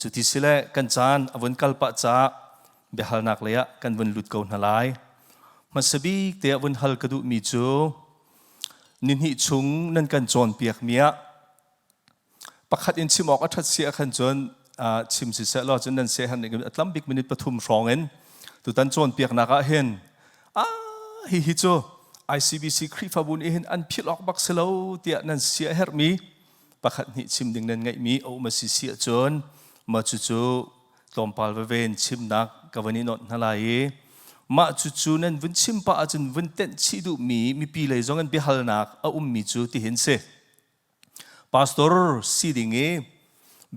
Cuti sile kan caan a vun kal pah caah biahalnak lei ah kan vun lut ko hna lai. Hmasa bik te ah vun hal ka duhmi cu nihnih chung nan kan cawnpiakmi ah pakhat in chim awk a ṭhat si ahkhan cun chim siseh law cun nan seh han a tlam bik minute pathum hrawng in tutan cawnpiaknak ah hin ah hihi cu ICBC Khrihfabu nih hin an philh awk bak si lo tiah nan sia herhmi pakhat hnih chim ding nan ngeihmi a um a si si ahcun mah cucu tlawmpal veve in chimnak ka van i nawt hna lai i mah cucu nan vun chim pah ahcun vun tenh chih duhmi mipi lei zong in biahalnak a ummi cu tihin si. Pastor si ding i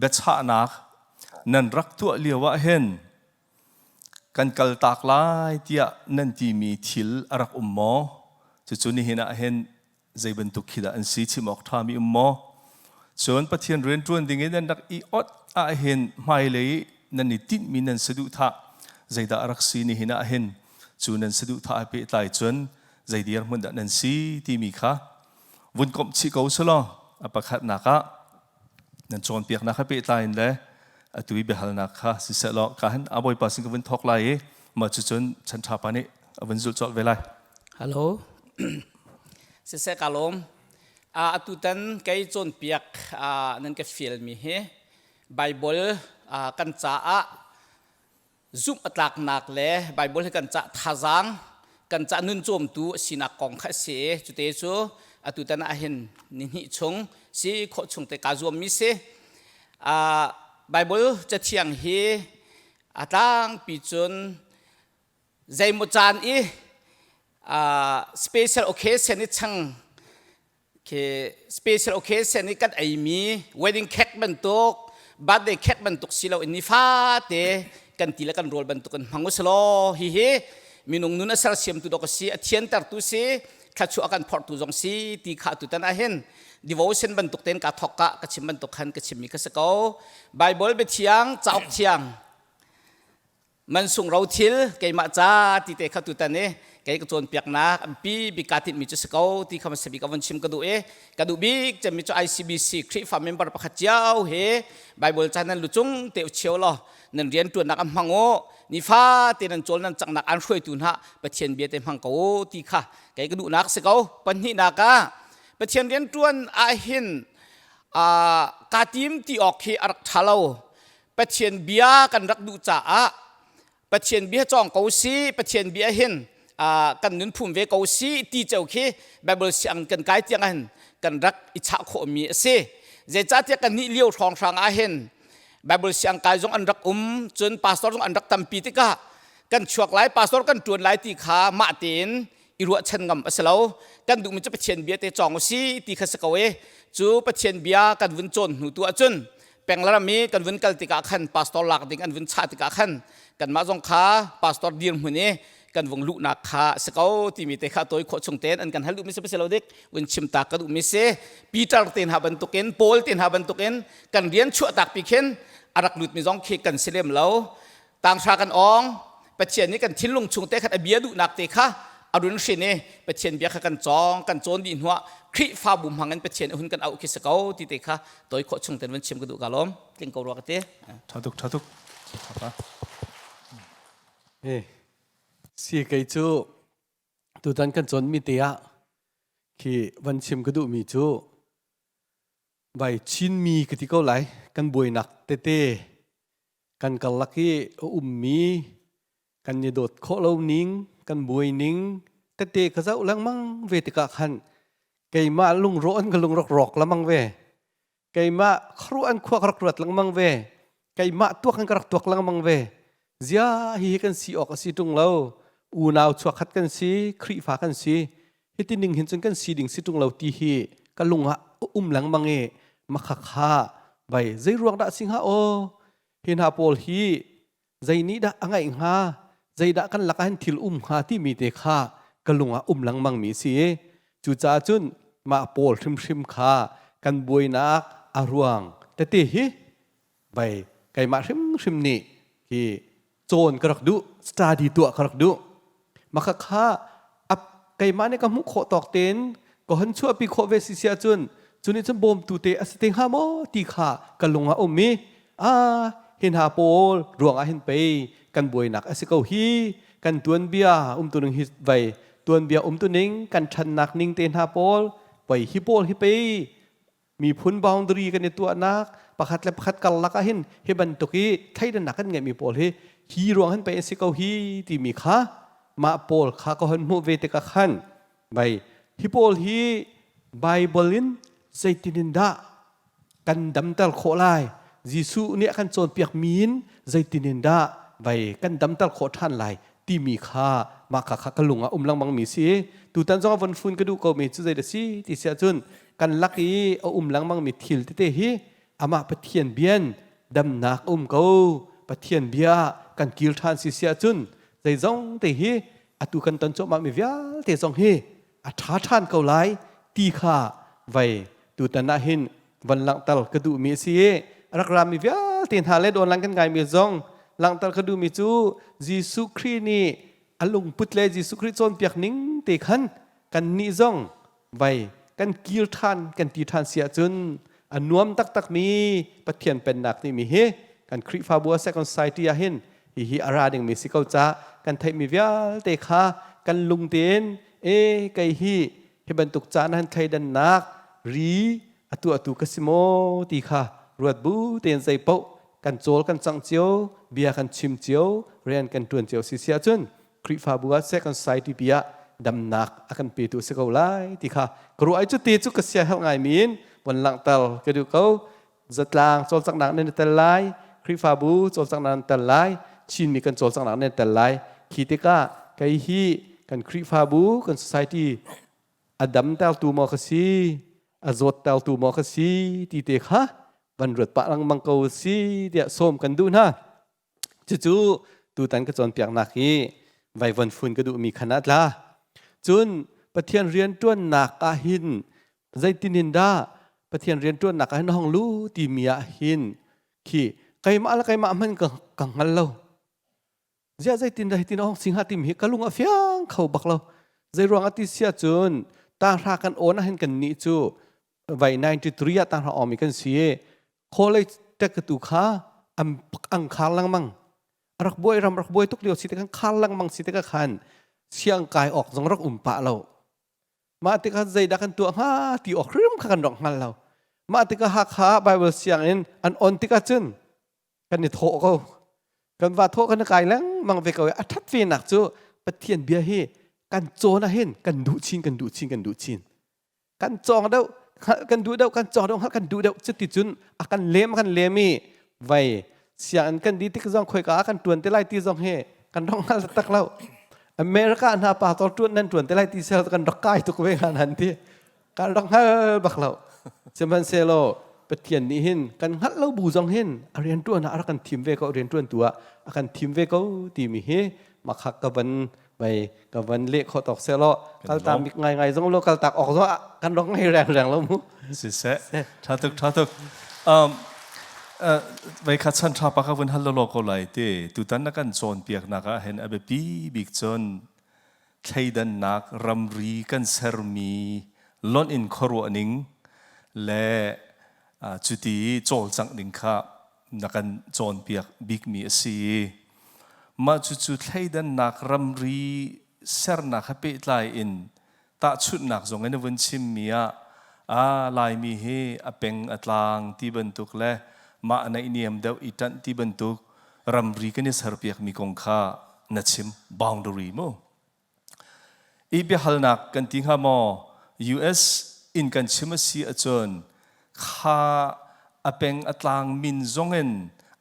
biachahnak nan rak tuah lio ah hin kan kaltak lai tiah nan timi thil a rak um maw? Cucu nihin ah hin zei bantuk khi dah an si chim awk ṭhami um maw? Cun Pathian rianṭuan ding in nan rak i ot ah hin hmailei nan i tinhmi nan saduhthah zeidah a rak si nihin ah hin cu nan saduhthah he pehtlai cun zei dirhmun dah nan si timi kha vun komh chih ko selaw a pakhatnak ah nan cawnpiaknak he pehtlai in le atu i biahalnak kha siseh law ka hin a bawipa sin ka vun thawk lai i mah cucun chan ṭha pa nih a vun zulh colh ve lai. Hello. Siseh ka lawm. Atu tan kei cawnpiak nan ka fial mi hi Bible kan caah zumh a tlaknak le Bible hi kan cah thazaang kan cah nun cawmtu a sinak kong kha a si i cute cu atu tan ah hin ni hnih chung si khawh chung te kaa zuammi si. Bible cathiang hi a tlangpi cun zeimaw caan i special occasion i chang khi special occasion i kan eimi wedding cake bantuk, birthday cake bantuk si lo in nifate kan ti le kan rawl bantuk in hmang usalaw hihi minung nun a sersiamtu dok a si, a thiantertu si, thluachuah a kan phorhtu zong si ti kha tutan ah hin devotion bantuk tein ka thok ka ka chim bantuk khan ka chimmi kha si ko. Bible biathiang, cauk thiang, mansung rothil keimah ca ti te kha tutan i kei ka cawnpiaknak ampi bik kaa tinhmi cu si ko ti kha hmasa bik a vun chim ka duh i ka duh bik cemmi cu ICBC Khrihfa member pakhat cio he Bible ca nan lucung te u chio law nan rian ṭuannak an hmang u, nifa te nan cawl nan cangnak an hruaitu hna Pathian bia te hmang ko u ti kha kei ka duhnak si ko. Pahnihnak ah Pathian rian ṭuan ahhin kaa tim ti awk khi a rak ṭha lo. Pathian bia kan rak duh caah Pathian bia cawng ko si, Pathian bia hin kan nun phum ve ko si ti ceu khi Bible siang kan kai tiang hin kan rak i chah khawhmi a si. Zeicahtiah kan nih lio hrawnghrang ah hin Bible siang kai zong an rak um, cun pastor zong an rak tampi tikah kan chuak lai, pastor kan ṭuan lai ti kha mah tein i ruahchan ngam a si lo. Kan duhmi cu Pathian bia te cawng u si ti kha si ko i cu Pathian bia kan vun cawn hnu tu ahcun penglaram i kan vun kal tikah khan pastor lak ding an vun chah tikah khan kanmah zong kha pastor dirhmun i kan vung luhnak kha a si ko timi te kha tawi khawh chung tein an kan hal duhmi si si lo dik vun chim ta ka duhmi si. Peter te hna bantukin, Paul te hna bantukin kan rian chuah tak pi khin a rak lutmi zong khi kan si lem lo. Tanghra kan awng, Pathian nih kan thinlung chung te khan a bia duhnak te kha a run hrin i Pathian bia kha kan cawng, kan cawn dih hnuah Khrihfabu hmang in Pathian a hun kan auh khi si ko ti te kha toi khawh chung ten van chim ka duh. Ka lawm, tling ko rua ka ti. Tha tuk, tha tuk. Eh, si kei cu tutan kan cawn mi te ah khi van chim ka duh mi cu vai Chinmi ka ti ko lai, kan buainak tete, kan karlak i a ummi kan i dawt khawh lo ning, kan buai ning tete ka zoh lengmang ve tikah khan keimah lungrawh an ka lungrawk rawk lengmang ve, keimah khuaruah an khua ka rak ruat lengmang ve, keimah tuak an ka rak tuak lengmang ve. Zia hihi kan si awk a si ṭung lo, unau chuakhat kan si, Khrihfa kan si, hiti ning hin cun kan si ding si ṭung lo ti hi ka lung ah a um lengmang i makhakha vai zei ruang dah si hnga aw, hi hna pawl hi zei nih dah a ngaih hnga, zeidah kan lakah hin thil um hnga timi te kha ka lung ah um lengmang mi si. Cucaah cun mah pawl hrimhrim kha kan buainak a ruang tete hi vai keimah hrimhrim nih hi cawn ka rak duh, study tuah ka rak duh. Maka kha keimah nih ka hmuh khawh tawk tein ka hon chuahpi khawh ve si si ahcun cu nih cun bawmtu te a si te hnga maw ti kha ka lung ah um i a. Hi hna pawl ruangah hin pei kan buainak a si ko hi. Kan tuanbia umtuning hi vai tuanbia umtuning kan ṭhannak ning te hna pawl pei hi pawl hi pei miphun boundary kan i tuahnak pakhat le pakhat karlak ah hin hi bantuk i thleidannak kan ngeihmi pawl hi hi ruang hin pei an si ko hi timi kha mah pawl kha ka hon hmuh ve tikah khan bai hi pawl hi Bible in zeitin in dah kan damter khawh lai Jesuh nih a kan cawnpiak mi in zeitin in dah vai kan damter khawh ṭhan lai timi kha mah kha kha ka lung ah um lengmang mi si. Tutan zong a von fun ka duh ko mi cu zei dah si ti si ahcun kan lak i a um lengmang mi thil tete hi amah Pathian bian damnak um ko. Pathian bia kan kil ṭhan si si ahcun zeizong te hi atu kan ton cuahmah mi vialte zong hi a ṭha ṭhan ko lai ti kha vai tutan ah hin van langhter ka duhmi a si i rak rami vialte hna le dawn lang kan ngaimi zong langhter ka duhmi cu Jesuh Khrih nih a lungput le Jesuh Khrih cawnpiak ning te khan kannih zong vai kan kir ṭhan kan ti ṭhan si ahcun a nuam taktakmi Pathian pennak nih mi hi kan Khrihfabu a Second Society ah hin hihi a ra dingmi si ko ca kan theihmi vialte kha kan lung tein e kei hi hi bantuk caan han thleidannak ri atu atu ka si maw ti kha ruat bu tein zei paoh kan cawl kan cang cio bia kan chim cio rian kan tuan cio si si ahcun Khrihfabu ah seh kan society pi ah damnak a kan petu si ko lai ti kha ka ruah ai cu te cu ka sia helh ngai mi in von langhter ka duh ko. Zatlang cawlcanghnak nan i tel lai, Khrihfabu cawlcanghnak nan tel lai, Chinmi kan cawlcanghnak nan tel lai. Khi tikah kei hi kan Khrihfabu kan society a damtertu maw ka si, a zawttertu maw ka si ti te kha van ruat pah lengmang ko si tiah sawm kan duh hna. Cucu tutan ka cawnpiaknak hi vaivon fun ka duhmi khan ah tla. Cun Pathian rianṭuannak ah hin zeitin in dah Pathian rianṭuannak ah hin na hong lu timi ah hin khi keimah le keimah hmanh ka, ka hngal lo. Ziah zeitin dah hitin a hong si hnga timi hi ka lung a fiang kho bak lo. Zei ruang ah ti sia cun tanghra kan awn ah hin kan nih cu vai 93 ah tanghra awmi kan si i college tek tu kha an khar lengmang. Rak buai ram rak buai tuk lio si te kan khar lengmang si te ka khan siang kai awk zong rak um pah lo. Mah tikah zeidah kan tuah hnga ti awk hrim kha kan rak hngal lo. Mah tikah Hakha Bible sianginn an on tikah cun kan i thawh ko. Kan va thawh kan i kai lengmang ve ko i a ṭhat ve nak cu Pathian bia hi kan cawn ah hin kan duh chin kan duh chin kan duh chin. Kan cawng deuh hngalh kan duh deuh kan cawng deuh hngalh kan duh deuh. Cuti cun a kan lem a kan lem i vai sianginn kan di tik zong khoika ah kan ṭuan te lai ti zong hi kan rak hngal taktak lo. America hna pastor ṭuan nan ṭuan te lai ti sel kan rak kai tuk ve hnga nan ti kan rak hngal bak lo. Sihmanhsehlaw Pathian nih hin kan hngalh lo bu zong hin a rian ṭuan ah a rak kan thim ve ko, rian ṭuantu ah a kan thim ve ko timi hi makhak ka van vai ka van leh khawh tawk selaw kaltak bik ngai ngai zong lo kaltak awk zong kan rak ngei reng reng lo mu. Siseh tha tuk tha tuk. Vai kha chan tha pa ka vun hal lo ko lai te. Tutan na kan cawnpiak nak ah hin a biapi bik cun thleidannak ramri kan sermi lonh in khuaruah ning le cuti cawlcangh ding kha na kan cawnpiak bikmi a si. Mah cucu thleidannak ramri sernak he pehtlai in tahchunhnak zong in a vun chimmi ah a Laimi hi a peng a tlang ti bantuk le mah naihniam deuh i ṭanh ti bantuk ramri kan i serpiakmi kong kha na chim, boundary mu. I biahalnak kan ti hnga maw? US in kan chim a si ahcun kha a peng a tlang min zong in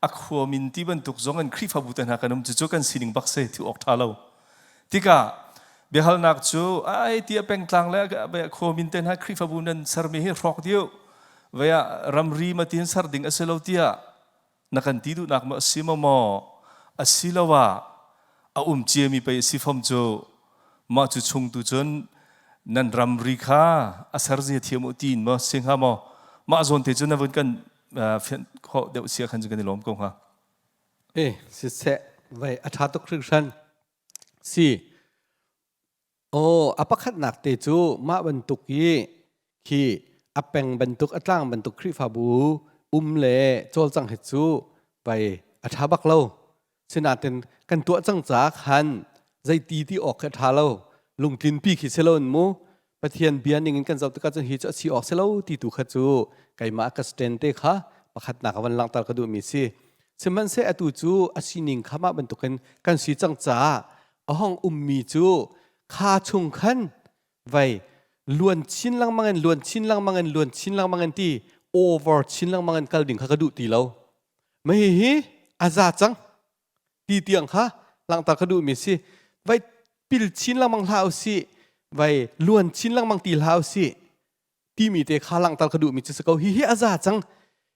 a khua min ti bantuk zong in Khrihfabu te hna kan um. Cucu kan sining bak si thi awk ṭha lo. Tikah biahalnak cu ai ti a pengtlang le a khua min te hna Khrihfabu nan sermi hi hrawk dih vei ah ramri ma tin ser ding a si lo tiah na kan ti duhnak maw a si maw maw asiloah a um ciami pei a si fom cu mah cu chung tu cun nan ramri kha a ser zia thiam u tiin maw si hnga maw mah zawn te cu na vun kan fianh khawh deuh sia khan cu kan i lawm ko hnga. E siseh vai a ṭha tuk hringhran si. Aw, a pakhatnak te cu mah bantuk i khi a peng bantuk a tlang bantuk Khrihfabu um le cawlcangh hi cu Vai a ṭha bak lo. Sinain kan tuah cang caah khan zeiti ti awk khi a ṭha lo. Lungtlinpi khi si loin mu Pathian bia ning in kan zoh tikah cun hi cu a si awk si lo ti tu kha cu keimah ka stand te kha pakhatnak a van langhter ka duhmi si. Sihmanhseh atu cu a sining kha mah bantukin kan si cang caah a hong ummi cu kha chung khan vai luan chin lengmang in luan chin lengmang in luan chin lengmang in ti over chin lengmang in kal ding kha ka duh ti lo. Mah hihi a za cang ti tiang kha langhter ka duhmi si. Vai pil chin lengmang hlah usih, vai luan chin lengmang ti hlah usih timi te kha langhter ka duhmi cu si ko. Hihi a za cang.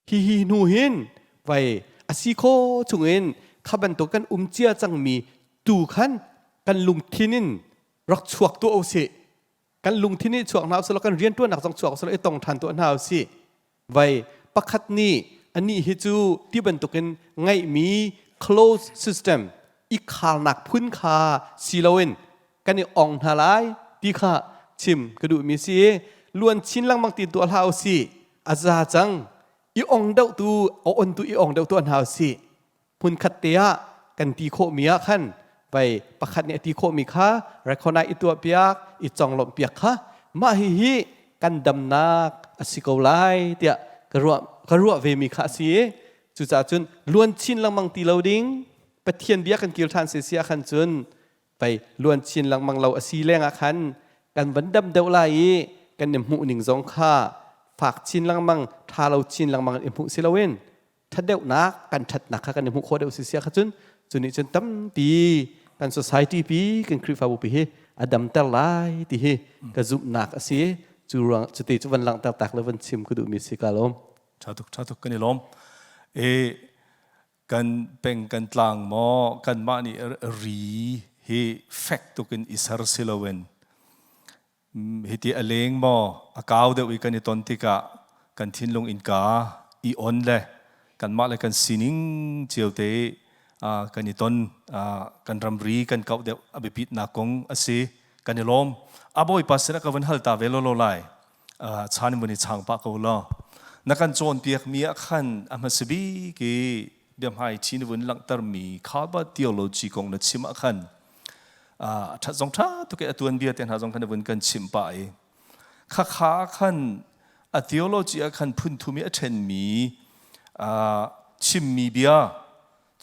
Hihi hnu hin vai a si kho chungin kha bantuk kan um cia cangmi tu khan kan lungthin in rak chuak tuah usih. Kan lungthin i chuak hna usih law kan rianṭuannak zong chuak usih law i tong ṭhan tuah hna usih. Vai pakhat nih anih hi cu ti bantukin ngeihmi closed system i kharnak phun kha si loin kan i ong hna lai ti kha chim ka duhmi si i luan chin lengmang ti tuah hlah usih a za cang i ong deuh tu a on tu i ong deuh tuah hna usih hmunkhat te ah kan ti khawhmi ah khan vai pakhat nih a ti khawhmi kha recognize i tuahpiak i conglawmhpiak kha mah hihi kan damnak a si ko lai tiah ka ruah ka ruah ve mi kha a si i cucaah cun luan chin lengmang ti lo ding Pathian bia kan kir ṭhan si si ah khan cun pei luan chin lengmang lo a si lengah khan kan van dam deuh lai i kan i hmuh ning zong kha fak chin lengmang ṭha lo chin lengmang in i hmuh si loin ṭhatdeuhnak kan ṭhatnak kha kan i hmuh khawh deuh si sia kha cun cu nih cun tampi kan society pi kan Khrihfabu pi hi a damter lai ti hi ka zumhnak a si cu ruang cuti cu van langhter tak le van chim ka duhmi si ka lawm ṭha tuk ṭha tuk kan i lawm e kan peng kan tlang maw kanmah nih ri hi fek tukin i ser si loin Hiti a leng maw a kau deuh i kan i ton tikah kan thinlung innka i on le kanmah le kan sining cio te kan i ton kan ramri kan kauh deuh a biapitnak kong a si kan i lawm. A Bawipa sinah ka vun hal ta ve lawlaw lai. Chan in vun i chang pah ko law. Na kan cawnpiakmi ah khan a hmasa bik i biahmai thi na vun langhtermi Kaba theology kong na chim ah khan a ṭhat zong ṭha tuk i a tuanbia te hna zong khan vun kan chimh pah i khakha khan a theology ah khan phun thum i a ṭhenmi chimmi bia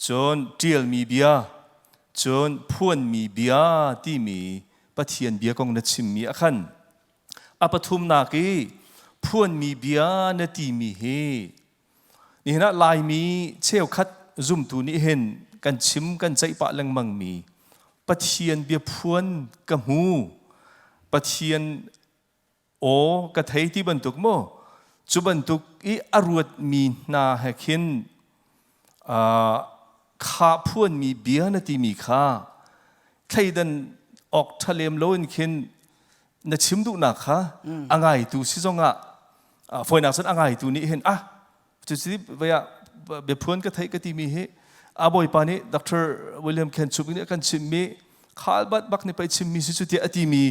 cun ṭialmi bia cun phuanmi bia timi Pathian bia kong na chimmi ah khan a pathumnak i phuanmi bia na timi hi Nihin ah Laimi cheukhat zumtu nih hin kan chim kan ceih pah lengmang mi Pathian biaphuan ka hmu Pathian aw ka thei ti bantuk maw cu bantuk i a ruatmi hna he khin kha phuanmi bia na timi kha thleidan awk ṭha lem loin khin na chim duhnak kha a ngaitu si zongah fawinak cun a ngaitu nih hin ah cucu vei ah biaphuan ka theih ka timi hi a bawipa nih Dr. William Ken Chup nih kan chimmi khal bat bak nih pei chimmi si cu tiah a timi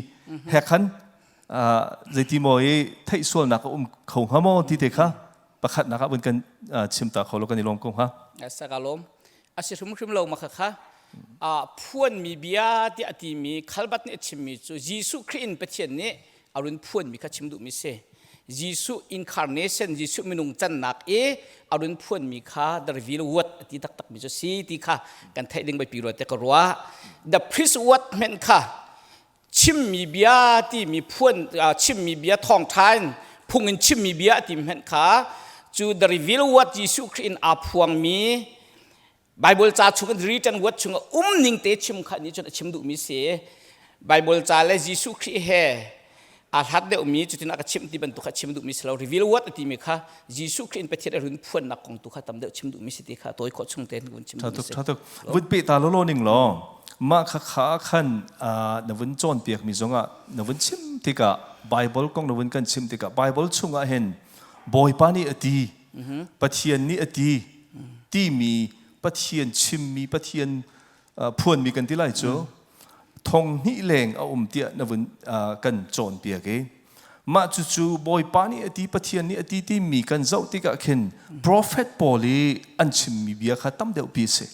he khan zeiti maw i theih sualnak a um kho hnga maw ti te kha pakhatnak ah vun kan chim ta kho lo kan i lawm ko hnga. Sakalom a si hrimhrim lo ma kha phuanmi bia tiah a timi khalbat nih a chimmi cu Jesuh Khrih in Pathian nih a run phuanmi kha chim duhmi si. Jesuh incarnation Jesuh minung cannak i a run phuanmi kha the reveal word a ti taktakmi cu si ti kha kan theih ding biapi rua te ka ruah. The priest word hmenh kha chimmi bia timi phuan chimmi bia thawngṭha in phung in chimmi bia ti hmenh kha cu the reveal word Jesuh Khrih in aa phuangmi Bible ca chung in written word chung um ning te chim kha nih cun a chim duhmi si Bible ca le Jesuh Khrih he aa hlat deuhmi cutin a ka chimh ti bantuk kha chim duhmi si lo reveal word a timi kha Jesuh Khrih in Pathian a run phuannak kong tu kha tam deuh chim duhmi si ti kha tawi khawh chung tein vun chim duhmi si. Tha tuk vun pe ta lolo ning law mah kha kha khan na vun cawnpiakmi zongah na vun chim tikah Bible kong na vun kan chim tikah Bible chungah hin Bawipa nih a ti Pathian nih a ti timi Pathian chimmi Pathian phuanmi kan ti lai cu thong hnih leng a um tiah na vun kan cawnpiak i. Mah cucu Bawipa nih a ti, Pathian nih a ti timi kan zoh tikah khin prophet pawl i an chimmi bia kha tam deuhpi a si.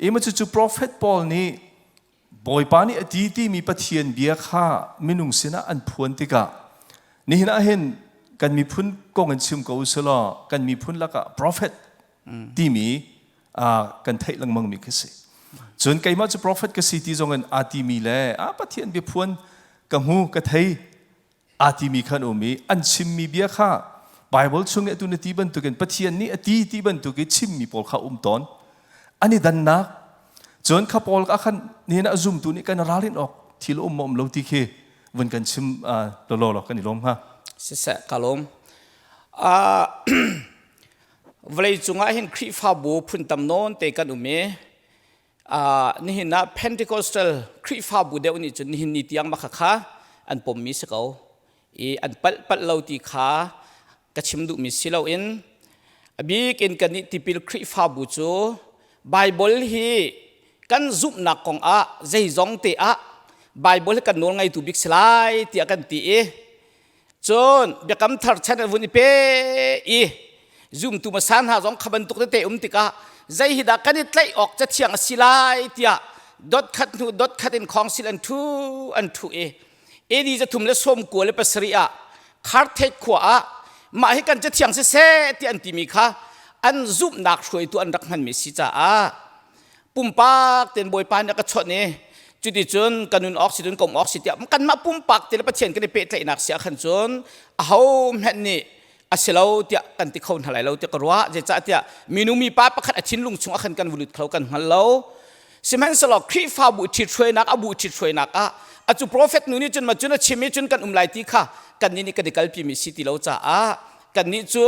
Ima cucu prophet pawl nih Bawipa nih a ti timi Pathian bia kha minung sinah an phuan tikah nihin ah hin kan miphun kong in chim ko usulaw kan miphun lakah prophet timi kan theih lengmang mi khi si. Cun keimah cu prophet ka si ti zong in aa timi le a Pathian biaphuan ka hmu ka thei aa timi khan um i an chimmi bia kha Bible chung i atu na ti bantukin Pathian nih a ti ti bantuk i chimmi pawl kha um tawn. An i dannak cun kha pawl ah khan nihin ah zumtu nih kan ralrin awk thil um maw um lo ti khi vun kan chim lawlaw law kan i lawm hnga. Siseh ka lawm. Vawlei cungah hin Khrihfabu phun tam nawn te kan um i nihin ah Pentecostal Khrihfabu deuh nih cun nihin ni tiang mah kha an pommi si ko i an palh palh lo ti kha ka chim duhmi si loin a bik in kan nih tipil Khrihfabu cu Bible hi kan zumhnak kong ah zeizong te ah Bible hi kan nawl ngeitu bik si lai tiah kan ti i Cun biakam thar chan an vun i pe i zumtu hmasa hna zong kha bantuk tete um tikah zei hi dah kan i tlaih awk cathiang a si lai tiah dot khat hnu dot khat in khawngsil an ṭhu an ṭhu i AD 397 ah Kharthek khua ah mah hi kan cathiang siseh ti an timi kha an zumhnak hruaitu an rak hmanmi si caah pumpak ten bawipa nih a ka chawnh i cuticun ka nun awk si cun ka um awk si tiah kanmah pumpak te le Pathian kan i pehtlaihnak si ah khan cun aho hmanh nih a si lo tiah kan ti kho hna lai lo tiah ka ruah zeicahtiah minu mipa pakhat a thinlung chung ah khan kan vulut kho kan hngal lo sihmanhsehlaw Khrihfabu ṭhithruainak a bu ṭhithruainak ah acu prophet nu nih cun ma cun a chim i cun kan um lai ti kha kannih nih kan i kalpi mi si ti lo caah kannih cu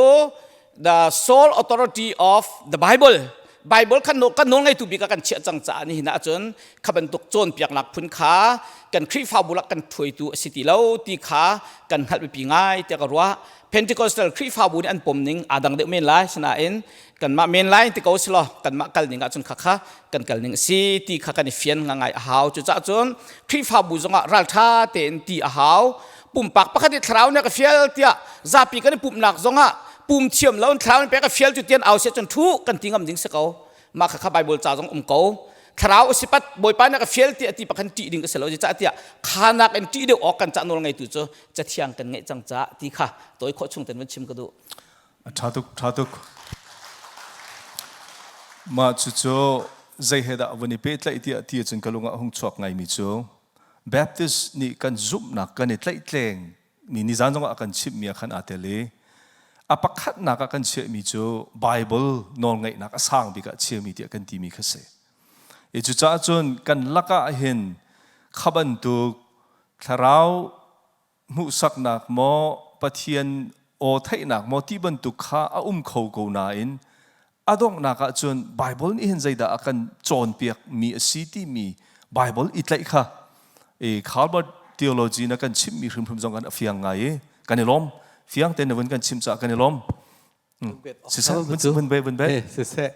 the sole authority of the Bible Bible kan kan nawl ngeitu bik ah kan chiah cang caah nihin ah cun kha bantuk cawnpiaknak phun kha kan Khrihfabu lak kan ṭhuaitu a si ti lo ti kha kan hngalh biapi ngai tiah ka ruah Pentecostal Khrihfabu nih an pom ning aa dang deuh men lai sinain kanmah men lai ti ko silaw kanmah kal ning ahcun kha kha kan kal ning a si ti kha kan i fian ngai a hau cucaah cun Khrihfabu zongah ralṭha tein ti a hau pumpak pakhat i thlarau nih a ka fial tiah zapi kan i pumhnak zongah pum thiam lo in thlarau nih pek a fial cu tian au sia cun thu kan ti ngam ding si ko mah kha kha bible ca zong um ko thlarau a si pat bawipa nih a ka fial ti a ti pakhan ṭih ding ka si lo cah tiah khanak in ṭih deuh awk kan cah nawl ngeitu cu cathiang kan ngeih cang ca ti kha tawi khawh chung ten van chim ka duh ṭha tuk ṭha tuk mah cu cu zei he dah vun i pehtlaih tiah ti ahcun ka lung ah hung chuak ngaimi cu Baptist nih kan zumhnak kan i tlaihtleng mi nizan zongah a kan chimhmi ah khan aa tel i a pakhatnak ah kan chiahmi cu Bible nawlngaihnak a sang bik ah chiami tiah kan timi kha si. I cucaah cun kan lakah hin kha bantuk thlarau hmuhsaknak maw Pathian aw theihnak maw ti bantuk kha a um kho ko nain a donghnak ah cun Bible nih hin zeidah a kan cawnpiak mi a si timi Bible i tlaih kha i Calvert theology na kan chimhmi hrimhrim zong kan a fiang ngai i kan i lawm fiang tein na vun kan chim caah kan i lawm siseh vun be vun be siseh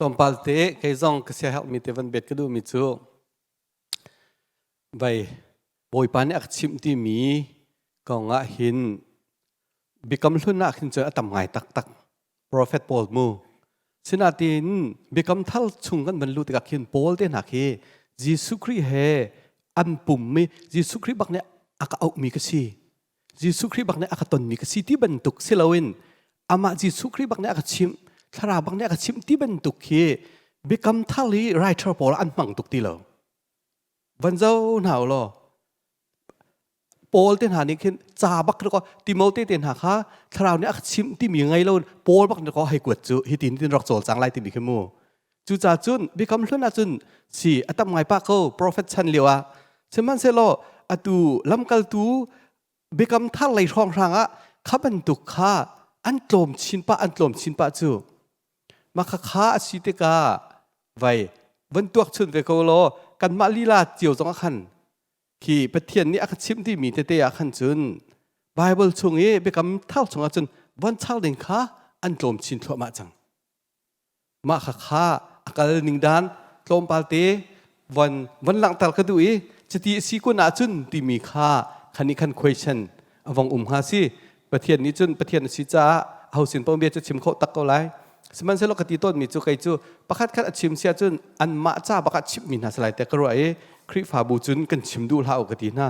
tlawmpal te kei zong ka sia herhmi te van bet ka duhmi cu Vai Bawipa nih a ka chimh timi kong ah hin biakam hlun ah khin cun a tam ngai taktak. Prophet Paul mu. Sinain biakam thar chung kan van luh tikah khin Paul te hna khi Jesuh Khrih he an pummi Jesuh Khrih bak nih a ka auhmi ka si. Jesuh Khrih bak nih a ka tonmi ka si ti bantuk si loin amah Jesuh Khrih bak nih a ka chimh, thlarau bak nih a ka chimh ti bantuk khi biakam thar i writer pawl an hmang tuk ti lo. Van zo hna u law Paul te hna nih khin ca bak ko Timote te hna kha thlarau nih a ka chimh timi ngei lo Paul bak nih ko hei kuat cu hi tin tin rak cawl cang lai timi khi mu cucaah cun biakam hlun ah cun si a tam ngai pah ko prophet chan lio ah sihmanhsehlaw atu lamkaltu biakam thar lei hrawng hrang ah kha bantuk kha an tlawm chin pah an tlawm chin pah cu mah kha kha a si tikah vai van tuak chun ve ko law kanmah lila cio zong ah khan khi Pathian nih a ka chimh timi tete ah khan cun Bible chung i biakam thar chung ah cun von char ding kha an tlawm chin thluahmah cang mah kha kha a kal ning dan tlawmpal te von von langhter ka duh i cuti a si kun ahcun timi kha khan nih khan question a A vong um hnga si. Pathian nih cun Pathian a si caah aho sin paoh bia cu chim khawh tak ko lai. Sihmanhsehlaw ka ti tawnmi cu kei cu pakhat khat a chim sia cun anmah ca bak ah chimhmi hna si lai tiah ka ruah i Khrihfabu cun kan chim duh hlah u ka ti hna.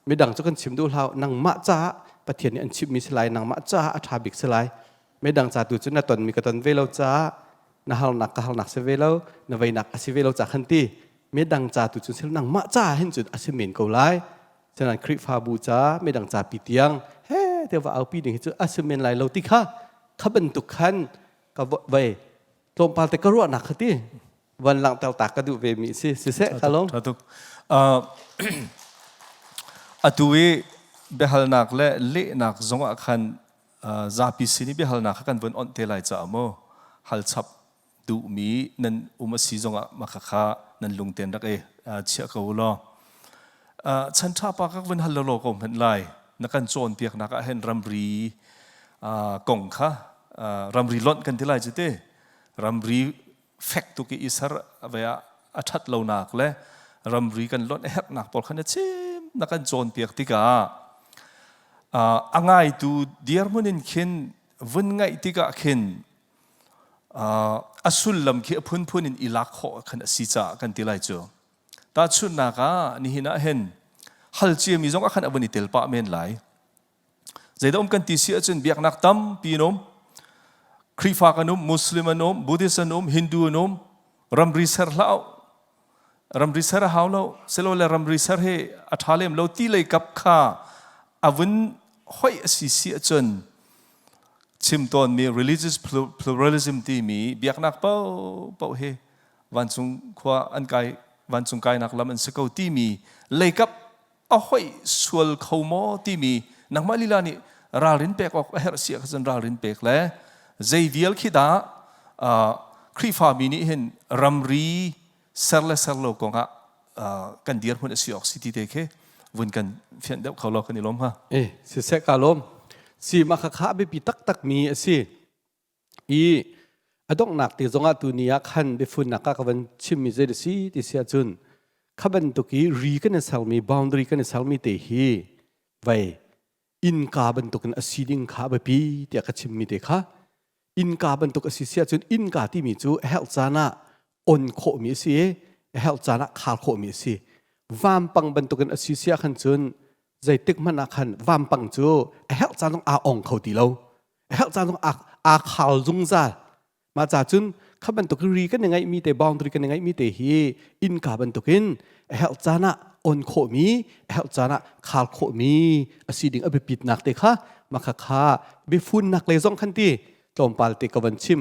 Midang cu kan chim duh hlah u. Nangmah caah Pathian nih an chimhmi si lai, nangmah caah a ṭha bik si lai. Midang ca tu cu na tonmi ka ton ve lo caah na harnak ka harnak si ve lo, na veinak a si ve lo ca khan ti. Midang ca tu cun sil nangmah caah hin cun a si men ko lai. Cunain Khrihfabu ca midang ca pi tiang he te va aupi ding hi cu a si men lai lo ti kha kha bantuk khan ka vei tlawmpal te ka ruahnak kha ti van langhter ta ka duh ve mi si siseh ka lawm. Tha tuk. Atu i biahalnak le lehnak zong ah khan zapi sin i biahalnak kha kan vun onh te lai caah mu hal chap duhmi nan um a si zongah mah khakha nan lungten rak i chiah ko u law. Chan ṭha pa ka vun hal law ko hmanh lai. Na kan cawnpiaknak ah hin ramri kong kha ramri lonh kan ti lai cu ti. Ramri fek tuk i i ser ve ah a ṭhat lonak le ramri kan lonh a herhnak pawl kha na chim na kan cawnpiak tikah a ngaitu dirhmun in khin vun ngaih tikah khin a sullam khi a phunphun in i lak khawh khan a si caah kan ti lai cu. Tahchunhnak ah nihin ah hin hal ciami zong ah khan a vun i tel pah men lai. Zeidah um kan ti si ahcun biaknak tampi an um. Khrihfa kan um, Muslim an um, Buddhist an um, Hindu an um. Ramri ser hlah ramri ser a hau lo silole ramri ser hi a ṭha lem lo ti lei kap kha a vun hoih a si si ahcun chim tawnmi religious pluralism timi biaknak paohpaoh hi vancung khua an kai vancung kainak lam an si ko timi leikap a hoih sual kho maw timi nangmah lila nih ralrin pek awk a herh si ahcun ralrin pek le zei vial khi dah Khrihfami nih hin ramri ser le ser lo kongah kan dirhmun a si awk si ti te khi vun kan fianh deuh kho lo kan i lawm ha. Eh siseh ka lawm. Si ma kha kha biapi taktak mi a si. I a donghnak te zongah tu ni ah khan biafunnak ah ka van chimmi zei si ti si ahcun kha bantuk i ri kan i sermi boundary kan i sermi te hi vei innka bantukin a si ding kha a biapi tiah ka chimmi te kha innka bantuk a si si ahcun innka timi cu a herh caan ah on khawhmi a si i a herh caan ah khar khawhmi a si. Vampang bantukin a si si ah khan cun zeitik hmanh ah khan vampang cu a herh caan zong aa ong kho ti lo. A herh caan zong aa khal zungzal. Mah ca cun kha bantuk ri kan i ngeihmi te boundary kan i ngeihmi te hi innka bantukin a herh caan ah on khawhmi a herh caan ah khar khawhmi a si ding a biapitnak te kha mah kha kha biafunnak le zong khan ti tlawmpal te ka van chim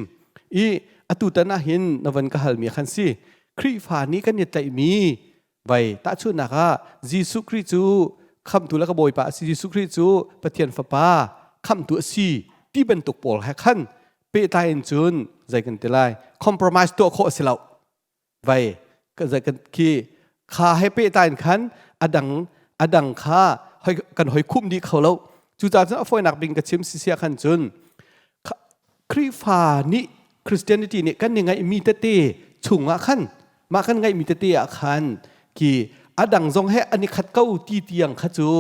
i atu tan ah hin na van ka halmi khan si Khrihfa nih kan i tlaihmi vai tahchunhnak ah Jesuh Khrih cu khamtu le ka Bawipa a si Jesuh Khrih cu Pathian Fapa khamtu a si ti bantuk pawl he khan pehtlai in cun zei kan ti lai compromise tuah khawh a si lo vai khi kha he pehtlai in khan adang adang kha hoi kan hoi khum dih kho lo cucaah cun a fawinak bing ka chim si sia khan cun Khrihfa nih Christianity nih kan i ngaihmi tete chungah khan mah kan ngaihmi tete ah khan ki adang zong he an i khat ko ti tiang kha cu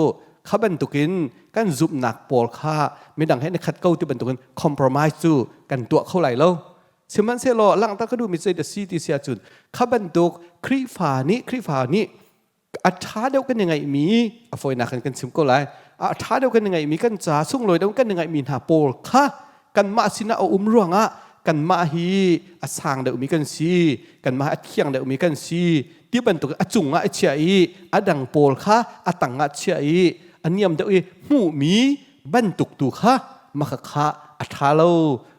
kha bantukin kan zumhnak pawl kha midang he an i khat ko ti bantukin compromise cu kan tuah kho lai lo sihmanhsehlaw langhter ka duhmi cu a si ti si ahcun kha bantuk Khrihfa nih Khrihfa nih a ṭha deuh kan i ngaihmi a fawinak in kan chim ko lai a ṭha deuh kan i ngaihmi kan ca sunglawi deuh kan i ngaihmi hna pawl kha kanmah sinah a um ruangah kanmah hi a sang deuhmi kan si kanmah a thiang deuhmi kan si ti bantuk a cungah a chiah i a dang pawl kha a tangah chiah i a niam deuh i hmuhmi bantuk tu kha maka kha a ṭha lo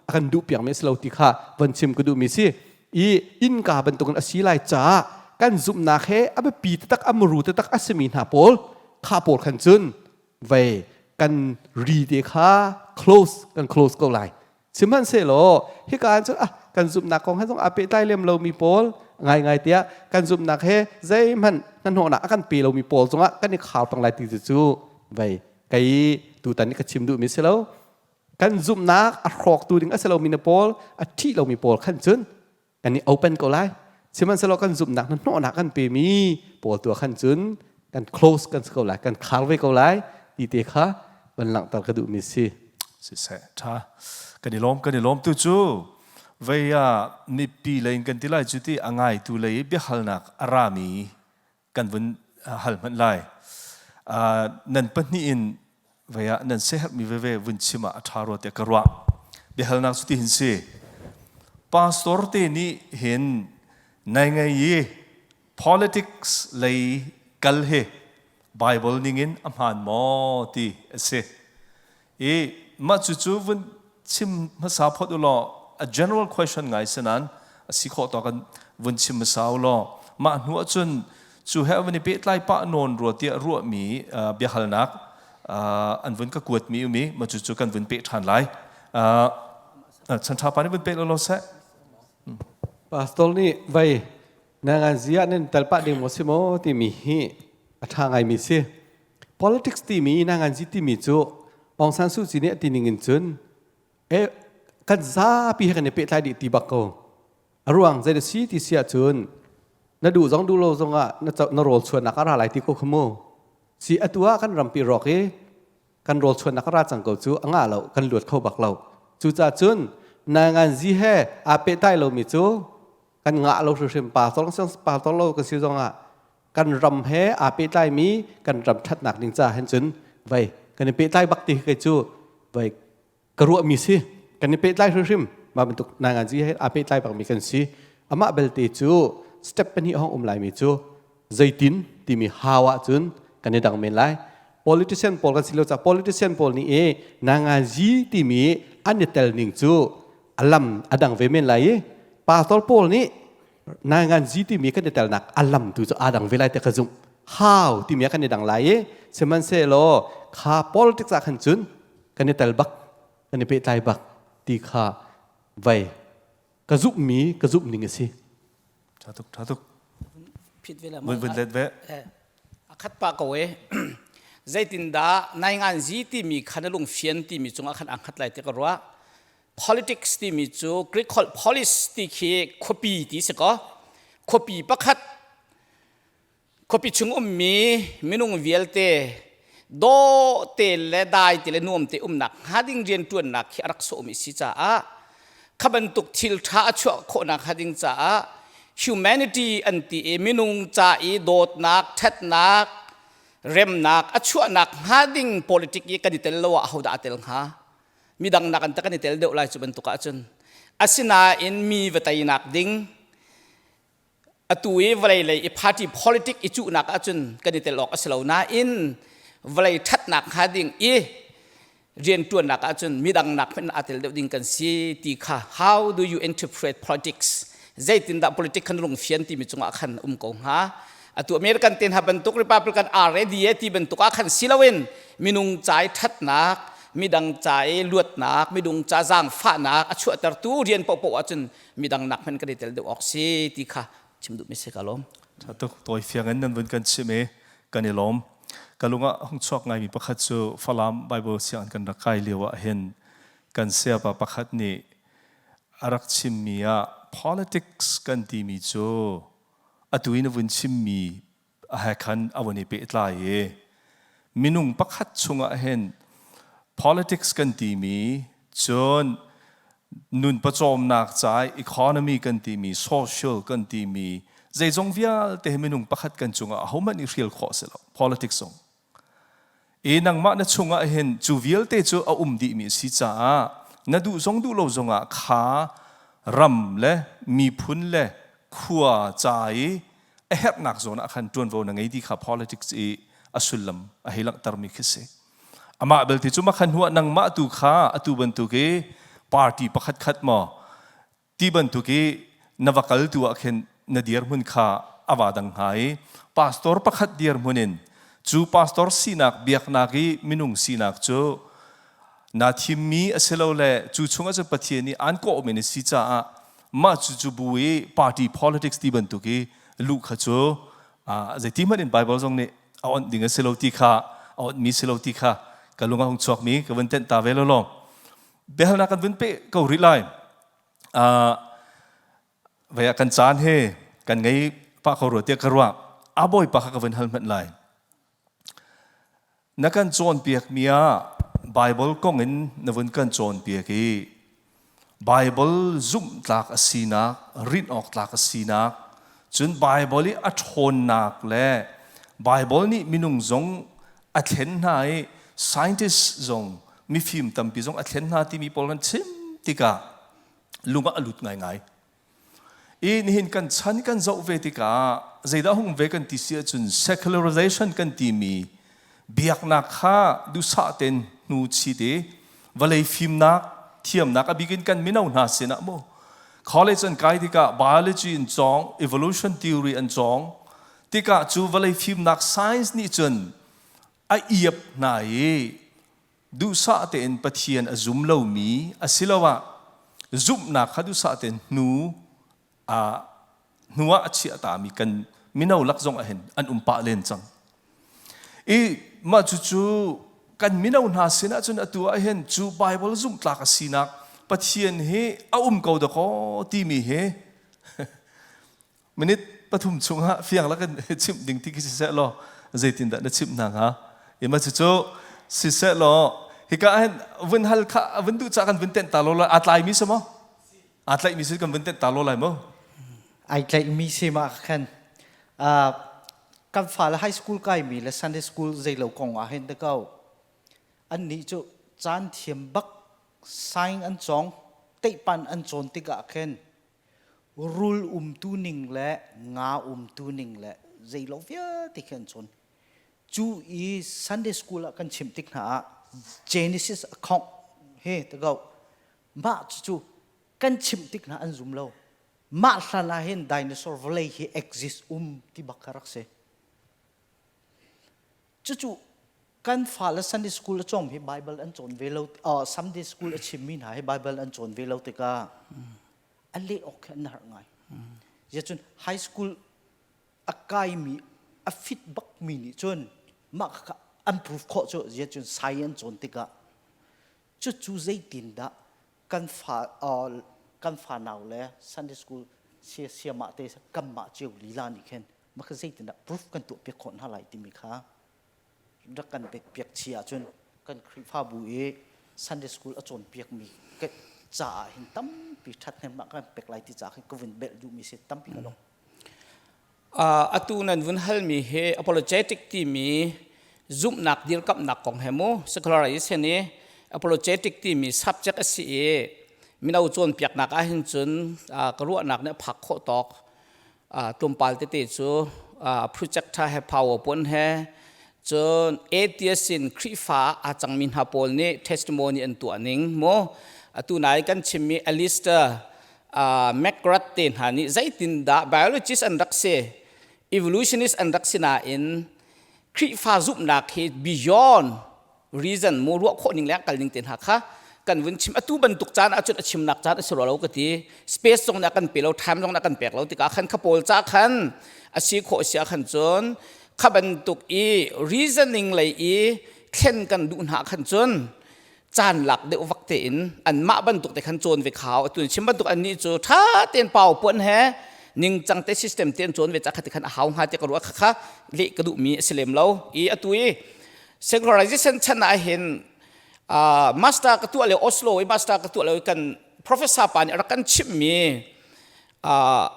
a kan duh piakmi a si lo ti kha von chim ka duhmi si i innka bantukin a si lai caah kan zumhnak he a biapi taktak a muru taktak a simi hna pawl kha pawl khan cun vei kan ri te kha close kan close ko lai sihmanhsehlaw hika ah cun ah kan zumhnak kong he zong aa pehtlai lem lomi pawl ngaingai tiah kan zumhnak he zeihmanh hnahnawhnak a kan pe lomi pawl zongah kan i khar pang lai ti cu vei kei tutan i ka chim duhmi si lo kan zumhnak a hrawktu ding a si lomi na pawl a ṭih lomi pawl khan cun kan i open ko lai sihmanhsehlaw kan zumhnak na hnawhnak kan pemi pawl tu khan cun kan close kan si ko lai kan khar ve ko lai ti te kha van langhter ka duhmi si. Siseh, ṭha. Kan i lawm, kan i lawm tu cu vei ah mipi lei in kan ti lai cu ti a ngaitu lei i biahalnak a rami kan vun hal hmanh lai. Nan pahnih in vei ah nan siaherhmi veve vun chim ah a ṭha rua tiah ka ruah. Biahalnak cu ti hin si. Pastor te nih hin nai ngei i politics lei kal hi Bible ningin a hmaan maw ti a si. I mah cucu vun chim hmasa phot u law a general question ngai si nain a si khawh tawk in vun chim hmasa u law mah hnu ahcun cu he vun i pehtlai pah nawn rua tiah ruahmi biahalnak an vun ka kuatmi um i mah cucu kan vun peh ṭhan lai. Chan ṭha pa nih vun peh law seh. Pastor nih vai nangan ah nan tel pah ding maw si maw timi hi a ṭha ngaimi si. Politics timi nanganzi timi cu Aung San Suu Kyi nih a ti ning in cun e kan zapi he kan i pehtlai dih ti bak ko. A ruang zei si ti si ahcun na duh zong duh lo zong ah na, na rawl chuannak a ra lai ti ko kha mu. Si atu ah kan rampi rawk i kan rawl chuannak a ra cang ko cu a ngah lo kan luat kho bak lo. Cucaah cun nanganzi he aa pehtlai lomi cu kan ngah lo hrimhrim pastor pastor lo kan si zongah kan ram he aa pehtlaimi kan ram ṭhatnak ding ca hin cun vei kan i pehtlai bak ti kei cu vei ka ruahmi si kan i pehtlai hrimhrim mah bantuk nanganzi he aa pehtlai bakmi kan si amah belte cu step pahnih hong um laimi cu zeitin timi how ah cun kan i dang men lai politician pawl kan si lo ca politician pawl nih i nanganzi timi an i tel ning cu a lam a dang ve men lai i pastor pawl nih nanganzi timi kan i telnak a lam tu cu aa dang ve lai te ka zumh how timi ah kan i dang lai i sihmanhsehlaw kha politics ah khan cun kan i tel bak kan i pehtlai bak ti kha vei ka zumhmi ka zumh ning a si Tha tuk tha tuk vun vun let ve a khat pa ko e zeitindah nainganzi timi khan a lung fian timi cungah khan ang khat lai te ka ruah politics timi cu Greek holh polis ti khi khuapi ti si ko khuapi pakhat khuapi chung ummi minung vialte dawh te le dai te le nuam te umnak hnga ding rianṭuannak khi a rak sawhmi si caah kha bantuk thil ṭha a chuah khawhnak hnga ding caah humanity an ti i minung ca i dawtnak ṭhatnak remnak a chuahnak hnga ding politic i kan i tel lo ah ahodah a tel hnga midang nak an tak kan i tel deuh lai cu bantuk ahcun asinain mi va teinak ding atu i vawlei lei i party politic i cuhnak ahcun kan i tel awk a si lo nain vawlei ṭhatnak hnga ding i rianṭuannak ahcun midang nak hmanh aa tel deuh ding kan si ti kha how do you interpret politics zeitindah politics khan lung fian timi cungah khan um ko hnga atu American te hna bantuk Republican RADA ti bantuk ah khan si loin minung ca i ṭhatnak midang ca i luatnak midung ca zaangfahnak a chuahtertu rian paohpaoh ahcun midang nak hmanh kan i tel deuh awk si ti kha chim duhmi si ka lawm. Tha tuk tawi fiang in nan vun kan chim i kan i lawm. Ka lung ah hung chuak ngaimi pakhat cu Falam Bible sianginn kan rak kai lio ah hin kan sayapa pakhat nih a rak chimmi ah politics kan timi cu atu in a vun chimmi he khan a vun i pehtlai i minung pakhat chungah hin politics kan timi cun nun pawcawmnak ca economy kan timi social kan timi zeizong vialte hi minung pakhat kan cungah ahohmanh nih hrial khawh a si lo politics zong i nangmah na chungah hin cu vialte cu a um dihmi a si caah na duh zong duh lo zongah kha ram le miphun le khua ca i a herhnak zawn ah khan ṭuanvo na ngei ti kha politics i a sullam a hei langhtermi khi si. Amah belte cu makhan hnu ah nangmah tu kha atu bantuk i party pakhat khat maw ti bantuk i na va kal tu ah khin na dirhmun kha a va dang hnga i pastor pakhat dirhmun in cu pastor sinak biaknak i minung sinak cu na thimmi a si lo le cu chungah cun Pathian nih aan kawhmi na si caah mah cu cu bu i party politics ti bantuk i luh kha cu zeiti hmanh in Bible zong nih a onh ding a si lo ti kha a onhmi si lo ti kha ka lung a hung chuakmi ka vun tenh ta ve lo law biahalnak kan vun peh ko rih lai vei ah kan caan he kan ngei pah ko rua tiah ka ruah a bawipa kha ka vun hal hmanh lai na kan cawnpiakmi ah. Bible kong in na vun kan cawnpiak i Bible zumhtlak a sinak, rinh awk tlak a sinak, cun Bible i a ṭhawnnak le Bible nih minung zong a thlen hna i scientist zong mifim tampi zong a thlen hna timi pawl kan chim tikah lung ah a lut ngaingai. I nihin kan chan kan zoh ve tikah zeidah hung ve kan ti si ahcun secularization kan timi biaknak kha duhsah tein hnu chit i vawlei fimnak thiamnak a bikin kan mino hna sinah mu college an kai tikah biology an cawng evolution theory an cawng tikah cu vawlei fimnak science nih cun a iap hna i duhsah tein Pathian a zum lomi asiloah zumhnak kha duhsah tein hnu ah hnu ah a chiah tami kan mino lak zong ah hin an um pah len cang. I mah cucu kan mino hna sinah cun atu ah hin cu Bible zumhtlak a sinak Pathian hi a um ko dakaw timi hi Minute pathum chungah fiang lakin chimh ding ti khi siseh law zeitindah na chimh hna hnga? Ima cucu siseh law hika ah hin vun hal kha vun duh ca kan vun tenh ta lo lai aa tlaimi si maw? Aa tlaihmi si kan vun tenh ta lo lai maw? Ai tlaihmi si ma khan kan fale high school kaimi le Sunday school zeilo kong ah hin dakaw an nih cu caan thiam bak sign an cawng teihpan an cawn tikah khin Rul umtu ning le nga umtu ning le zeilo vialte khi an cawn. Cu i Sunday school ah kan chimh tik hna ah Genesis account he to mah cucu kan chimh tik hna an zum lo. Mah hlan ah hin dinosaur vawlei hi exist um ti bak kha rak si. Cucu kan fale Sunday school a cawng hi Bible an cawn ve lo Sunday school a chimmi hna hi Bible an cawn ve lo tikah a leh awk khi an har ngai. Ziacun high school a kaimi a fit bakmi nih cun mah kha an proof khawh cu ziacun science cawn tikah cucu zeitindah kan fa kan fa nau le Sunday school sia siamah te kanmah cio lila nih khin mah kha zeitindah proof kan tuah piak khawh hna lai timi kha rak kan pek piak chi ahcun kan Khrihfabu i Sunday school a cawnpiakmi caah hin tampi ṭhathnemnak kan pek lai ti caah khin ka vun belh duhmi si tampi ka lung. Atu nan vun halmi hi apologetic timi zumhnak dirkamhnak kong he mu secularization i apologetic timi subject a si i mino cawnpiaknak ah hin cun ka ruahnak nih a phak khawh tawk tlawmpal tete cu projector he powerpoint he cun atheist in Khrihfa aa cangmi hna pawl nih testimony an tuah ning mu atu nai kan chimmi Alistair McGrath te hna nih zeitindah biologist an rak si evolutionist an rak si nain Khrihfa zumhnak hi beyond reason mu ruah khawh ning le kal ning te hna kha kan vun chim atu bantuk caan ahcun a chimnak caan a si lo ka ti space zong nih a kan pe lo time zong nih a kan pek lo tikah khan kha pawl ca khan a si khawh si ah khan cun kha bantuk i reasoning lei i thlen kan duh hna khan cun caan lak deuh vak tein anmah bantuk te khan cawn ve khau atu chim bantuk annih cu tha tein pau puan he ningcang te system te an cawn ve ca kha ti khan a hau hnga te ka ruah kha kha leh ka duhmi a si lem lo i atu i Secularization chan ah hin master ka tuah le Oslo i master ka tuah le kan professor pa nih a rak kan chimhmi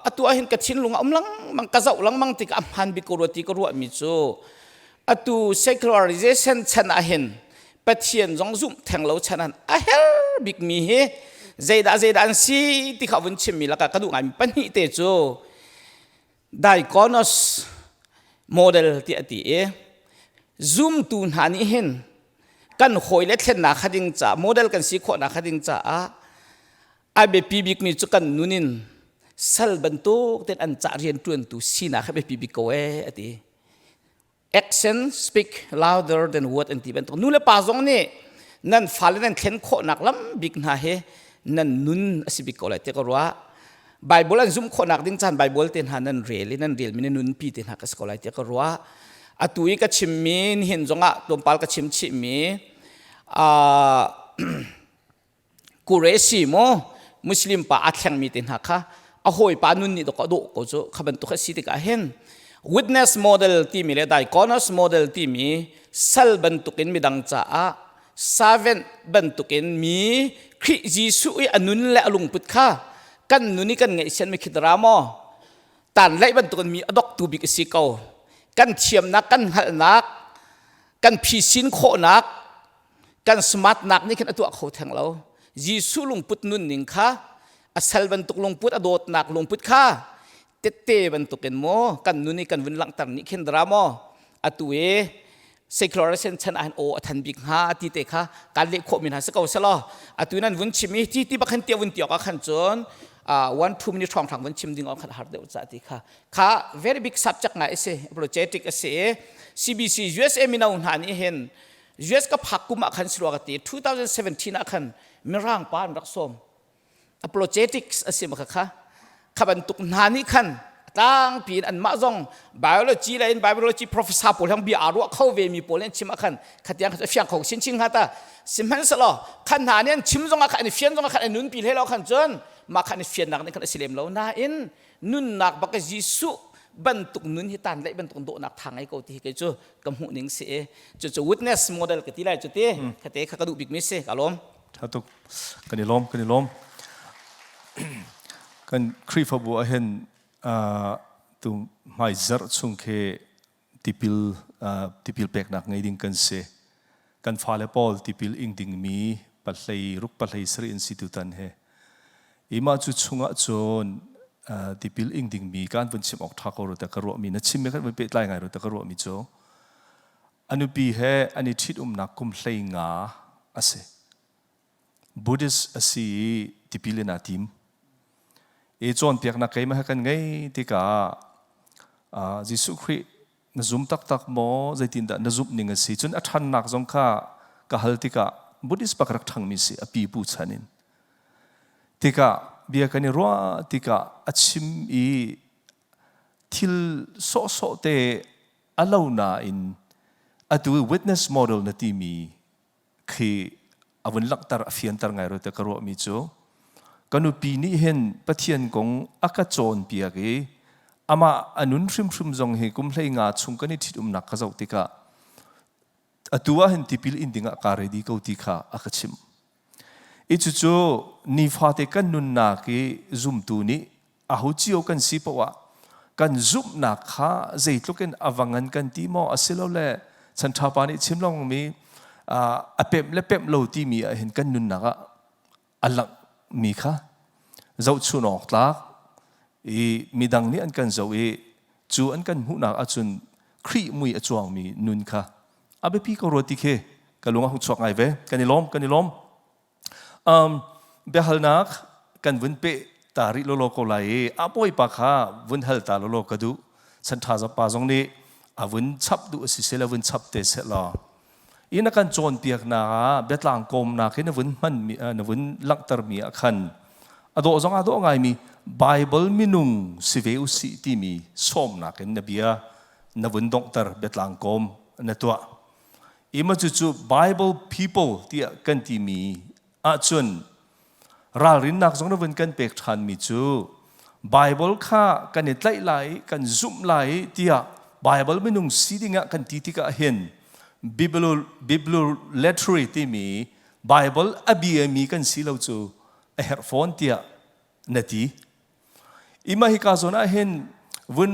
atu ah hin ka thinlung a um lengmang ka zoh lengmang tik a hmaan bik ko rua ti ka ruahmi cu atu secularization chan ah hin Pathian zong zumh theng lo chan an a her bikmi hi zeidah zeidah an si ti kha vun chimmi lakah ka duh ngaimi pahnih te cu Diakonos model tiah a ti i zumtu hna nih hin kan hawile thlennak kha ding caah model kan si khawhnak kha ding caah a biapi bikmi cu kan nun in sal bantuk tein an cah rianṭuantu sinak kha biapi bik ko ee a ti. Action speak louder than word an ti bantuk nu le pa zong nih nan fale nan thlen khawhnak lam bik hna hi nan nun a si bik ko lai ti ka ruah Bible an zumh khawhnak ding caan Bible te hna nan rel i nan relmi nan nunpi te hna ka si ko lai ti ka ruah atu i ka chimmi nihin zongah tlawmpal ka chim chihmi Qureshi maw Muslim pa aa thlengmi te hna kha a hawipa nun nih dawk a dawh ko cu kha bantuk a si tikah hin witness model timi le diakonos model timi sal bantukin midang caah. Servant bantukin mi Khrih Jesuh i a nun le a lungput kha kan nun i kan ngaihsian mi khi dara maw tan laih bantukin mi a doktu bik a si ko. Kan thiamnak, kan hngalhnak, kan phisin khawhnak, kan smartnak nih khin a tuah kho theng lo. Jesuh lungput nun ning kha a sal bantuk lungput, a dawtnak lungput kha tette bantukin maw kan nun i kan vun langhter nih khin dara maw atu i secularization chan ah hin aw a than bik hnga ti te kha kan leh khawh mi hna si ko selaw atu nan vun chim i ti ti bak khan tia vun tiok ah khan cun 1 2 minute hrawng hrang vun chim ding khan har deuh ca ti kha kha very big subject ngai si apologetic a si CBC USA mino hna nih hin US ka phak kum ah khan si rua ka ti 2017 ah khan mirang pa an rak sawm apologetics a si ma kha kha bantuk hna nih khan tlangpi in anmah zong biology le in biology professor pawl hang bia aa ruah kho ve mi pawl nih an chim ah khan khatiang kha fiang kho chinchin hnga ta sihmanhsehlaw khan hna nih an chim zong ah khan an i fian zong ah khan an nunpi hlei lo khan cun mah khan i fiannak nih khan a si lem lo nain nunnak bak Jesuh bantuk nun hi tan laih bantuk dawhnak tha ngei ko ti hi kei cu ka hmuh ning si i cu cu witness model ka ti lai cu ti khate kha ka duh bik mi si ka lawm Tha tuk. Kan i lawm, kan i lawm. Kan Khrihfabu ah hin tu hmai zarh chung khi tipil tipil peknak ngei ding kan si. Kan fale pawl tipil ing dingmi pahlei ruk pahlei sarih in si tutan he. Ima cu chungah cun tipil ing dingmi kan vun chim awk tha ko ru ta ka ruahmi na chim mi kan vun pehtlai ngai ru ta ka ruahmi cu A nupi he an i ṭhitumnak kum 15 a si. Buddhist a si i tipil in aa tim. I cawnpiaknak keimah he kan ngei tikah Jesuh Khrih na zum taktak maw zeitindah na zumh ning a si cun a ṭhannak zong kha ka hal tikah Buddhist bak rak ṭhangmi si a pipu chan in tikah bia kan i ruah tikah a chim i thil sawhsawh te a lo nain atu witness model na timi khi a vun langhter a fianter ngai rua ka ruahmi cu ka nupi nih hin Pathian kong a ka cawnpiak i amah a nun hrimhrim zong hi kum 15 chung kan i ṭhitumnak ka zoh tikah atu ah hin tipil in dingah kaa ready ko ti kha a ka chimh. I cucu nifate kan nunnak i zumtu nih aho cio kan si poah ah kan zumhnak kha zeitluk in a va ngan kan ti maw asilole chanṭha pa nih chim lengmangmi a pemh le pemh lo timi ah hin kan nunnak ah a langhmi kha zohchun awk tlak i midang nih an kan zoh i cu an kan hmuhnak ahcun Khrih mui a cuangmi nun kha a biapi ko rua ti khi ka lung a hung chuak ngai ve kan i lawm kan i lawm Biahalnak kan vun peh ta rih lawlaw ko lai i a bawipa kha vun hal ta lawlaw ka duh. Chanṭha pa zong nih a vun chap duh a si seh le vun chap te seh law. I na kan cawnpiaknak ah biatlang kawmnak hi na vun hmanmi na vun langhtermi ah khan a dawh zong aa dawh ngaimi Bible minung si ve u sih timi sawmnak in na bia na vun donghter biatlang kawm na tuah. Ima cucu Bible people tiah kan timi ahcun ralrinnak zong na vun kan pek ṭhanmi cu Bible kha kan i tlaih lai i kan zumh lai tiah Bible minung si dingah kan ti tikah hin Bibliolatry timi Bible a biami kan si lo cu a herh fawn tiah na ti. Ima hika zawn ah hin vun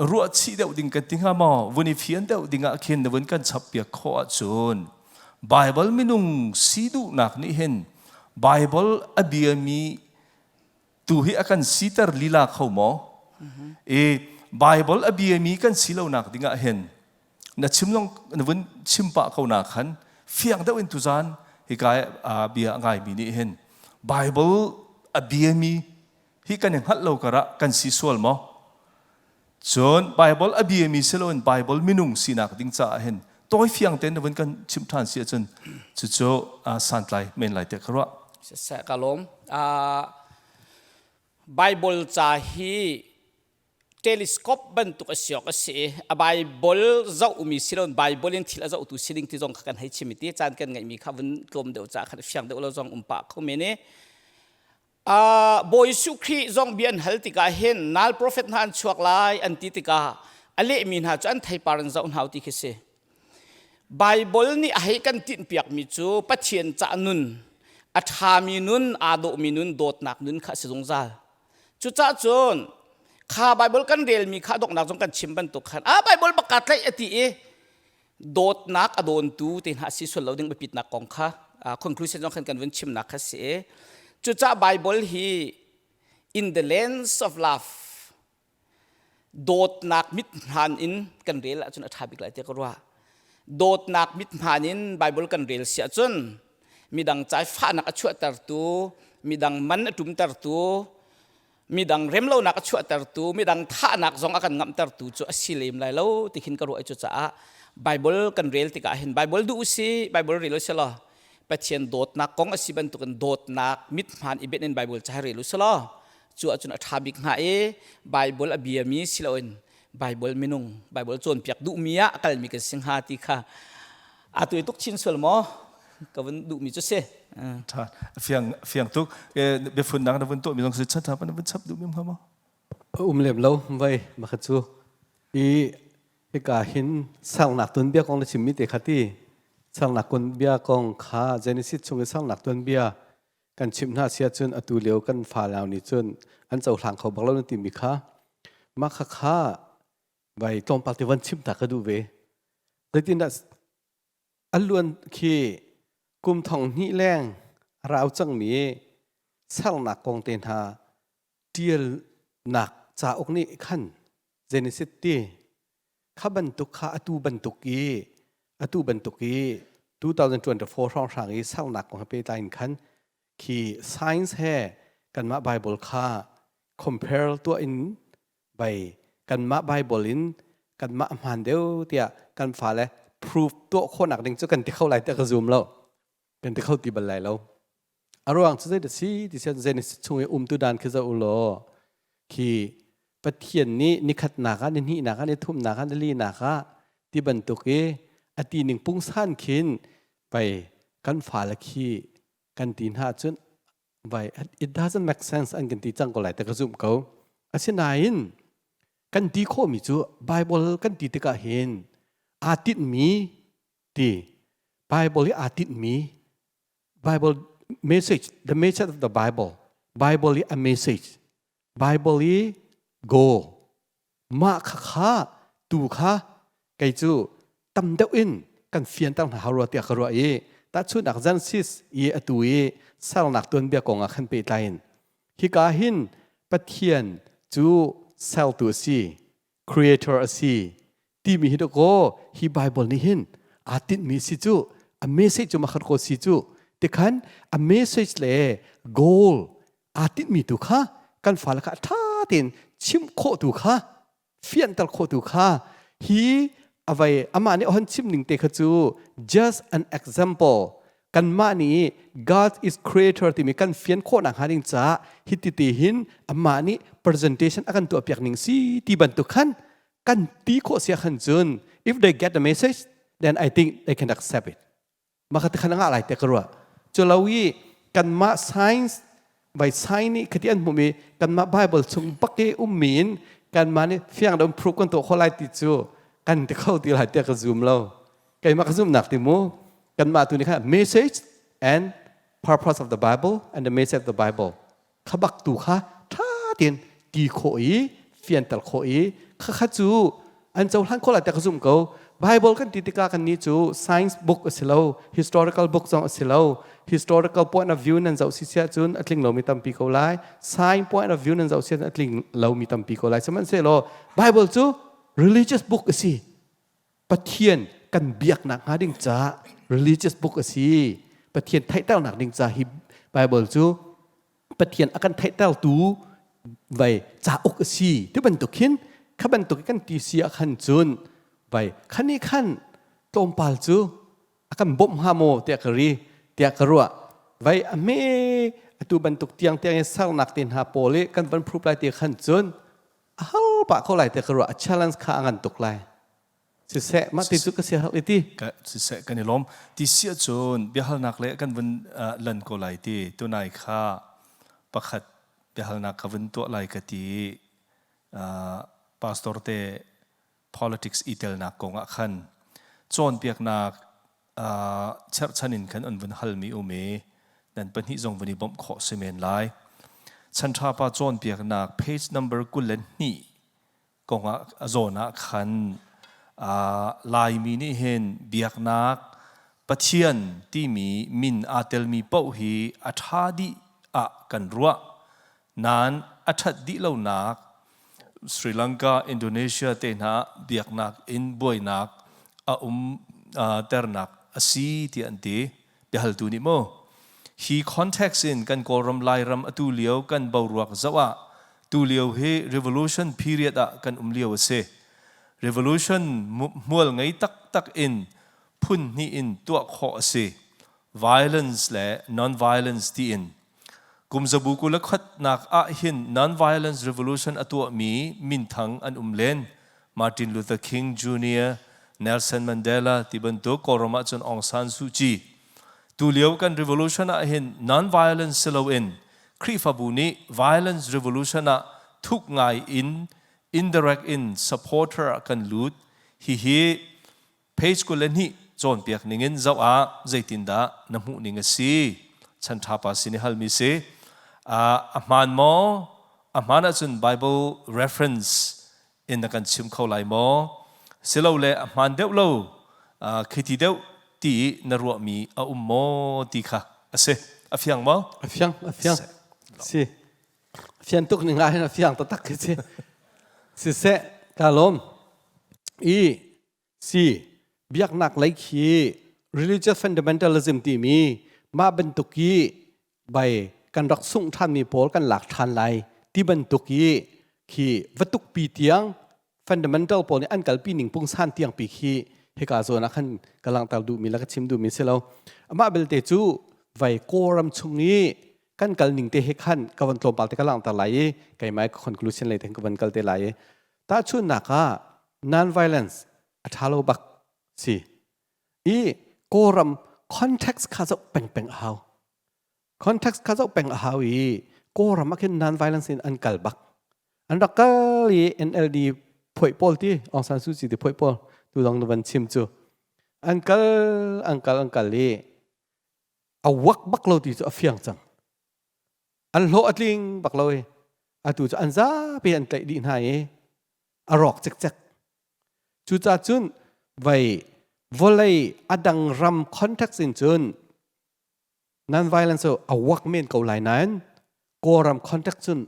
ruah chih deuh ding kan ti hnga maw vun i fian deuh ding ah khin na vun kan chap piak khawh ahcun Bible minung si duhnak nih hin Bible a biami tu hi a kan siter lila kho maw i Bible a biami kan si lonak ding ah hin na chim long na vun chim pah ko na khan fiang deuh in tuzan hika bia a ngaimi nih hin Bible a biami hi kan i hngalh lo karah kan si sual maw cun Bible a biami si loin Bible minung sinak ding caah hin tawi fiang tein na vun kan chim ṭhan si ahcun cucu santlai men lai te ka ruah Siseh ka lawm. Bible ca hi telescope bantuk a si awk a si i a Bible zohmi si loin Bible in thil a zohtu si ding ti zong kha kan hei chim i ti caan kan ngeihmi kha vun tlawm deuh caah khan fiang deuh lo zong um pah kho men i Bawi Jesuh Khrih zong bia an hal tikah hin nal prophet hna an chuak lai an ti tikah a lehmi hna cu an theipar in zoh hna u ti khi si. Baibal nih a hei kan tinhpiakmi cu Pathian cah nun, a ṭhami nun, aa dawhmi nun, dawtnak nun kha a si zungzal. Cucaah cun kha Baibal kan relmi kha a donghnak zong kan chim bantuk khan a Baibal bak kaa tlaih a ti i dawtnak a dawntu te hna a si sual lo ding biapitnak kong kha conclusion zong khan kan vun chimnak kha si i cucaah Baibal hi in the lens of love Dawtnak mithmaan in kan rel ahcun a ṭha bik lai tiah ka ruah. Dawtnak mithmaan in Baibal kan rel si ahcun midang ca i fahnak a chuahtertu, midang man a ṭumtertu, midang remlonak a chuahtertu, midang thahnak zong a kan ngamhtertu cu a si lem lai lo ti khin ka ruah i cucaah Baibal kan rel tikah hin Baibal duh usih, Baibal rel usih law Pathian dawtnak kong a si bantukin dawtnak mithmaan i benh in Baibal ca hi rel usih law cu ahcun a ṭha bik hnga i Baibal a biami si loin Baibal minung Baibal cawnpiak duhmi ah a kalmi kan si hnga ti kha atu i tuk chin sual maw ka vun duhmi cu si. Ṭha fiang fiang tuk biafunnak na vun tuahmi zong si chan na vun chap duhmi hnga maw? Um lem lo vai makha cu i hika hin sangnak tuanbia kong na chimmi te kha ti sangnak bia kong kha Genesis chung i sangnak tuanbia kan chimh hna si ahcun atu lio kan falau nih cun an cohlang kho bak lo na timi kha mah kha kha vai tlawmpal te van chim ta ka duh ve zeitindah a luan khi kum thong hnih leng a rau cangmi sernak kong te hna tialnak cauk nih khan Genesis ti kha bantuk kha atu bantuk i atu bantuk i 2024 hrawnghrang i sernak kong he pehtlai in khan khi science he kanmah Bible kha compare tuah in bai kanmah Bible in kanmah hmaan deuh tiah kan fale proof tuah khawhnak ding cu kan ti kho lai tiah ka zum lo kan ti kho ti bal lai lo A ruang cu zei si ti sian Genesis chung i umtu dan khi zoh u law khi Pathian nih nikhatnak ah nihnihnak ah nithumnak ah nilinak ah ti bantuk i a ti ning pungsan khin vai kan fale khi kan ti hna cun vai it doesn't make sense an kan ti cang ko lai te ka zumh ko asinain kan ti khawhmi cu Bible kan ti tikah hin aa tinhmi ti Bible i aa tinhmi Bible message, the message of the Bible, Bible i a message, Bible i goal. Mah kha kha tu kha kei cu tam deuh in kan fianter hna hau rua tiah ka ruah i tahchunhnak Genesis i atu i sernak tuanbia kong ah khan pehtlai in hika hin Pathian cu sertu a si creator a si timi hi dakaw hi Bible nih hin aa tinhmi si cu a message cu makhat ko si cu tikhan a message le goal aa tinhmi tu kha kan fale kha ṭha tein chimh khawh tu kha fianter khawh tu kha hi avai amah nih a hon chim ning te kha cu just an example kanmah nih God is creator timi kan fian khawhnak hnga ding caah hiti te hin amah nih presentation a kan tuahpiak ning si ti bantuk khan kan ti khawh sia khan cun if they get the message then I think they can accept it maka te khan ngah lai te ka ruah cu lo i kanmah science by science nih khati an hmumi kanmah bible chung bak i ummi in kanmah nih fiang dom proof kan tuah khawh lai ti cu kan ti kho ti lai tiah ka zum lo keimah ka zumhnak ti mu kanmah tu nih khan message and purpose of the Bible and the message of the Bible kha bak tu kha ṭha tein ti khawh i fianter khawh i kha kha cu an cohlan khawh lai tiah ka zumh ko Bible kan ti tikah kan nih cu science book a si lo historical book zong a si lo historical point of view nan zoh si siah cun a tling lomi tampi ko lai science point of view nan zoh si a tling lomi tampi ko lai sihmanhsehlaw Bible cu religious book a si Pathian kan biaknak hnga ding caah religious book a si. Pathian theihternak ding ca hi Bible cu Pathian a kan theihtertu vai cauk a si. Ti bantuk hin kha bantuk kan ti si ah khan cun vai khani khan tlawmpal cu a kan bawmh hnga maw tiah ka ri tiah ka ruah. Vai a hme atu bantuk tiang tiang in sernak te hna pawl i kan van proof lai ti khan cun a hal pah ko lai te ka ruah a challenge kha a ngan tuk lai siseh mah ti cu ka sia hal iti ka siseh kan i lawm ti sia cun biahalnak le kan vun lan ko lai ti tunai kha pakhat biahalnak ka vun tuah lai ka ti pastor te politics i telnak kong ah khan. Cawnpiaknak cherhchan in khan an vun halmi um i nan pahnih zong vun i bawmh khawh si men lai. Chanṭha pa cawnpiaknak page number 22 kongah a zawn ah khan Laimi nih hin biaknak Pathian timi min aa telmi paoh hi a ṭha dih ah kan ruah. Nain a ṭhat dih lonak Sri Lanka, Indonesia te hna biaknak in buainak a um ternak a si tiah an ti. Biahaltu nih mu hi context in kan Kawlram Lairam atu lio kan boruak zoh ah tu lio hi revolution period ah kan um lio a si. Revolution hmual ngei taktak in phun hnih in tuah khawh a si. Violence le non-violence tiin. Kum zabu 21nak ah hin non-violence revolution a tuahmi minthang an um len. Martin Luther King Jr., Nelson Mandela ti bantuk Kawlram ahcun Aung San Suu Kyi. Tulio kan revolution ah hin non-violence si loin Khrihfabu nih violence revolution ah thuk ngai in indirect in supporter ah kan lut. Hihi page 22 cawnpiak ningin zoh ah zeitindah na hmuh ning a si? Chan ṭha pa sin i halmi si. A hmaan maw? A hmaan ahcun Bible reference in na kan chim kho lai maw? Silole a hmaan deuh lo, khiti deuh ti na ruahmi a um maw ti kha a si. A fiang maw? A fiang, a fiang. Si. Fian tuk ning ah hin a fiang taktak khi si. Siseh, ka lawm. I si biaknak lei khi religious fundamentalism timi mah bantuk i bai kan rak sungh ṭhanmi pawl kan lak ṭhan lai ti bantuk i khi va tukpi tiang fundamental pawl nih an kalpi ning pungsan tiang pi khi hika zawn ah khan ka langhter duhmi le ka chim duhmi si lo amah belte cu vai kawlram chung i kan kal ning te he khan ka van tlawmpal te ka langhter lai i keimah conclusion lei te ka van kal te lai i tahchunhnak ah non violence a ṭha lo bak si i kawlram context kha zoh pengpeng a hau context kha zoh peng a hau i Kawlram ah khin non-violence in an kal bak. An rak kal i NLD phoih pawl ti Aung San Suu Kyi ti phoih pawl tu dong na van chim cu an kal an kal an kal i a wak bak lo ti cu a fiang cang. An hlawh a tling bak lo i atu cu an zapi an tlaih dih hna i a rawk cikcek. Cucaah cun vei vawlei a dang ram context in cun non-violence cu a wak men ko lai nain Kawlram contact cun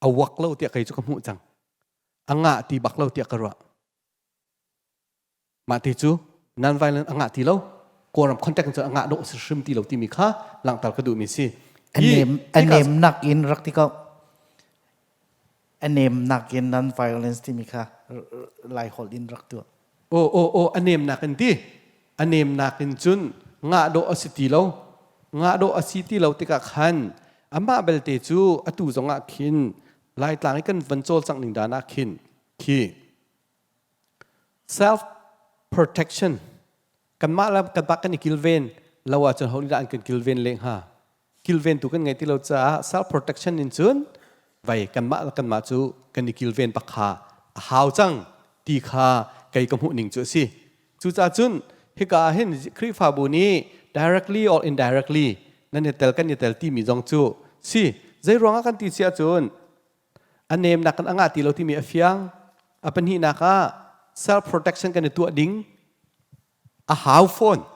a wak lo tiah kei cu ka hmuh cang. A ngah ti bak lo tiah ka ruah. Mah ti cu non-violence a ngah ti lo. Kawlram contact cun a ngah dawh si hrim ti lo timi kha langhter ka duhmi si. A nem nak in rak ti ko. A nem nak in non-violence timi kha lai holh in rak tuah. Aw aw aw a nemnak in ti a nemnak in cun ngah dawh a si ti lo ngah dawh a si ti lo tikah khan amah belte cu atu zongah khin Laitlang i kan van cawlcangh ning dan ah khin khi self protection kanmah le kanmah kan i kilven lo ahcun ho nih dah an kan kilven leng hnga Kilventu kan ngei ti lo caah self protection in cun vai kanmah le kanmah cu kan i kilven bak kha a hau cang ti kha kei ka hmuh ning cu a si. Cucaah cun hika ah hin Khrihfabu nih directly or indirectly nan i tel kan i tel timi zong cu si. Zei ruangah kan ti si ahcun a nemnak kan a ngah ti lo timi a fiang. A pahnihnak ah self protection kan i tuah ding a hau fawn.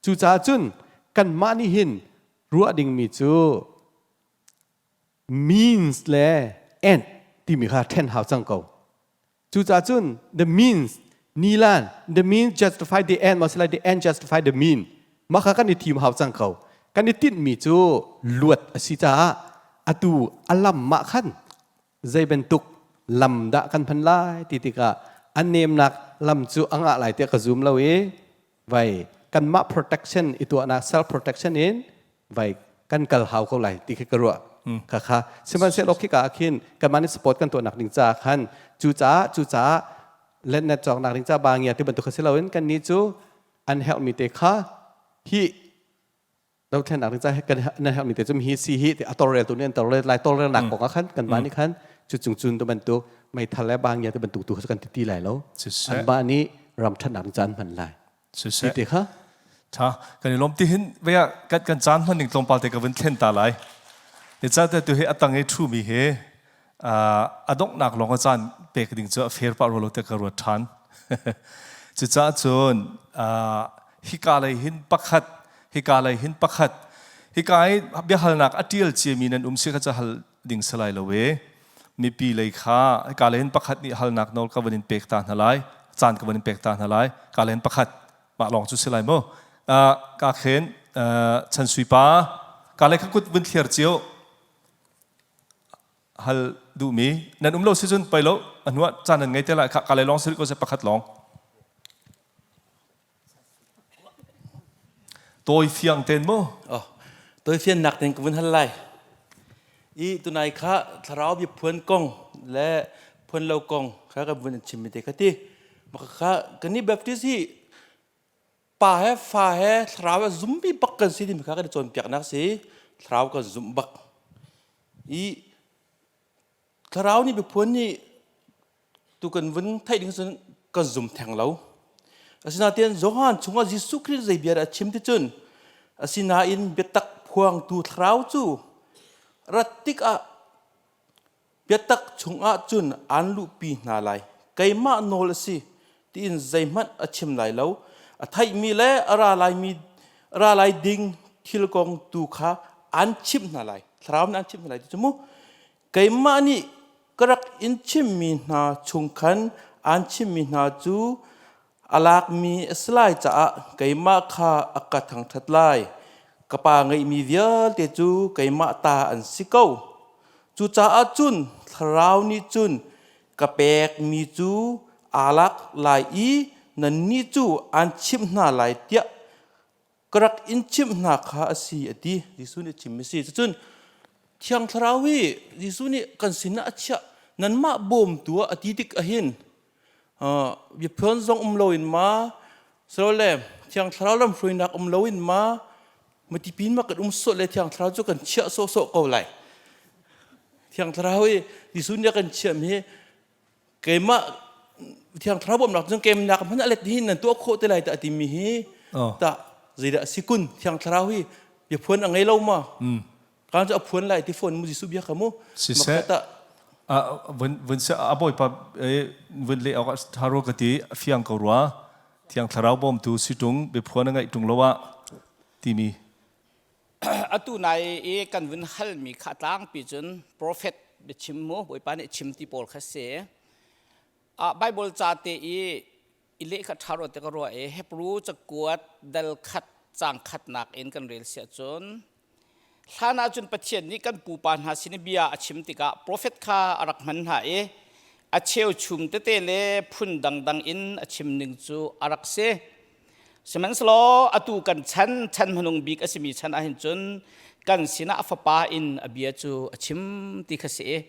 Cucaah cun kanmah nih hin ruah dingmi cu means le end timi kha ṭhen hau cang ko. Cucaah cun the means nilan the means justify the end maw the end justify the mean mah kha kan i thim hau cang ko. Kan i tinhmi cu luat a si caah atu a lam mah khan zei bantuk lam dah kan hman lai ti tikah a nemnak lam cu a ngah lai tiah ka zum lo i vai kanmah protection i tuahnak self protection in vai kan kal hau ko lai ti khi ka ruah kha kha sihmanhsehlaw khika ah khin kanmah nih support kan tuahnak ding caah khan cucaah cucaah letnet cawknak ding ca ba ngia ti bantuk kha si loin kannih cu an herhmi te kha hi dothlennak ding ca kan nan herhmi te cu hi si hi ti a tawlrel tu nih an tawlrel lai tawlrelnak kong ah khan kanmah nih khan cu cung cun tu bantuk meithal le bangia ti bantuk tu kha kan ti ti lai lo anmah nih Ram ṭhatnak caan hman lai. Siseh. Ti te kha. Tha kan i lawm ti hin vea kan kan caan hman ning tlawmpal te ka vun thlen ta lai. Ni ca te tu hi atang i thu mi he a donghnak lawng a caan pek ding cu a fair pah ro lo te ka ruat ṭhan. Cucaah cun hika lei hin pakhat hika lei hin pakhat hika i biahalnak a ṭial ciami nan um si kha ca hal ding salai lo e mipi lei kha hika lei hin pakhat nih halnak nawl ka van in pek ta hna lai caan ka van in pek ta hna lai ka lei hin pakhat mah lawng cu si lai mu ka khen chan sui pa ka lei kha kut vun thliar cio hal duhmi nan um lo si cun pei lo a hnuah caan nan ngei te lai ka lei lawng si ko se pakhat lawng Tawi fiang ten mu. Oh, tawi fian nak ten ka vun hal lai. I tunai kha thlarau bia phuan kong le phuan lo kong kha ka vun chim mi te kha ti. Maka kha kani Baptist hi pa he fa he thlarau a zumbi bak kan si ti mi kha kan cawn piak nak si. Thlarau kan zum bak. I thlarau nih biaphuan nih tu kan vun theih ding cun kan zum theng lo. Asinain Johan chungah Jesuh Khrih zei bia dah a chim ti cun asinain biatak phuangtu thlarau cu rat tikah biatak chungah cun aan luhpi hna lai. Keimah nawl a si tiin zeihmanh a chim lai lo. A theihmi le a ra laimi a ra lai ding thil kong tu kha aan chimh hna lai. Thlarau nih aan chimh hna lai ti cu mu. Keimah nih ka rak in chimmi hna chung khan aan chimmi hna cu a lakmi a si lai caah keimah kha a ka thangṭhat lai. Ka pa ngeihmi vialte cu keimah ta an si ko. Cucaah cun Thlarau nih cun ka pekmi cu aa lak lai i nannih cu aan chimh hna lai tiah ka rak in chimh hna kha a si a ti. Jesuh nih a chim a si. Cucun Thiang Thlarau hi Jesuh nih kan sinah a chiah nanmah bawmtu ah a ti tik ahhin biaphuan zong um loin ma silole Thiang Thlarau lamhruainak um loin ma matipin ma kan um sawh le Thiang Thlarau cu kan chiah sawhsawh ko lai. Thiang Thlarau hi Jesuh nih a kan chiahmi hi keimah thiang thlarau bawmhnak cun keimnak hmanh a let hi nan tuah khawh te lai ta timi hi ta zeidah si kun thiang thlarau hi biaphuan a ngei lo ma kan cu a phuan lai ti phone mu Jesuh bia kha mu siseh vun vun se a bawipa vun le awk tharo ka ti fiang ko rua thiang thlarau bawmtu si tung biaphuan a ngaih tung lo ah timi Atu nai i kan vun halmi kha tlangpi cun profet biachim mu Bawipa nih chim ti pawl kha si. Ah Bible ca te i i leh kha ṭha rua te ka ruah i Hebrew cakuat dal khat caang khatnak in kan rel siah cun hlan ah cun Pathian nih kan pupa hna sin i bia a chim tikah profet kha a rak hman hna i a cheuchum tete le phun dangdang in a chim ning cu a rak si. Sihmanhsehlaw atu kan chan, chan hmanung bik a simi chan ahhin cun kan sinah a fapa in a bia cu a chim ti kha si i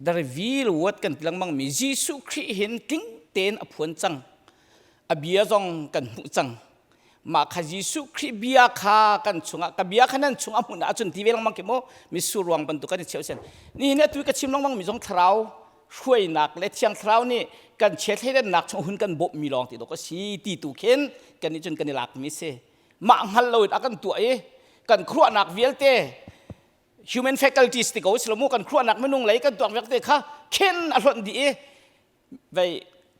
the reveal word kan ti lengmang mi Jesuh Khrih hin tling tein a phuan cang. A bia zong kan hmuh cang. Mah kha Jesuh Khrih bia kha kan chungah ka bia kha nan chungah hmun ahcun ti ve lengmang khi mu mitsur ruang bantuk kan i cheu sen. Nihin atu ka chim lengmang mi zong thlarau hruainak le thiang thlarau nih kan chia thleidannak chung hun kan bawmhmi lawng ti dawk a si ti tu khin kan nih cun kan i lakmi si mah hngal loin a kan tuah i kan khuaruahnak vialte human faculties ti ko si lo mu kan khuaruahnak minung lei kan tuak vialte kha khin a hlonh dih i vei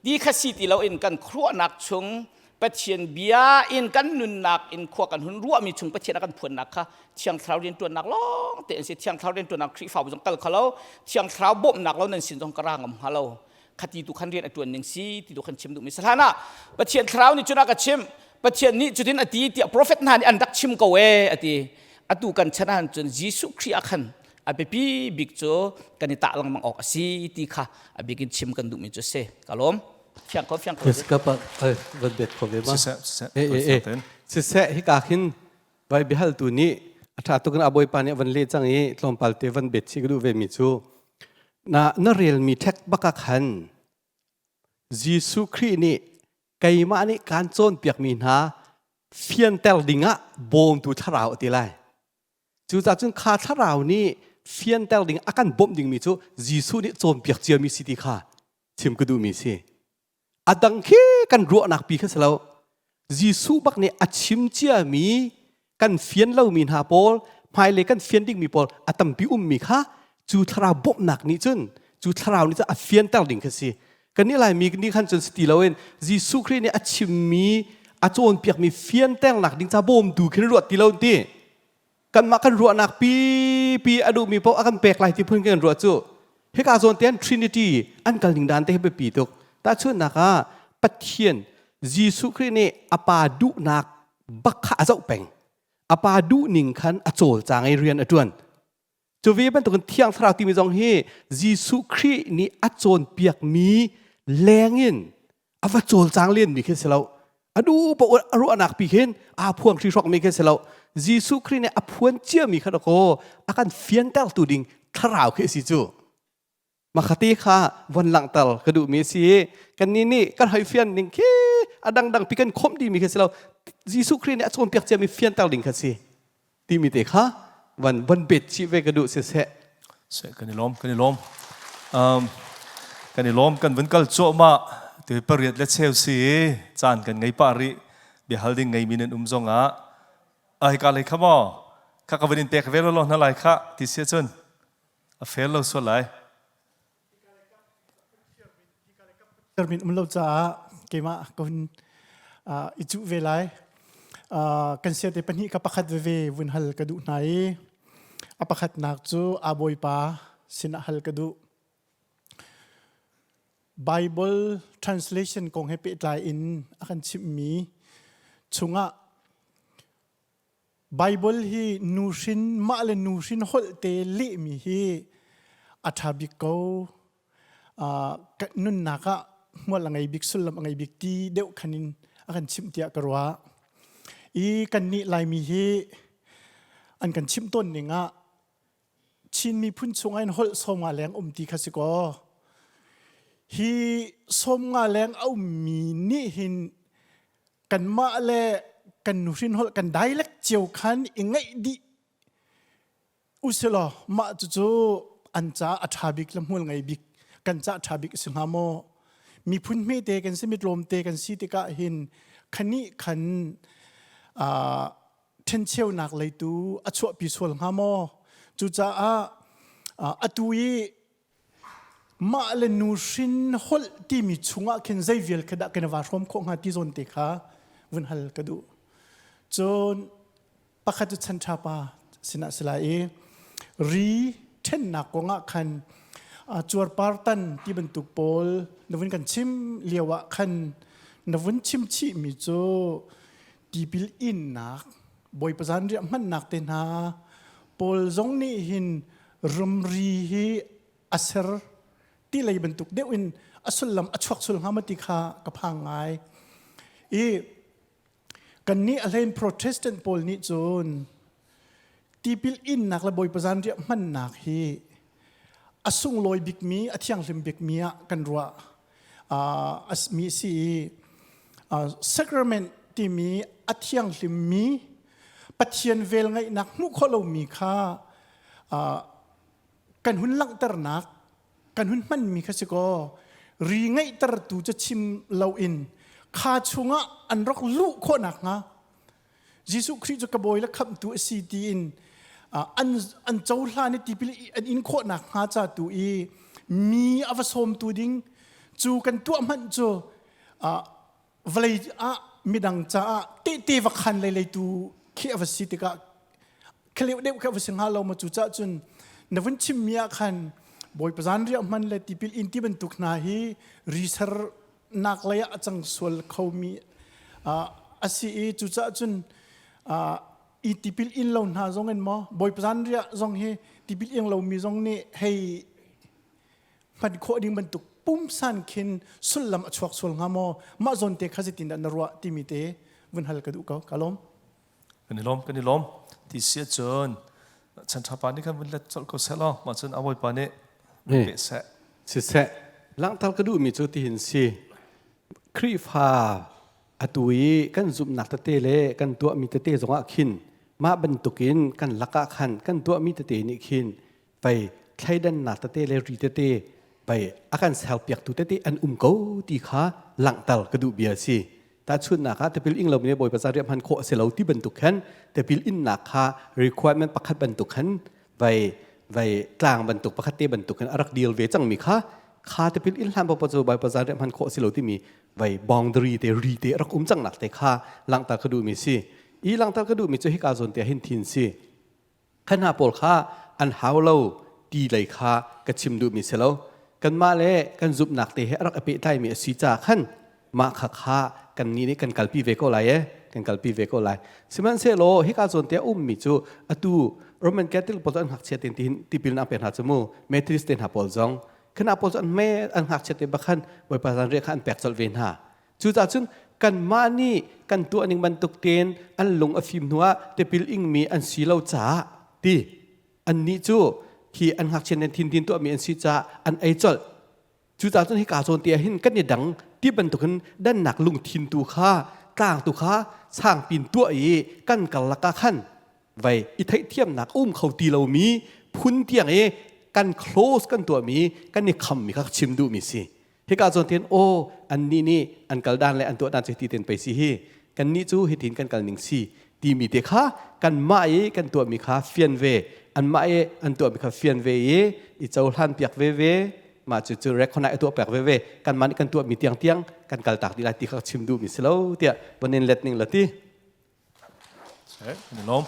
ti kha si ti loin kan khuaruahnak chung Pathian bia in kan nunnak in khua kan hun ruahmi chung Pathian a kan phuannak kha Thiang Thlarau rianṭuannak lawng te an si. Thiang Thlarau rianṭuannak Khrihfabu zong kal kho lo. Thiang Thlarau bawmhnak lo nan sin zong ka ra ngam hnga lo. Khati tu khan rian a ṭuan ning si ti tu khan chim duhmi sahlan ah Pathian Thlarau nih cun a ka chim. Pathian nih cutin a ti tiah profet hna nih an rak chim ko ee a ti. Atu kan chan ah cun Jesuh Khrih ah khan a biapi bik cu kan i tah lengmang awk a si ti kha a bik in chim kan duhmi cu a si. Ka lawm. Fiang ko, fiang ko. Yes, ka pa van bet kho ve ma. Siseh, siseh. Eh eh eh. Siseh hika khin vai bihal tu nih a tha tuk in a bawipa nih van le cang i tlawmpal te van bet chi ka duh ve mi cu na na rel mi thek baka khan Jesuh Khrih nih keimah nih kaan cawnpiak mi hna fianter dingah bawmtu thlarau a ti lai. Cucaah cun kha thlarau nih fianter ding a kan bawmh dingmi cu Jesuh nih cawnpiak ciami si ti kha chim ka duhmi si. A dang khi kan ruahnak pi kha si lo. Jesuh bak nih a chim ciami kan fian lomi hna pawl hmailei kan fian dingmi pawl a tampi ummi kha cu thlarau bawmhnak nih cun cu thlarau nih cun a fianter ding kha si. Kannih Laimi nih khan cun si ti loin Jesuh Khrih nih a chimmi a cawnpiakmi fianternak ding ca bawmtu khin ruat ti lo ti. Kanmah kan ruahnak pipi a duhmi paoh a kan pek lai ti phun kan ruah cu. Hika zawn te Trinity an kal ning dan te hi biapi tuk. Tahchunhnak ah Pathian Jesuh Khrih nih a pa duhnak bak kha a zoh peng. A pa duhning khan a cawlcang i rian a ṭuan. Cu ve bantukin Thiang Thlarau timi zong hi Jesuh Khrih nih a cawnpiakmi lengin a va cawlcang lenmi khi si lo. A duh paoh a ruahnak pi khin aa phuang hrihruakmi khi si lo. Jesuh Khrih nih a phuan ciami kha dakaw a kan fiantertu ding thlarau khi a si cu. Makhate kha von langhter ka duhmi a si i kannih nih kan hoi fian ning khi a dangdang pi kan khomh dihmi khi si lo. Jesuh Khrih nih a cawnpiak ciami fianter ding kha si timi te kha van von bet chih ve ka duh siseh. Seh kan i lawm kan i lawm. Um, kan i lawm kan vun kal cuahmah tu pariat le cheu si caan kan ngei pah rih biahal ding ngeimi nan um zong ah ai ka lei kha maw kha ka van in pek ve lo hna lai kha ti si cun a fair lo sual lai. Termin um lo caah keimah ka hun i cuh ve lai. Kan siate pahnih ka pakhat veve vun hal ka duh hna i a pakhatnak cu a bawipa sinah hal ka duh. Bible translation kong he pehtlai in a kan chimhmi chungah Baibal hi nuhrin mah le nuhrin holh te lehmi hi a ṭha bik ko. Uh, nunnak ah hmual a ngei bik sullam a ngei bik ti deuh khan in a kan chimh tiah ka ruah. I kannih Laimi hi an kan chimh tawn ning ah Chin miphun chungah in holh 50 leng um ti kha si kaw. Hi 50 leng a ummi nih hin kanmah le kan nuhrin holh kan dialect cio khan i ngaih dih usilaw mah cucu an ca a ṭha bik le hmual ngei bik kan ca ṭha bik a si hnga maw miphun hmete kan si mitlawmte kan si tikah hin khani khan ṭhencheunak leitu a chuahpi sual hnga maw cucaah atu i Mah le nuhrin holh timi chungah khin zei vial khi dah kan i vaa hrawm khawh hnga ti zawn te kha vun hal ka duh. Cun pakhat cu chan ṭha pa sinah si lai i ri ṭhennak kongah khan cuarpar tan ti bantuk pawl na vun kan chim lio ah khan na vun chim chihmi cu tipil innak Bawipa zanriah hmannak te hna pawl zong nih hin ramri hi a ser ti lei bantuk deuh in a sullam a chuak sul hnga ma ti kha ka phang ngai i kannih a hlein Protestant pawl nih cun tipil innak le Bawipa zanriah hmannak hi a sunglawi bikmi a thianghlim bikmi ah kan ruah mi si i sacrament timi a thianghlimmi Pathian vel ngeihnak hmuh khawh lomi kha kan hun langhternak kan hun hmanmi kha si kaw ri ngeihtertu cu chim loin kha chungah an rak luh khawh nakhnga Jesuh Khrih cu ka bawi le khamhtu a si tiin an an cohlan i tipil an in khawh nakhnga ca tu i mi a va sawmtu ding cu kan tuah hmanh cu vawlei ah midang caah tehte va khan lei leitu khi a va si tikah khaleuh deuh kha va si hnga lo ma cu cah cun na vun chimmi ah khan bawipa zan riah hman le tipil in ti bantuk hna hi riser nak lei ah a cang sual khomi a si i cucaah cun i tipil in lo hna zong in maw bawipa zan riah zong hi tipil in lomi zong nih hei hman khawh ding bantuk pumsan khin sullam a chuak sual hnga maw mah zawn te kha zeitin dah na ruah timi te vun hal ka duh ko ka lawm Kan i lawm, kan i lawm. Ti si ahcun chan ṭha pa nih khan vun let colh ko seh law mah cun a bawipa nih pe seh. Siseh, langhter ka duhmi cu tihin si. Khrihfa atu i kan zumhnak tete le kan tuahmi tete zongah khin mah bantukin kan lakah khan kan tuahmi tete nih khin pei thleidannak tete le ri tete. Bai a kan serpiaktu tete an um ko ti kha langhter ka duh bia si. Tahchunhnak ah tipil ing lomi Bawipa ca riah hman khawh a si lo ti bantuk khan tipil innak kha requirement pakhat bantuk khan vai vai tlang bantuk pakhat te bantuk khan a rak deal ve cangmi kha kha tipil in hlan paoh cu Bawipa ca riah hman khawh a si lo timi vai boundary te ri te rak um cang nak te kha langhter ka duhmi si. I langhter ka duhmi cu hika zawn te hin thin si. Kha hna pawl kha an hau lo ti lei kha ka chim duhmi si lo. Kanmah le kan zumhnak te he a rak i pehtlaimi a si caah khan mah kha kha kannih nih kan kalpi ve ko lai e kan kalpi ve ko lai. Sihmanhsehlaw hika zawn te a ummi cu atu Roman Catholic pawl cu an ngakchia tein tihin tipil an pek hna cu mu Methodist te hna pawl zong khana pawl cu an me an ngakchia te bak khan Bawipa zanriah kha an pek colh ve hna. Cucaah cun kanmah nih kan tuah ning bantuk tein an lung a fim hnuah tipil ingmi an si lo caah ti annih cu khi an ngakchia nen thin tin tuahmi an si caah an ei colh. Cucaah cun hika zawn te ah hin kan i dang ti bantukin dannak lungthin tu kha tlang tu kha sangpin tuah i kan karlak ah khan vai i theihthiamnak um kho ti lomi phun tiang i kan close kan tuahmi kan i khammi kha chim duhmi si. Hika zawn tin aw annih nih an kal dan le an tuah dan cu ti ten pei si hi kannih cu hitin kan kal ning si timi te kha kanmah i kan tuahmi kha fian ve anmah i an tuahmi kha fian ve i i cohlan piak ve ve mah cu cu recognize a tuah piak ve ve kanmah nih kan tuahmi tiang tiang kan kal tak dih lai ti kha chim duhmi si lo tiah von in let ning la ti Lawm.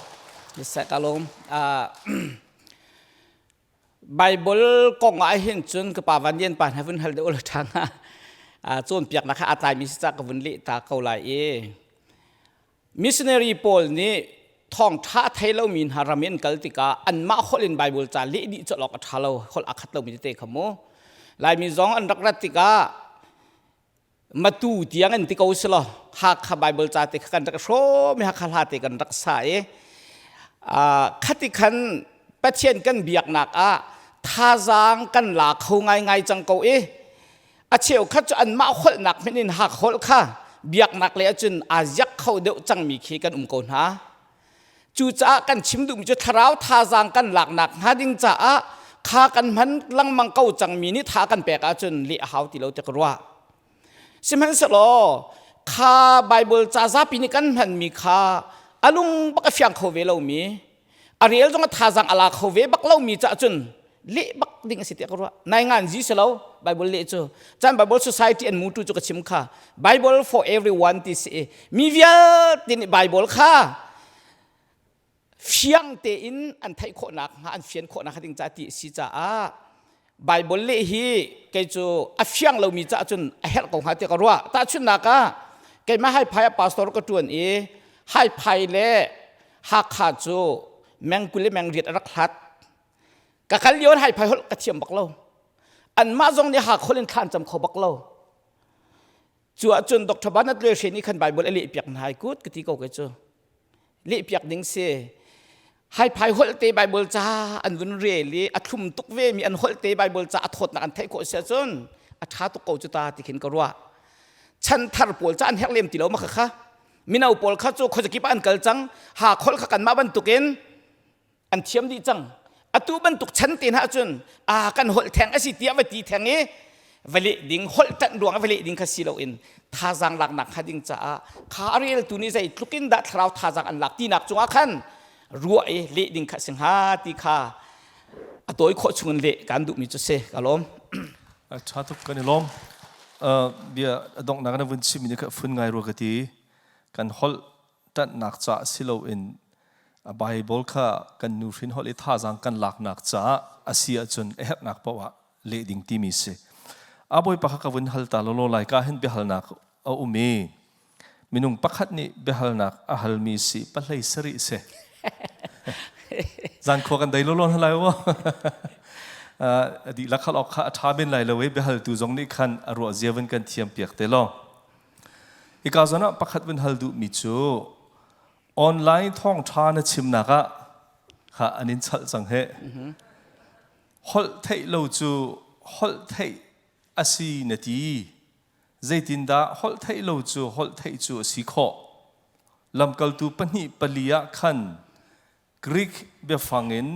Yes, ka lawm. Bible kong ah hin cun ka pa Van Lian pa hna vun hal deuh la ṭha hnga. Cawnpiaknak kha aa tlaimi si ca ka vun leh ta ko lai i missionary pawl nih thawngṭha thei lomi hna ram in kal tikah anmah holh in Bible ca leh dih colh awk a ṭha lo holh aa khat lomi tete kha mu. Laimi zong an rak rat tikah Matu tiang in ti ko si law Hakha Bible ca te kha kan rak hrawm i Hakha hla te kan rak sa i khati khan Pathian kan biaknak ah thazaang kan la kho ngaingai cang ko i a cheukhat cu anmah holhnak hmanh in Hakha holh kha biaknak lei ahcun aa ziak kho deuh cangmi khi kan um ko hna. Cucaah kan chim duhmi cu thlarau thazaang kan laknak hnga ding caah kha kan hman lengmang ko cangmi nih tha kan pek ahcun leh a hau ti lo ti ka ruah. Sihmanhsehlaw kha Bible ca zapi nih kan hmanmi kha a lung bak a fiang kho ve lomi a rel zong a thazaang a la kho ve bak lomi caah cun leh bak ding a si tiah ka ruah. Nai ngan zi si lo Bible leh cu. Chan Bible Society an mutu cu ka chim kha Bible for everyone ti si i mi vialte nih Bible kha fiang tein an theih khawhnak hnga an fian khawhnak ding ca ti a si caah Bible leh hi kei cu a fiang lomi caah cun a herh ko hnga tiah ka ruah. Tahchunhnak ah keimah Haiphai ah pastor ka ṭuan i Haiphai le Hakha cu meng 20 le meng riat a rak hlat. Ka kal lio in Haiphai holh ka thiam bak lo. Anmah zong nih Hakha holh in thla an cam kho bak lo. Cu ahcun Dr. Bernard Lwe Hre nih khan Bible a lehpiak hna ai kut ka ti ko kei cu. Lehpiak ding si. Haiphai holh te Bible ca an vun rel i a thlum tuk ve mi an holh te Bible ca a thawtnak an theih khawh si ahcun a ṭha tuk ko cu ta ti khin ka ruah. Chan thar pawl ca an herh lem ti lo ma kha mino pawl kha cu khuazakip ah an kal cang ha kholh kha kanmah bantukin an thiam dih cang atu bantuk chan te hna ahcun a kan holh theng a si tiah va ti theng i va leh ding holh ṭanh ruang ah va leh ding kha si loin thazaang laknak kha ding caah kha a reltu nih zeitluk in dah thlarau thazaang an lak tinak cungah khan ruah i leh ding kha si hnga ti kha a tawi khawh chungin leh kan duhmi cu si ka lawm A ṭha tuk kan i lawm. Bia a donghnak na vun chimmi nih kha fun ngai rua ka ti. Kan holh ṭanhnak caah si loin Bible kha kan nuhrin holh i thazaang kan laknak caah a si ahcun a herhnak paoh ah leh ding timi si. A bawipa kha ka vun hal ta lawlaw lai ka hin biahalnak a um i minung pakhat nih biahalnak a halmi si pahlei sarih si. Zan khua kan dei lawlaw hna lai maw? A dihlak hal awk kha a ṭha men lai lo i biahaltu zong nih khan a ruah zia vun kan thiam piak te law. Hika zawn ah pakhat vun hal duhmi cu online thawngṭha na chimnak ah kha an in chalh cang he. Holh theih lo cu holh theih a si na ti. Zeitindah holh theih lo cu holh theih cu a si khawh? Lamkaltu pahnih pali ah khan Greek biafang in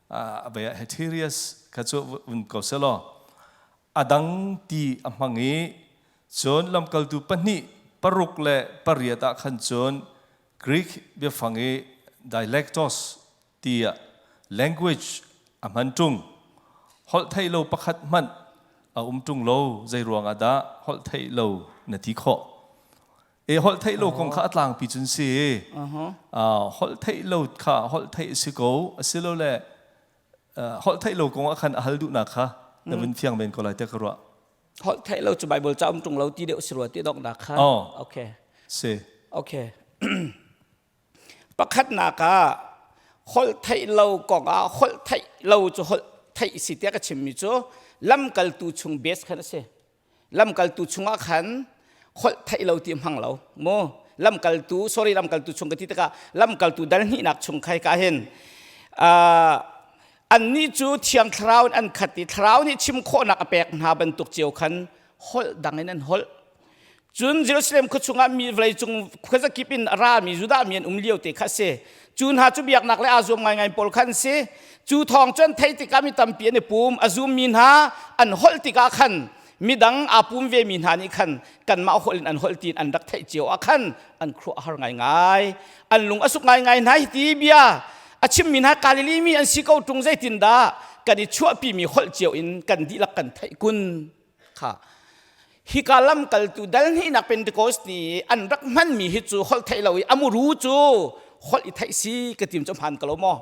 a vei ah Heterius kha cu vun ko selaw. A dang ti a hmang i cun lamkaltu pahnih paruk le pariat ah khan cun Greek biafang i dialectos tiah language a hman ṭung. Holh theih lo pakhat hmanh a um ṭung lo zei ruangah dah holh theih lo na ti khawh? E holh theih lo kong kha a tlangpi cun si. Uh, holh theih lo kha holh theih si ko asilole holh theih lo kong ah khan a hal duhnak kha na vun fiang men ko lai te ka ruah. Holh theih lo cu Bible ca um ṭung lo ti deuh si rua ti donghnak kha. Oh. Okay. Si. Okay. Pakhatnak ah holh theih lo kong ah holh theih lo cu holh theih si tiah ka chimmi cu lamkaltu chung base khan a si. Lamkaltu chungah khan holh theih lo ti hmang lo mu lamkaltu sorry lamkaltu chung ka ti tikah lamkaltu dal hnihnak chung khai ka hin uh, annih cu thiang thlarau in an khat i thlarau nih chim khawhnak a pek hna bantuk cio khan holh dang in an holh Cun Jerusalem khua chungah mi vawleicung khuazakip in a rami Judah mi an um lio te kha a si. Cu hna cu biaknak le aa zuam ngaingai pawl kha an si. Cu thawng cu an theih tikah mi tampi an i pum. A zummi hna an holh tikah khan midang aa pum vemi hna nih khan kanmah holh in an holh tiin an rak theih cio ah khan an khuaruah a har ngaingai. An lung a suk ngaingai hna. Hiti bia a chimmi hna Galilee mi an si ko ṭung zeitindah kan i chuahpimi holh cio in kan dihlak kan theih kun. Kha hika lamkaltu dal hnihnak Pentecost ni an rak hmanmi hi cu holh theih lo i a muru cu holh i theih si ka tim cu hmaan ko lo maw?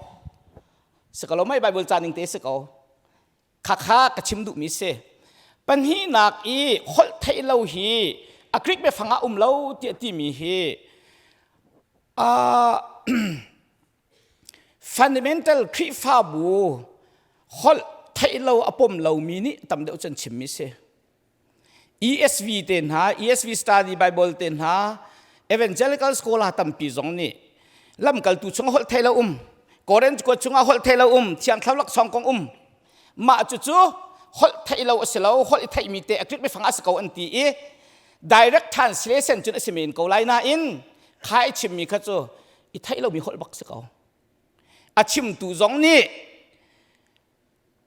Si ko lo mei Bible ca ning te si ko. Khakha ka chim duhmi si. Pahnihnak i holh theih lo hi a Greek biafang ah um lo tiah timi hi uh, Fundamental Khrihfabu holh theih lo a pom lomi nih tam deuh cun chimmi si. ESV te hna, ESV Study Bible te hna, Evangelical Scholar tampi zong nih lamkaltu chung holh thei lo um, Korinth kuat chungah holh thei lo um, Thiang Thlarau laksawng kong um. Mah cucu holh theih lo a si lo, holh i theihmi te a Greek biafang a si ko an ti i direct translation cun a si men ko lai nain kha i chimmi kha cu i theih lomi holh bak si ko a chimtu zong nih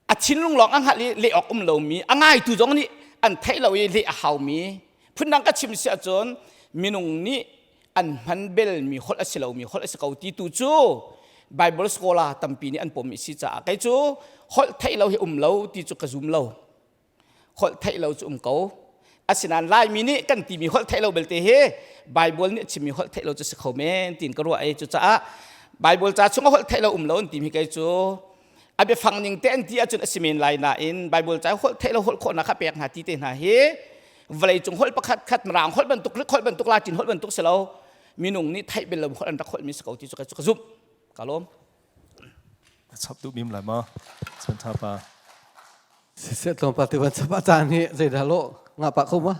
a thinlung lawng a hngalh i leh awk um lomi a ngaitu zong nih an theih lo i leh a haumi phundang ka chim si ahcun minung nih an hman belmi holh a si lomi holh a si ko ti tu cu Bible scholar tampi nih an pom i si caah kei cu holh theih lo hi um lo ti cu ka zum lo holh theih lo cu um ko asinain laimi nih kan timi holh theih lo belte hi Bible nih a chimmi holh theih lo cu si kho men tiin ka ruah ei cucaah Bible ca chung holh theih lo um lo an timi kei cu a biafang ning te an ti ahcun a si men lai nain Bible ca holh theih lo holh khawhnak kha pek hna ti te hna hi vawlei cung holh pakhat khat mirang holh bantuk Greek holh bantuk Latin holh bantuk si lo minung nih theih bel lo holh an rak holhmi si ko ti cu ka zumh ka lawm chap duh mim lai ma chan tha pa Siseh tlawmpal te van chap a caan hi zeidah lo nga pa kho ma?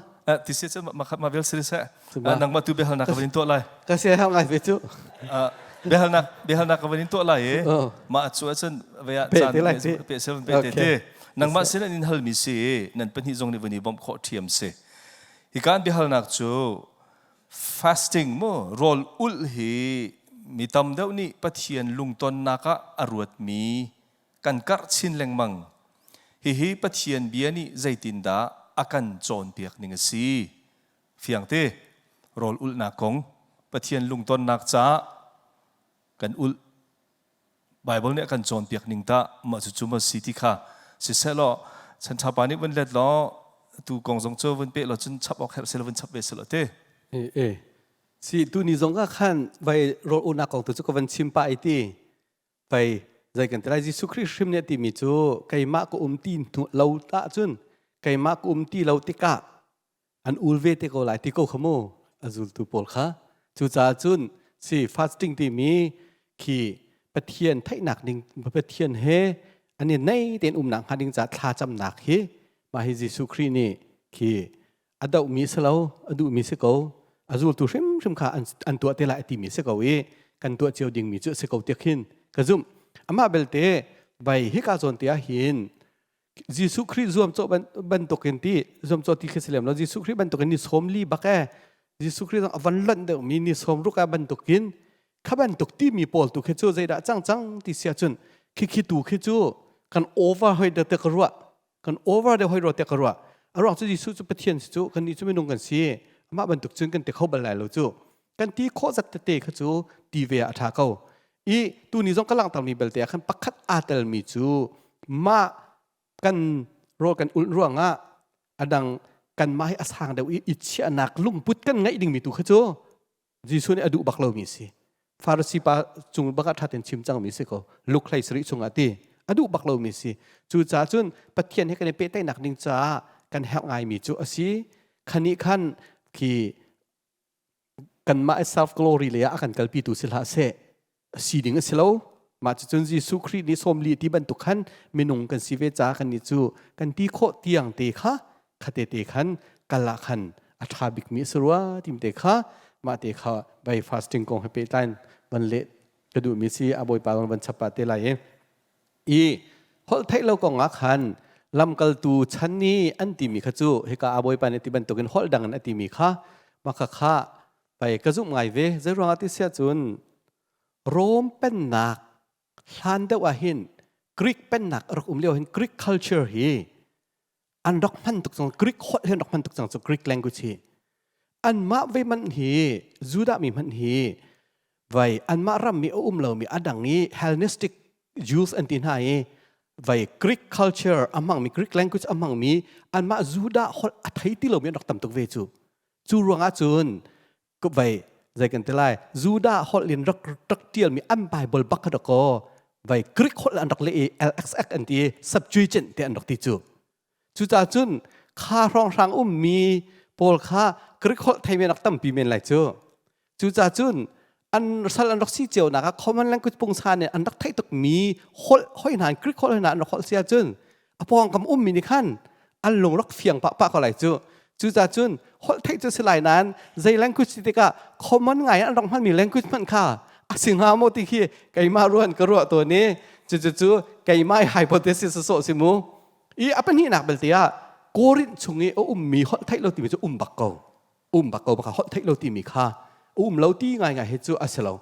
Ti si cu ma ma vel siri seh. Nangmah tu biahalnak ka van in tuah lai. Ka sia hau ngai ve cu. Biahalnak biahalnak ka van in tuah lai i mah cu ahcun ve ah caan pe se pe te te. Nangmah sin an in halmi si nan pahnih zong nih van i bawmh khawh ṭhiam si. Hi kan biahalnak cu fasting mu rawl ulh hi mi tam deuh nih Pathian lungtonnak ah a ruatmi kan karh chin lengmang. Hihi Pathian bia nih zeitindah a kan cawnpiak ning a si? Fiangte, rawl ulhnak kong, Pathian lungtonnak caah kan ulh. Bible nih a kan cawnpiak ning tah mah cucu maw si ti kha sisehlaw chanṭha pa nih vun let law tu kong zong cu vun peh law cun chap awk herh selaw vun chap ve selaw te. E e si tu ni zong ah khan vai rawl ulhnak kong tu cu ka van chim pah i ti Pei zei kan ti lai Jesuh Khrih hrim nih a timi cu keimah ka um ti lo ahcun keimah ka um ti lo tikah an ul ve te ko lai ti ko kha mu a zultu pawl kha cucaah cun si fasting timi khi Pathian theihnak ding Pathian he an i nei tein umnak hnga ding caah thlacamnak hi mah hi Jesuh Khrih nih khi a dohmi si lo a duhmi si ko a zultu hrimhrim kha an, an tuah te lai a timi si ko i kan tuah cio dingmi cu a si ko tiah khin ka zumh amah belte bai hika zawn te ah hin Jesuh Khrih zuamcawh bantukin ti zuamcawh ti khi si lem lo Jesuh Khrih bantukin ni sawm li bak e Jesuh Khrih zong a van lonh deuhmi ni sawm ruk ah bantukin kha bantuk timi pawl tu khi cu zeidah cang cang ti sia cun khi khi tu khi cu kan over hoi de te ka ruah. Kan over deuh hoi rua tiah ka ruah. A ruang cu Jesuh cu Pathian si cu kannih cu minung kan si. Amah bantuk cun kan ti kho bal lai lo cu. Kan ti khawh zat tete kha cu ti ve ah a ṭha ko. I tuni zong ka langhtermi belte ah khan pakhat aa telmi cu mah kan rawl kan ulh ruangah a dang kanmah hi a sang deuh i i chiahnak lungput kan ngeih dingmi tu kha cu Jesuh nih a duh bak lomi si. Farasi pa cung bak ah ṭha tein chim cangmi si ko. Luke hlei sarih chungah ti a duh bak lomi si. Cucaah cun Pathian he kan i pehtlaihnak ding caah kan herh ngaimi cu a si. Khan nih khan khi kanmah self glory lei ah a kan kalpitu si hlah seh. Si ding a si lo. Mah cucun Jesuh Khrih nih sawmli ti bantuk khan minung kan si ve caah kannih cu kan ti khawh tiang te kha khate te khan kal ah khan a ṭha bikmi a si rua tim te kha mah te kha bai fasting kong he pehtlai van leh ka duhmi si a bawipa zong van chap pah te lai i i holh theih lo kong ah khan lamkaltu chan ni an timi kha cu hika a bawipa nih ti bantukin holh dang in a timi kha mah kha kha bai ka zumh ngai ve zei ruangah ti siah cun Rom pennak hlan deuh ah hin Greek pennak a rak um lio hin Greek culture hi an rak hman tuk cang Greek holh hi an rak hman tuk cang cu Greek language hi anmah ve man hi Judah mi hmanh hi vai anmah ram mi a um lomi a dang i Hellenistic Jews an ti hna i vai Greek culture a hmangmi Greek language a hmangmi anmah Judah holh a thei ti lomi an rak tam tuk ve cu cu ruangah cun vai zei kan ti lai Judah holh in rak rak tialmi an Bible bak kha ko vai Greek holh an rak leh i LXX an ti i Septuagint te an rak ti cu cucaah cun kha hrawnghrang ummi pawl kha Greek holh theimi rak tampi men lai cu cucaah cun an sal an rak si cio nak ah common language pungsan in an rak theih tukmi holh hoi hna Greek holh hna an rak holh si ahcun a pawngkam ummi nih khan an lung rak fiang pah pah ko lai cu cucaah cun holh theih cu si lai nain zei language ti tikah common ngai an rak hmanmi language hmanh kha a si hnga maw ti khi keimah ruan ka ruah tawn i cucu cu keimah hypothesis sawh si mu i a pahnihnak belte ah Korinth chung i a ummi holh theih lo timi cu um bak ko um bak ko baka holh theih lo timi kha um lo ti ngaingai hi cu a si lo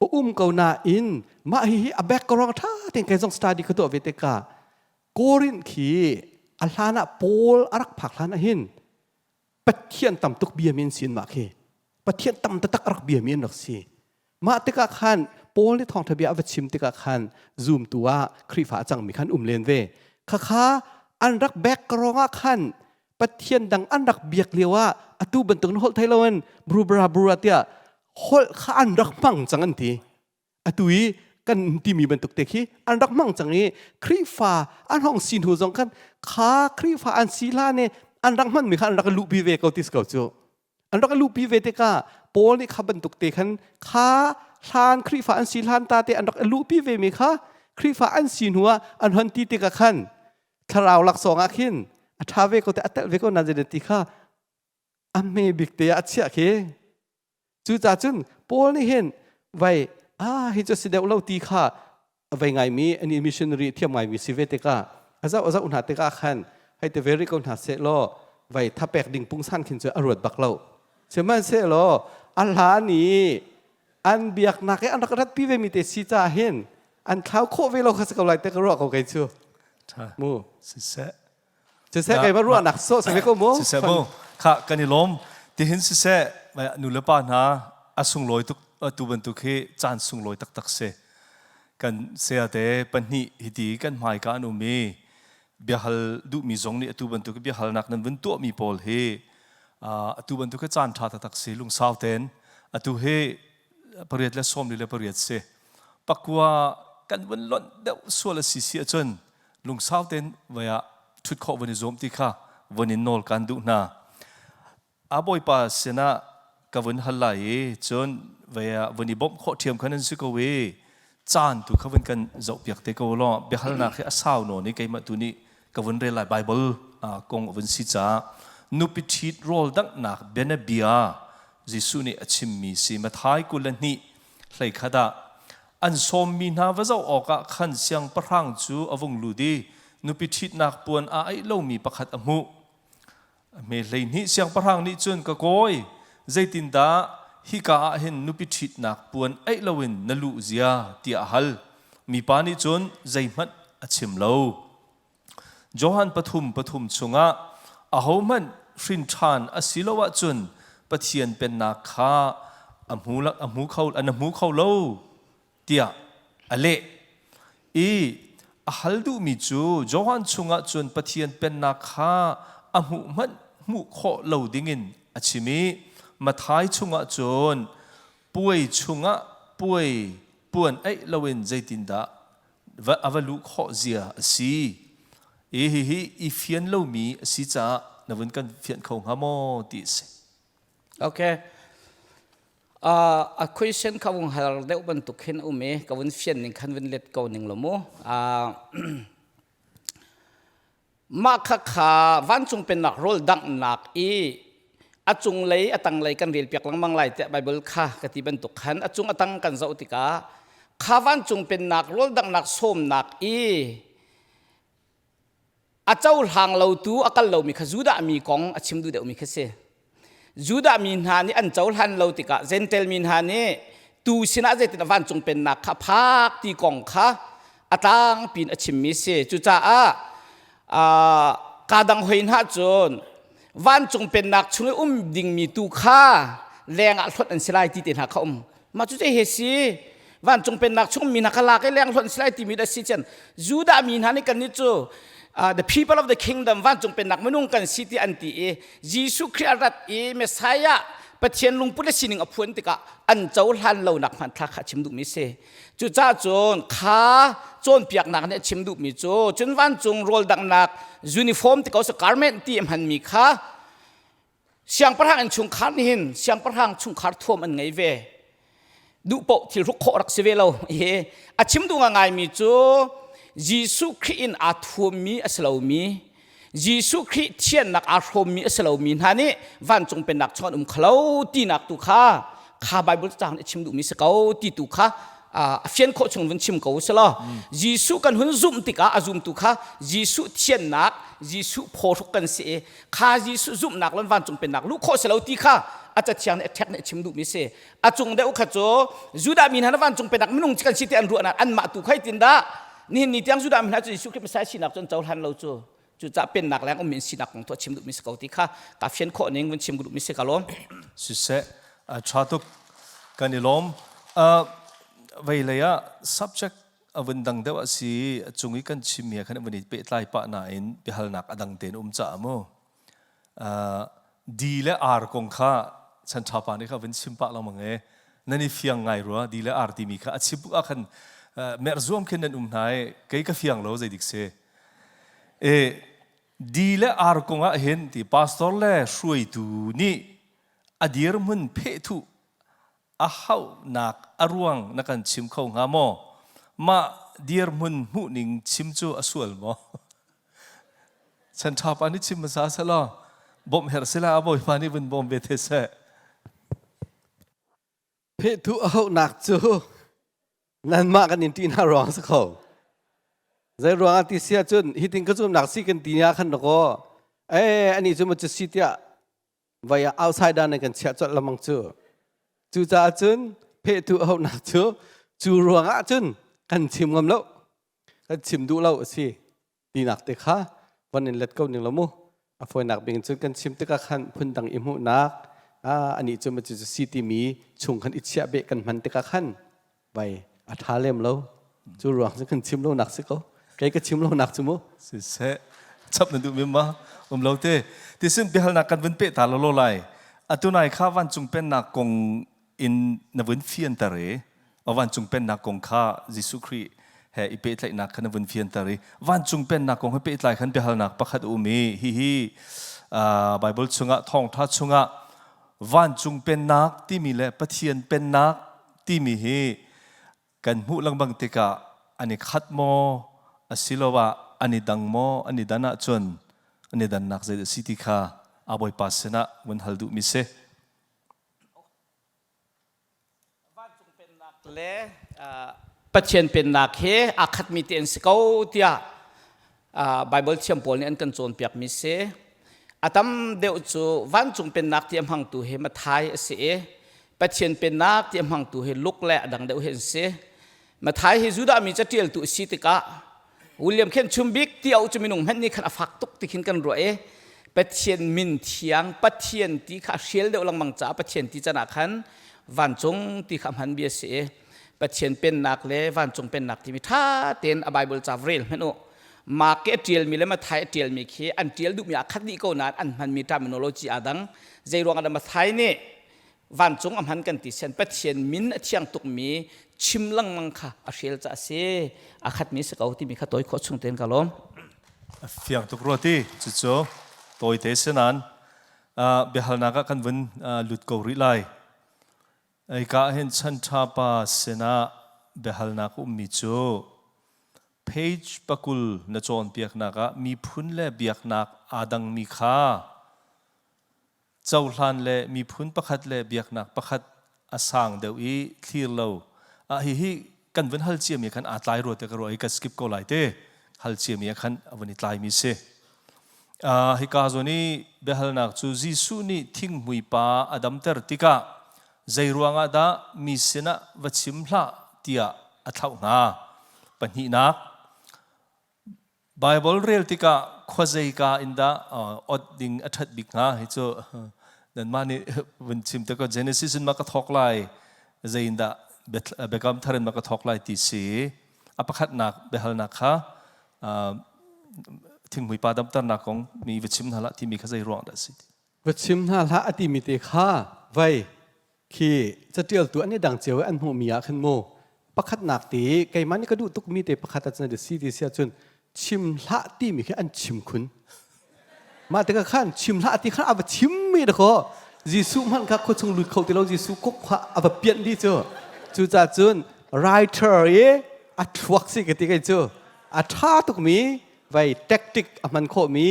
a um ko nain mah hihi a background ṭha tein kei zong study ka tuah ve tikah Korinth khi a hlan ah Paul a rak phak hlan ah hin Pathian tam tuk biami an si mah khi Pathian tam taktak a rak biami an rak si mah tikah khan Paul nih thawngṭha bia a va chim tikah khan zumtu ah Khrihfa a cangmi khan um len ve khakha an rak background ah khan Pathian dang an rak biak lio ah atu bantuk in holh thei loin brubra brura tiah holh kha an rak hmang cang an ti atu i kan timi bantuk te khi an rak hmang cang i Khrihfa an hong si hnu zong khan kha Khrihfa an si hlan i an rak hmanmi kha an rak luhpi ve ko ti ko cu an rak luhpi ve tikah Paul nih kha bantuk te khan kha hlan Khrihfa an si hlan ta te an rak luhpi ve mi kha Khrihfa an si hnu ah an hon ti tikah khan thlarau laksawng ah khin a ṭha ve ko te a telh ve ko na zei ti kha a hme bik te ah a chiah khi cucaah cun Paul nih hin vai ah hi cu si deuh lo ti kha a vei ngaimi ani missionary thiam ngaimi si ve tikah a zoh a zoh hna tikah khan hei te ve rih ko hna seh law vai thapek ding pungsan khin cu a ruat bak lo sihmanhsehlaw a hlan i an biaknak i an rak ratpi ve mi te si caah hin an thlau khawh ve lo kha si ko lai te ka ruah ko kei cu mu siseh siseh kei va ruahnak sawh si ve ko mu siseh mu kha kan i lawm tihin siseh nu le pa hna a sunglawi tuk tu bantuk hi caan sunglawi taktak si kan sayate pahnih hiti kan hmaika an um i biahal duhmi zong nih atu bantuk biahalnak nan vun tuahmi pawl hi atu bantuk hi caan ṭha taktak si lungsau ten atu hi 8:48 si pakua kan vun lonh deuh sual a si si ahcun lungsau tein vai ah ṭhut khawh vun i zuam ti kha vun in nawl kan duh hna. A bawipa sinah ka vun hal lai i cun vai ah vun i bawmh khawh ṭhiam khan an si ko i caan tu kha vun kan zohpiak te ko law biahalnak hi a sau nawn i keimah tu nih ka vun rel lai Bible kong a vun si caah nupi ṭhit rawl danghnak bianabia Jesuh nih a chimmi si Matthai 22 hleikhat ah an sawmmi hna va zoh awkah khan siangpahrang cu a vung lut i nupi ṭhitnak puan aa aih lomi pakhat a hmuh. A hme 12 siangpahrang nih cun ka kawi zeitindah hika ah hin nupi ṭhitnak puan aih loin na luh zia tiah a hal. Mipa nih cun zeihmanh a chim lo. Johan pathum pathum chungah ahohmanh hrin ṭhan a si lo ahcun Pathian pennak kha a hmu a hmu kho an hmu kho lo tiah a leh. I a hal duhmi cu Johan chungah cun Pathian pennak kha a hmuh hmanh hmuh khawh lo dingin a chim i Matthai chungah cun puai chungah puai puan eih loin zeitindah a va luh khawh zia a si. I hihi i fian lomi a si caah na vun kan fianh kho hnga maw ti a si. Okay. Uh, a question ka vung hal deuh bantuk hin um i ka vun fian ning khan vun let ko ning lo mu. Uh, mah kha kha vancung pennak rawl danghnak i a cunglei a tanglei kan rel piak lengmang lai tiah Bible kha ka ti bantuk khan a cung a tang kan zoh tikah kha vancung pennak rawl danghnak sawmnak i a cohlang lotu a kal lomi kha Judah mi kong a chim duh deuhmi kha si. Judah mi hna nih an cohlan lo tikah Jentail mi hna nih tu sinah zeitin vancung pennak kha phak ti kong kha a tlangpi in a chimmi si. Cucaah kaa dang hoi hna cun vancung pennak chung i um dingmi tu kha leng ah hlonh an si lai ti te hna kha um. Mah cu he si vancung pennak chung mi hna kha lak i leng hlonh si lai timi dah si cun Judah mi hna nih kan nih cu the people of the kingdom vancung pennak minung kan si ti an ti i Jesuh Khrih a rat i Messiah Pathian lungput le sining a phuan tikah an cohlan lonak hmanthlak kha a chim duhmi si. Cucaah cun kha cawnpiaknak nih a chim duhmi cu cun vancung rawl danghnak uniform ti ko sa garment ti a hmanmi kha Siangpahrang in chungkhar nih hin siangpahrang chungkhar thuam an ngei ve. Duh paoh thil hruk khawh rak si ve lo. Hi a chim duh ngaimi cu Jesuh Khrih in aa thuammi a si lomi, Jesuh Khrih thiannak aa hrawmmi a si lomi hna nih vancung pennak chung an um khalo tinak tu kha kha Bible caang nih a chim duhmi si ko ti tu kha a fian khawh chung vun chim ko si law Jesuh kan hun zumh tikah a zumtu kha Jesuh thiannak Jesuh phawhruk kan si i kha Jesuh zumhnak lon vancung pennak luh khawh si lo ti kha a cathiang nih a ṭhek nih a chim duhmi si a cung deuh kha cu Judah mi hna na vancung pennak minung kan si ti an ruahnak anmah tu khai tin dah nihin ni tiang Judah mi hna cu Jesuh Khrih Messiah sinak cu an cohlan lo cu cucaah pennak leng ummi sinak kong tu a chim duhmi si ko ti kha ka fian khawh ning vun chim duhmi si ka lawm siseh a tha tuk kan i lawm vei lei ah subject a vun dang deuh a si a cung i kan chimmi he khan a vun i pehtlai pah nain biahalnak a dang tein um caah mu D le R kong kha chan ṭha pa nih kha vun chim pah lengmang e nan i fiang ngai rua D le R timi kha a chim buk ah khan merh zuam khin nan um hna i kei ka fiang lo zeidik si e D le R kong ah hin ti pastor le hruaitu nih a dirhmun phehthuh a hauhnak a ruang na kan chim kho hnga maw? Mah dirhmun hmuhning chim cu a sual maw? Chan ṭha pa nih chim hmasa selaw bawmh herh sila a bawipa nih vun bawm ve te seh. Phehthuh a hauhnak cu nanmah kan in ṭih hna ruang si kho. Zei ruangah ti si ahcun hitin ka zumnak si kan ti ah khan dakaw eh ani cu ma cu si tiah vai ah outsider nan kan chiah colh lamang cu cucaah cun phehtu a honak cu cu ruangah cun kan chim ngam lo kan chim duh lo a si tinak te kha van in let ko ning lo mu a fawinak bing cun kan chim tikah khan phundang i hmuhnak ani cu ma cu si timi chung khan i chiah beh kan hman tikah khan vai a ṭha lem lo cu ruang cu kan chim lo nak si ko kei ka chim lo nak cu mu siseh chap na duh mi ma um lo te tisin biahalnak kan vun pe ta lo lo lai atunai kha vancung pennak kong in na vun fianter i vancung pennak kong kha Jesuh Khrih he i pehtlaihnak kha na vun fianter i vancung pennak kong he pehtlai khan biahalnak pakhat um i hihi Bible chungah thawngṭha chungah vancung pennak timi le Pathian pennak timi hi kan hmuh lengmang tikah an i khat maw asiloah an i dang maw an i dan ahcun an i dannak zei a si ti kha a Bawipa sinah vun hal duhmi si. Vancung pennak le Pathian pennak hi aa khatmi te an si ko tiah Bible thiam pawl nih an kan cawnpiakmi si. A tam deuh cu vancung pennak ti a hmangtu hi Matthai a si i Pathian pennak ti a hmangtu hi Luke le a dang deuh hi an si. Matthai hi Judah mi caṭialtu a si tikah William khen chumbik ti au cu minung hmanh nih khan a fak tuk ti khin kan ruah i Pathian min thiang Pathian ti kha a hrial deuh lengmang caah Pathian ti can ah khan vancung ti kha hman bia si i Pathian pennak le vancung pennak timi ṭha tein a Bible ca rel hmanh u Mark a ṭialmi le Matthai a ṭialmi khi an ṭial duhmi aa khat dih ko nain an hmanmi terminology aa dang zei ruang ah dah Matthai nih vancung a hman kan ti sian Pathian min a thiang tukmi chim lengmang kha a hrial ca a si a khatmi si ko timi kha tawi khawh chung tein ka lawm A fiang tuk rua ti cucu tawite si nain biahalnak ah kan vun lut ko rih lai. Hika ah hin chan ṭha pa sinah biahalnak a ummi cu page pakul na cawnpiaknak ah miphun le biaknak aa dangmi kha cohlan le miphun pakhat le biaknak pakhat a sang deuh i thlir lo ah hihi kan vun hal ciami khan aa tlai rua te ka ruah i ka skip ko lai te hal ciami ah khan a vun i tlaimi si. Uh, hika zawn i biahalnak cu Jesuh nih thinghmui pa a damter tikah zei ruangah dah mi sinah va chim hlah tiah a thlauh hna. Pahnihnak, Baibal rel tikah khuazeika in dah ot ding a ṭhat bik hnga? Hi cu nanmah nih vun chim te ko Genesis in ma ka thawk lai, zei in dah Biakam Thar in ma ka thawk lai ti si. A pakhatnak biahalnak kha thinghmui pa damternak kong mi va chim hna hlah timi kha zei ruang dah a si? Va chim hna hlah a timi te kha vai khi catialtu an i dang cio i an hmuhmi ah khan mu pakhatnak te keimah nih ka duh tukmi te pakhat ah cun si ti si ahcun chim hlah timi khi an chim khun mah tikah khan chim hlah ti khan a va chim mi dakaw Jesuh hmanh kha khuachung lut kho ti lo Jesuh kuk kha a va pianh dih cu cucaah cun writer i a thluak si ka ti kei cu a ṭha tukmi vai tactic a hman khawhmi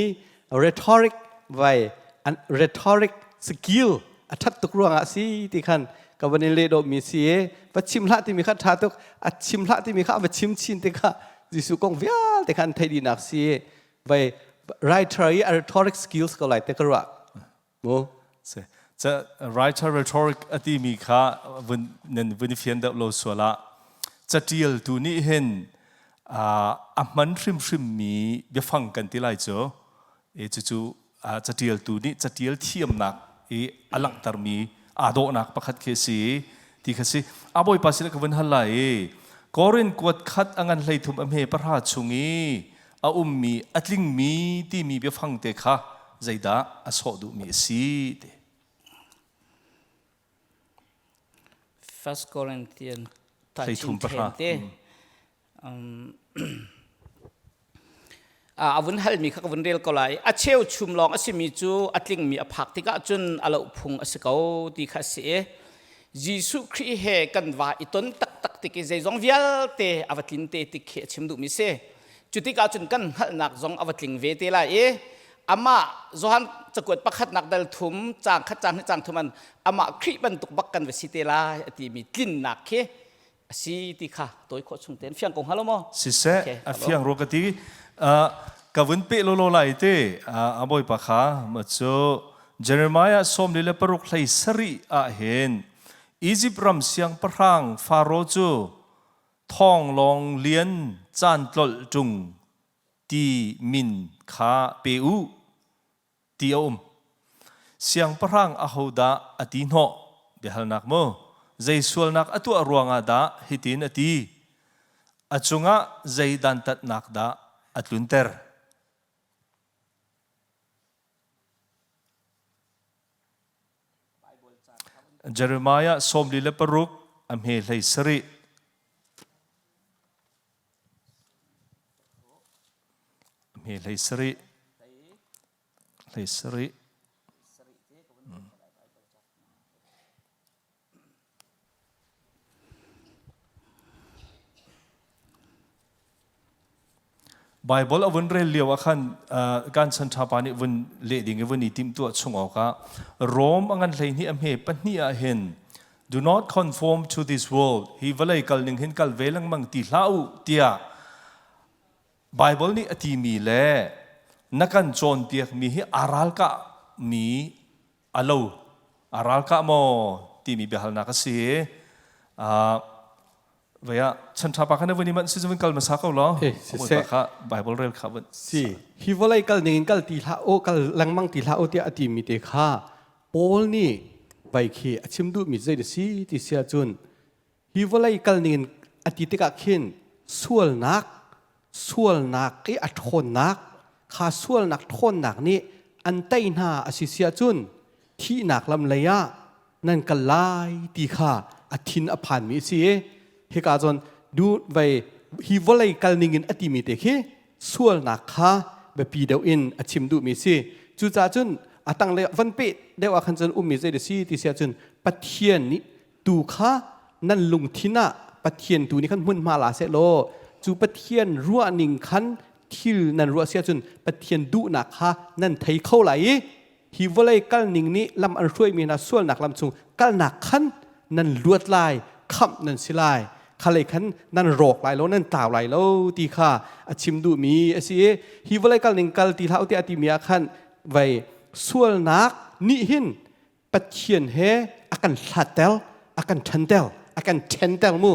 rhetoric vai an rhetoric skill a ṭhat tuk ruangah si ti khan ka van in leh dawhmi si i va chim hlah timi kha ṭha tuk a chim hlah timi kha a va chim chin ti kha Jesuh kong vialte kha an theih dihnak si vai writer i a rhetoric skills ko lai te ka ruah mu ca writer rhetoric a timi kha vun nan vun fian deuh lo sual ah catialtu nih hin a hman hrimhrim mi biafang kan ti lai cu e cucu catialtu nih catial thiamnak i a langhtermi aa dawhnak pakhat khi a si ti kha si a bawipa sin ka vun hal lai i Korin kuat khat a ngan 13 a hme pahra chung i a ummi a tlingmi timi biafang te kha zeidah a sawh duhmi a si ti First Corinthians 13 pahra te a vun halmi kha ka vun rel ko lai a cheu chum lawng a simi cu a tlingmi a phak tikah cun a loh phung a si ko ti kha a si i Jesuh Khrih he kan va i ton taktak tik i zeizong vialte a va tlin te tik khi a chim duhmi si cu tikah cun kan hngalhnak zong a va tling ve te lai i amah Johan cakuat pakhatnak dal thum caang khat caang hnih caang thum an amah Khrih bantuk bak kan va si te lai a timi tlinnak khi a si ti kha tawi khawh chung tein fiang ko hnga lo maw siseh Okay, a fiang ro ka ti ka vun pe lolo lai te a bawipa kha ma cu Jeremiah sawmli le paruk hlei sarih ah hin Egypt ram siangpahrang Faro cu thong lawng lian caan tlolh ṭung ti min kha pe u ti a um. Siangpahrang ahodah a ti hnawh? Biahalnak mu. Zei sualnak a tuah ruangah dah hitin a ti? A cungah zei dantatnak dah a tlunter? Jeremiah 46 a hme hlei sarih. A hme hlei sarih. Hlei sarih. Bible a vun rel lio ah khan kan chan ṭha pa nih vun leh ding i vun i timhtuah chung awkah Rom a ngan 12 a hme pahnih ah hin do not conform to this world hi vawlei kal ning hin kal ve lengmang ti hlah u tiah Baibal nih a timi le na kan cawnpiakmi hi aa ralkahmi a lo. Aa ralkah maw timi biahalnak a si. Vei ah chan ṭha pa kha na vun i manh si cu vun kal hmasa ko law. Eh, siseh. Bawipa kha Bible rel kha vun. Si, hi vawlei kal ning in kal ti hlah u, kal lengmang ti hlah u tiah a timi te kha Paul nih vai khi a chim duhmi zei a si ti si ahcun hi vawlei kal ning in a ti tikah khin sualnak sualnak i a ṭhawnnak kha sualnak ṭhawnnak nih an tei hna a si si ahcun thihnak lam lei ah nan kal lai ti kha a thin a phanmi a si i hika cun du vei hi vawlei kal ning in a timi te khi sualnak kha biapi deuh in a chim duhmi si. Cucaah cun a tanglei van peh deuh ah khan cun ummi zei si ti si ahcun Pathian nih tu kha nan lungthin ah Pathian tu nih khan hmunhma la seh law cu Pathian ruahning khan thil nan ruah si ahcun Pathian duhnak kha nan thei kho lai i hi vawlei kalning nih lam an hruaimi hna sualnak lam chung kalnak khan nan luat lai khamh nan si lai khalei khan nan rawk lai lo nan tlau lai lo ti kha a chim duhmi a si i hi vawlei kalning kal ti hlah u tiah a timi ah khan vei sualnak nih hin Pathian he a kan hlatter a kan ṭhanter a kan ṭhenter mu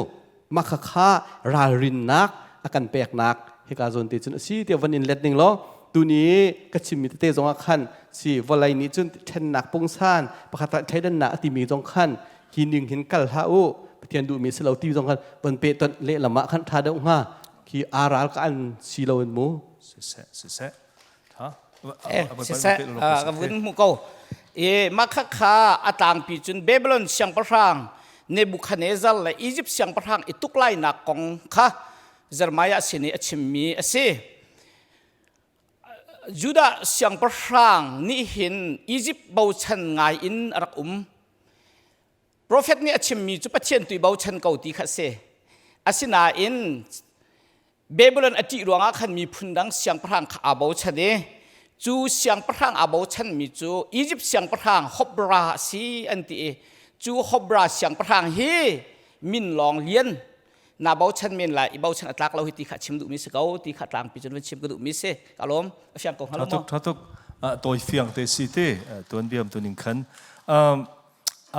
mah khakha ralrinnak a kan peknak hika zawn te cun a si tiah van in let ning law tuni ka chimmi tete zong ah khan si vawlei nih cun ṭhennak pungsan pakhat ah thleidannak a timi zong khan hi ning hin kal hlah u Pathian duhmi si lo ti zong khan van pe ton lehlam ah khan ṭha deuh hnga khi aa ral ka an si lo in mu siseh siseh Eh, siseh, ka vun hmu ko. I mah khakha a tlangpi cun Babylon siangpahrang Nebuchadnezzar le Egypt siangpahrang i tuk lainak kong kha Jeremiah sin i a chimmi a si. Judah siangpahrang nih hin Egypt bochan ngai in a rak um. Profet nih a chimmi cu Pathian tu i bochan ko ti kha a si. Asinain Babylon a ṭih ruangah khan miphun dang siangpahrang kha aa bochan i cu siangpahrang aa bochanmi cu Izipt siangpahrang Hobra a si an ti i cu Hobra siangpahrang hi min lawng lian naa bochan men lai i bochan a tlak lo hi ti kha chim duhmi si ko ti kha tlangpi cun van chim ka duhmi si ka lawm a fiang ko hnga lo maw Thatuk thatuk tawi fiang te si te tuan biam tuning khan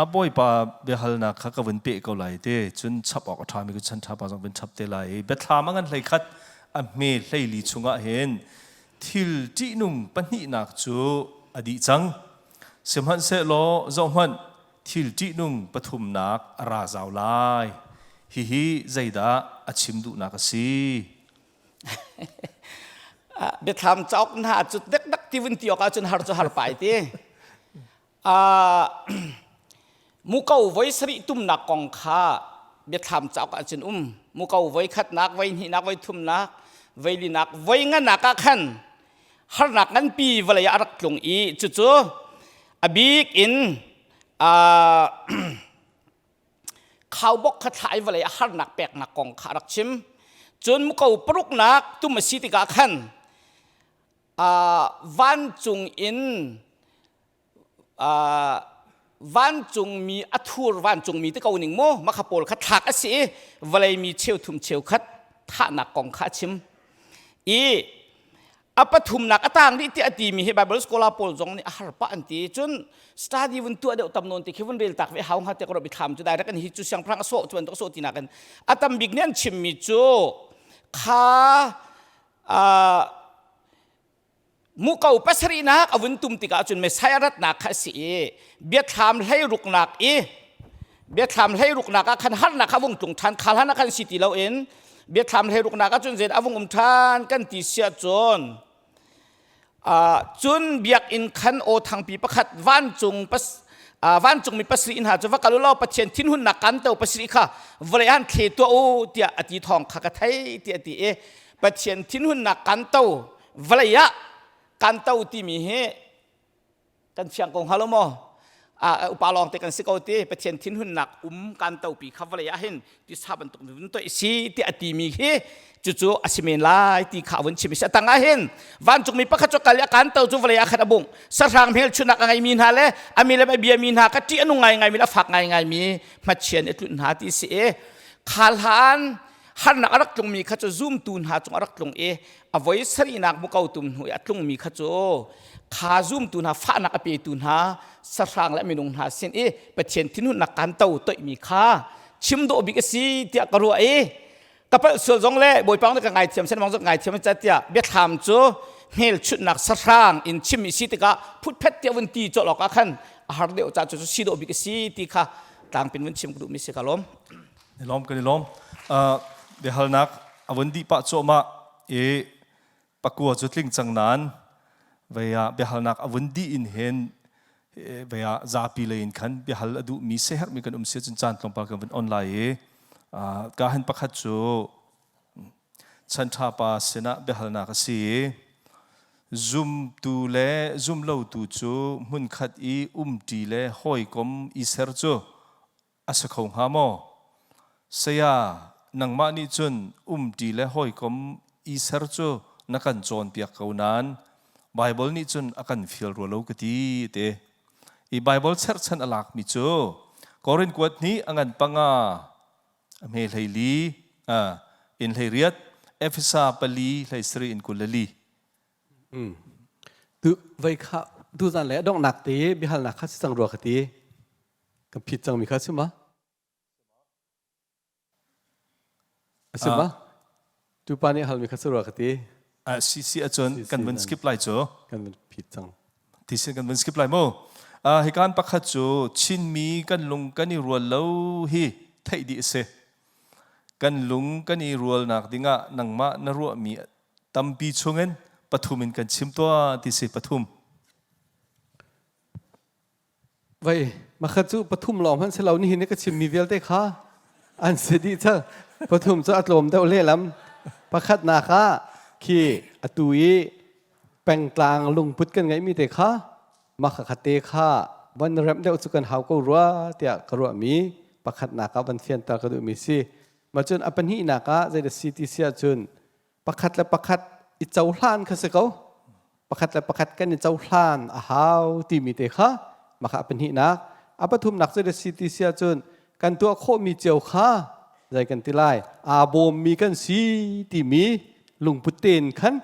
A bawipa biahalnak kha ka vun peh ko lai te cun chap awk a ṭhami cu chan ṭha pa zong vun chap te lai i biathlam a ngan hlei khat a hme hleili chungah hin thil ṭihnung pahnihnak cu a dih cang. Sihmanhsehlaw zohhmanh thil ṭihnung pathumnak a ra zau lai. Hihi zeidah a chim duhnak a si? Biathlam cauk hna cu dekdak ti vun ti awk ahcun har cu har pai ti. Muko voi sarih tumnak kong kha biathlam cauk ah cun um. Muko voi khatnak, voi hnihnak, voi thumnak, voi linak, voi nganak ah khan harnak nganpi vawlei ah a rak tlung i cucu a bik in khaubawk kha thla i vawlei a harnak peknak kong kha a rak chim. Cun muko paruknak tum a si tikah khan vancung in vancungmi a thur vancungmi te ko ning maw makha pawl kha thlak a si i vawlei mi cheuthum cheukhat thahnak kong kha a chim i a pathumnak a tang dih tiah a timi hi Bible scholar pawl zong nih a har pah an ti cun study vun tuah deuh tam nawn ti khi vun rel tak ve hau hnga te ko thlam cu direct an hi cu siangpahrang a sawh cu an sawh ti nak in a tam bik nih an chimmi cu kha Muko pasarihnak a vun tum tikah cun Messiah ratnak kha a si i biathlam hleiruknak i biathlam hleiruknak ah khan harnak kha a vung tlung ṭhan khal han ah khan si ti loin biathlam hleiruknak ah cun zein a vung um ṭhan kan ti siah cun cun biakinn khan aw thangpi pakhat vancung pas vancungmi pasarih hna cu va kal u law Pathian thinhunnak kan to pasarih kha vawlei ah thle tuah u tiah a ti thawng kha ka thei tiah a ti i Pathian thinhunnak kan to vawlei ah kan to timi hi kan fiang ko hnga lo maw upa lawng te kan si ko ti Pathian thinhunnak um kan to pi kha vawlei ah hin tisa bantuk vun toih si ti a timi hi cucu a si men lai ti kha vun chim si a tang ah hin vancungmi pakhat cu kal i a kan to cu vawlei ah khan a bungh sahrang hmelchunhnak a ngeimi hna le a mi le a biami hna kha ṭih a nung ngaingaimi le a fak ngaingaimi hmachian i tlunh hna ti si i kha hlan harnak a rak tlungmi kha cu zumtu hna cung a rak tlung i a voi sarihnak muko tum hnu i a tlungmi kha cu kha zumtu hna fahnak a petu hna sahrang le minung hna sin i Pathian thinhunnak kan to toihmi kha. Chim dawh bik a si tiah ka ruah i ka palh sual zong le bawipa nih ka ngaithiam sen zong ngaithiam ca tiah biathlam cu hmelchunhnak sahrang in chim i si tikah phutphet tiah vun ti cawlh awk ah khan a har deuh ca cu si dawh bik a si ti kha tlangpin vun chim ka duhmi si ka lawm. I lawm kan i lawm. Biahalnak a vun dih pah cuahmah i pakua cu tling cang nain vei ah biahalnak a vun dih in hin vei ah zapi lei in khan biahal a duhmi seherhmi kan um si cun caan tlawmpal kan vun on lai i ka hin pakhat cu chanṭha pa sinah biahalnak a si i zumtu le zumlotu cu hmunkhat i umṭi le hawikom i ser cu a si kho hnga maw? Saya, nangmah nih cun umṭi le hawikom i ser cu na kan cawnpiak ko nain Baibal nih cun a kan fial rua lo ka ti te. I Baibal cherhchan a lakmi cu Korin kuat hnih a ngan panga a hme 14 in 18 Efesa pali 17 in 24. Tu vei kha tu zan le donghnak te biahalnak kha si cang rua ka ti. Kan phit cangmi kha si ma? A si ma? Tupa nih halmi kha si rua ka ti. Si si ahcun kan vun skip lai cu. Kan vun phit cang. Ti sin kan vun skip lai mu. Hikan pakhat cu Chinmi kan lung kan i rual lo hi theih dih a si. Kan lung kan i rualnak dingah nangmah na ruahmi tampi chungin pathum in kan chim tuah ti si pathum. Vei, makhat cu pathum lawng hmanh si lo nihin i ka chimmi vialte kha an si dih cang. Pathum cu a tlawm deuh lehlam. Pakhatnak ah khi atu i pengtlang lungput kan ngeihmi te kha makha te kha van remh deuh cu kan hau ko rua tiah ka ruahmi pakhatnak ah van fianter ka duhmi si. Ma cun a pahnihnak ah zeidah si ti si ahcun pakhat le pakhat i cohlan kha si ko pakhat le pakhat kan i cohlan a hau timi te kha maka a pahnihnak a pathumnak cu si ti si ahcun kan tuah khawhmi cio kha zei kan ti lai aa bawmmi kan si timi lungput tein khan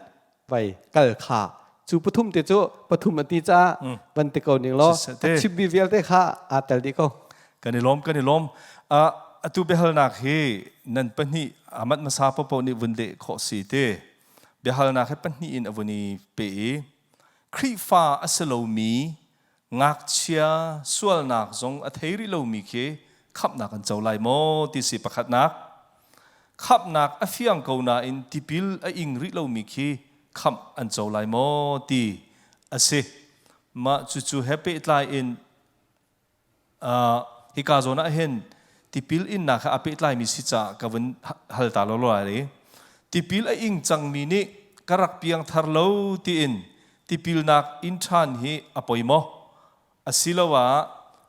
vai kal kha cu pathum te cu pathum an ti caah van ti ko ning law a chimmi vialte kha aa tel dih ko kan i lawm kan i lawm atu biahalnak hi nan pahnih amat hmasa popo nih vun leh khawh si te biahalnak hi pahnih in a vun i pe i Khrihfa a si lomi ngakchia sualnak zong a thei rih lomi khi khamhnak an co lai maw ti si pakhatnak khamhnak a fiang ko nain tipil a ing rih lomi khi khamh an co lai maw ti a si mah cucu he pehtlai in hika zawn ah hin tipil innak he aa pehtlaimi si caah ka vun hal ta lo lai i tipil a ing cangmi nih ka rak piangthar lo tiin tipilnak in ṭhan hi a poi maw asiloah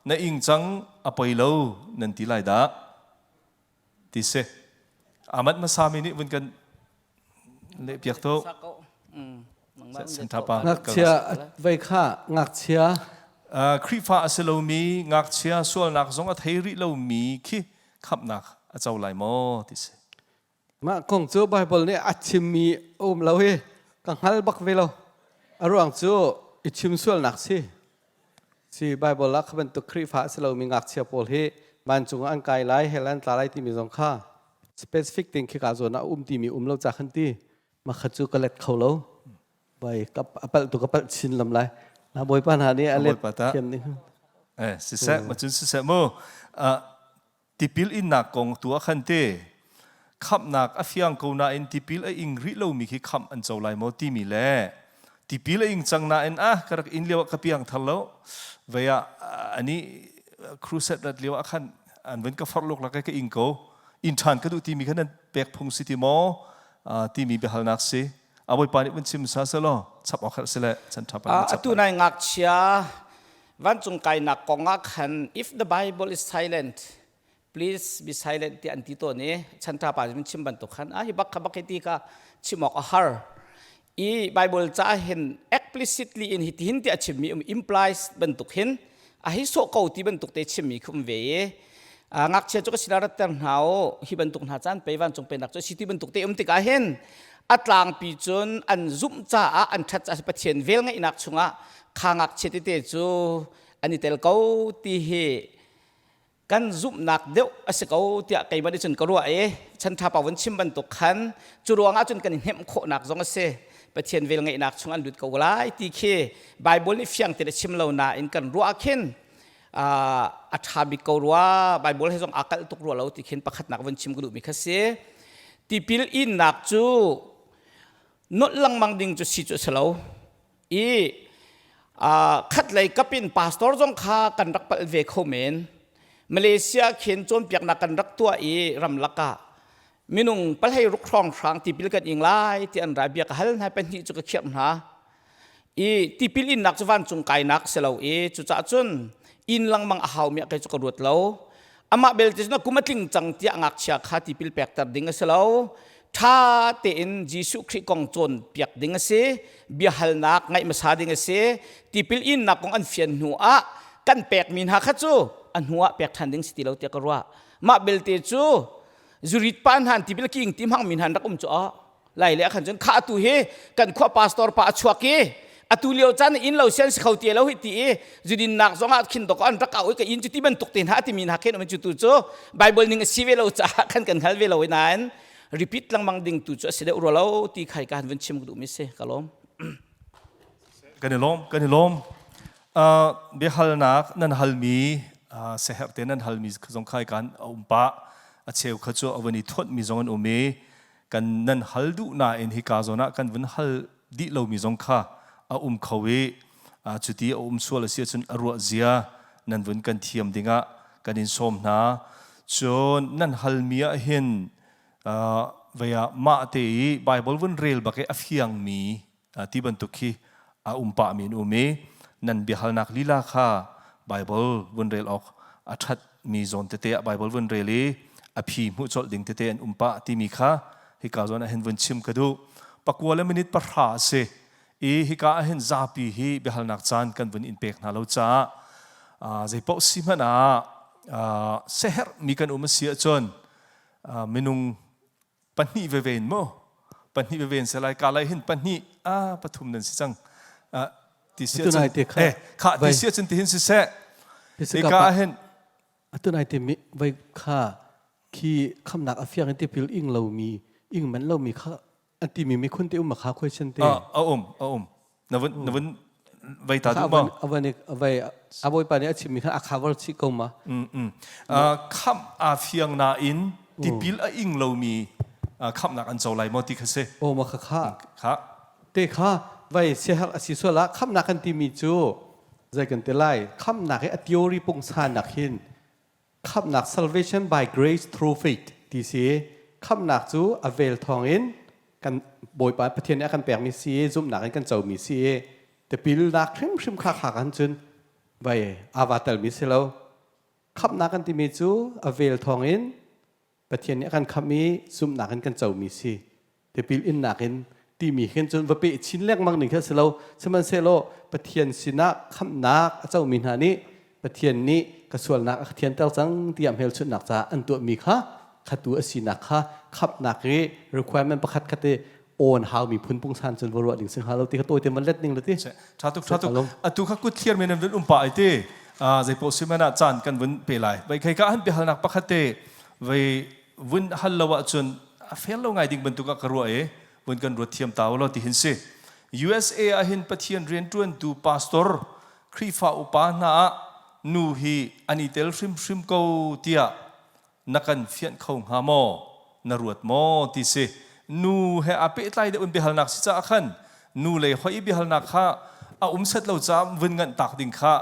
na ing cang a poi lo nan ti lai dah ti si amat hmasami nih vun kan lehpiak tu Ngakchia vei kha ngakchia Khrihfa a si lomi ngakchia sualnak zong a thei rih lomi khi khamhnak a co lai maw ti si. Mah kong cu Bible nih a chimmi a um lo hi ka hngal bak ve lo. A ruang cu i chim sualnak si. Si Bible ah kha bantuk Khrihfa a si lomi ngakchia pawl hi vancung ah an kai lai, hell an tla lai timi zong kha specific ting khi ka zawn ah a um timi um lo ca khan ti. Makhat cu ka let kho lo. Bai ka a palh tu ka palh chin lam lai. Na bawipa hna nih a let thiam ding. Eh siseh ma cun siseh mu. Tipil innak kong tu ah khan te khamhnak a fiang ko nain tipil a ing rih lomi khi khamh an co lai maw timi le tipil a ing cang nain ah ka rak in lio ah ka piang thar lo vei ah ani crusade rat lio ah khan an vun ka forh luk lak ka ing ko in ṭhan ka duh timi khan nan pek phung si ti maw timi biahalnak si a bawipa nih vun chim sa selaw chap awk herh sile chan ṭha pa atu nai ngakchia vancung kainak kong ah khan if the bible is silent please be silent ti an ti tawn i chanṭha pa min chim bantuk khan a hi bak kha bak hi ti kha chim awk a har i bible ca hin explicitly in hi tihin ti a chimmi um implies bantuk hin a hi sawh ko ti bantuk te chimmi khi um ve i ngakchia cu ka sinah ratter hna u hi bantuk hna caan pei vancung pennak cu si ti bantuk te um tikah hin a tlangpi cun an zumh caah an ṭhat caah Pathian vel ngeihnak chungah kha ngakchia tete cu an i tel ko ti hi. Kan zumhnak deuh a si ko tiah keimah nih cun ka ruah i chanṭha pa vun chim bantuk khan cu ruangah cun kan i hnemh khawhnak zong a si. Pathian velngeihnak chung an lut ko lai ti khi Bible nih fiang tein a chim lo nain kan ruah khin a ṭha bik ko rua Bible he zong aa kalh tuk rua lo ti khin pakhatnak vun chim ka duhmi kha si. Tipil innak cu nolh lengmang ding cu si cu a si lo i khatlei kapin pastor zong kha kan rak palh ve kho men. Malaysia khin cawnpiaknak kan rak tuah i ramlak ah minung palhei ruk hrawng hrang tipil kan ing lai ti an rai bia ka hal hna pahnih cu ka khirh hna i tipil innak cu vancung kainak si lo i cucaah cun inn lengmang a haumi ah kei cu ka ruat lo. Amah belte cun kum a tling cang tiah ngakchia kha tipil pekter ding a si lo. Ṭha tein Jesuh Khrih kong cawnpiak ding a si, biahalnak ngaih hmasa ding a si. Tipil innak kong an fian hnu ah kan pekmi hna kha cu a hnu ah pek ṭhan ding si ti lo tiah ka ruah. Mah belte cu zurit pa hna tipil king ti hmangmi hna an rak um cu ah lai le khan cun kha atu hi kan khua pastor pa a chuak i atu lio caan inn lo sian si kho ti lo hi ti i zudin nak zong ah khin dok an rak au i ka inn cu ti bantuk te hna timi hna khin um cu tu cu bible ning a si ve lo caah khan kan hngal ve lo nain repeat lengmang ding tu cu a si deuh rua lo ti khai ka han vun chim duh mi si ka lawm. Kan i lawm, kan i lawm. Biahalnak nan halmi seherh te nan halmi zong khai kan a um pah a cheu kha cu a van i thuanh mi zong an um i kan nan hal duh nain hika zawn ah kan vun hal dih lomi zong kha a um kho i cuti a um sual a si ahcun a ruah zia nan vun kan thiam dingah kan in sawm hna. Cun nan halmi ah hin vei ah mah te i Bible vun rel bak i a fiangmi ti bantuk khi a um pahmi an um i nan biahalnak lila kha Bible vun rel awk a ṭhatmi zawn tete ah Bible vun rel i a phi hmuh colh ding tete an um pah timi kha hika zawn ah hin vun chim ka duh. Pakua le minute pahra a si i hika ah hin zapi hi biahalnak caan kan vun in pek hna lo caah zeipaoh si hmanh ah seherhmi kan um a si ahcun minung pahnih veve in mu pahnih veve in selai ka lai hin pahnih a pathum nan si cang ti sia cun eh kha ti sia cun ti hin siseh ika hin atu nai te mi vai kha khi khamnak a fiang in tipil ing lo mi ing man lo mi kha an ti mi mi khun te um kha question te a um a um na vun na vun vei ta duh ma avan avai a bawipa nih a chimmi kha a cover chih ko ma? Khamh aa fiang nain tipil a ing lomi khamhnak an co lai maw ti kha si. O ma kha kha kha te kha vai siaherh a si sual ah khamhnak kan timi cu zei kan ti lai? Khamhnak hi a theory pungsan nak hin khamhnak salvation by grace through faith ti si. Khamhnak cu a vel thawng in kan Bawipa Pathian nih a kan pekmi si i zumhnak in kan comi si i tipilnak hrimhrim kha kha kan cun vai ava telmi si lo. Khamhnak kan timi cu a vel thawng in Pathian nih a kan khamh i zumhnak in kan comi si. Tipil innak in timi hin cun va peh chin lengmang ning kha si lo. Sihmanhsehlaw Pathian sinah khamhnak a comi hna nih Pathian nih ka sualnak a ka thianter cang tiah hmelchunhnak caah an tuahmi kha khatu a sinak kha khamhnak i requirement pakhat khat i awn haumi phun pungsan cun va ruah ding si hnga lo ti kha tawi te man let ning le ti. Tha tuk, tha tuk. Atu kha kut thliar men an vun um pa ai ti. Zei paoh si man ah caan kan vun pe lai. Vai khei ka han biahalnak pakhat te vai vun hal lo ahcun a fair lo ngai ding bantuk ah ka ruah i vun kan ruat thiam ta law ti hin si. USA ah hin Pathian rianṭuantu pastor Khrihfa upa hna ah nu hi an i tel hrimhrim ko tiah na kan fianh kho hnga maw? Na ruat maw ti si. Nu he aa pehtlai deuh in biahalnak si caah khan nu lei hoi i biahalnak kha a um set lo caah vun nganh tak ding kha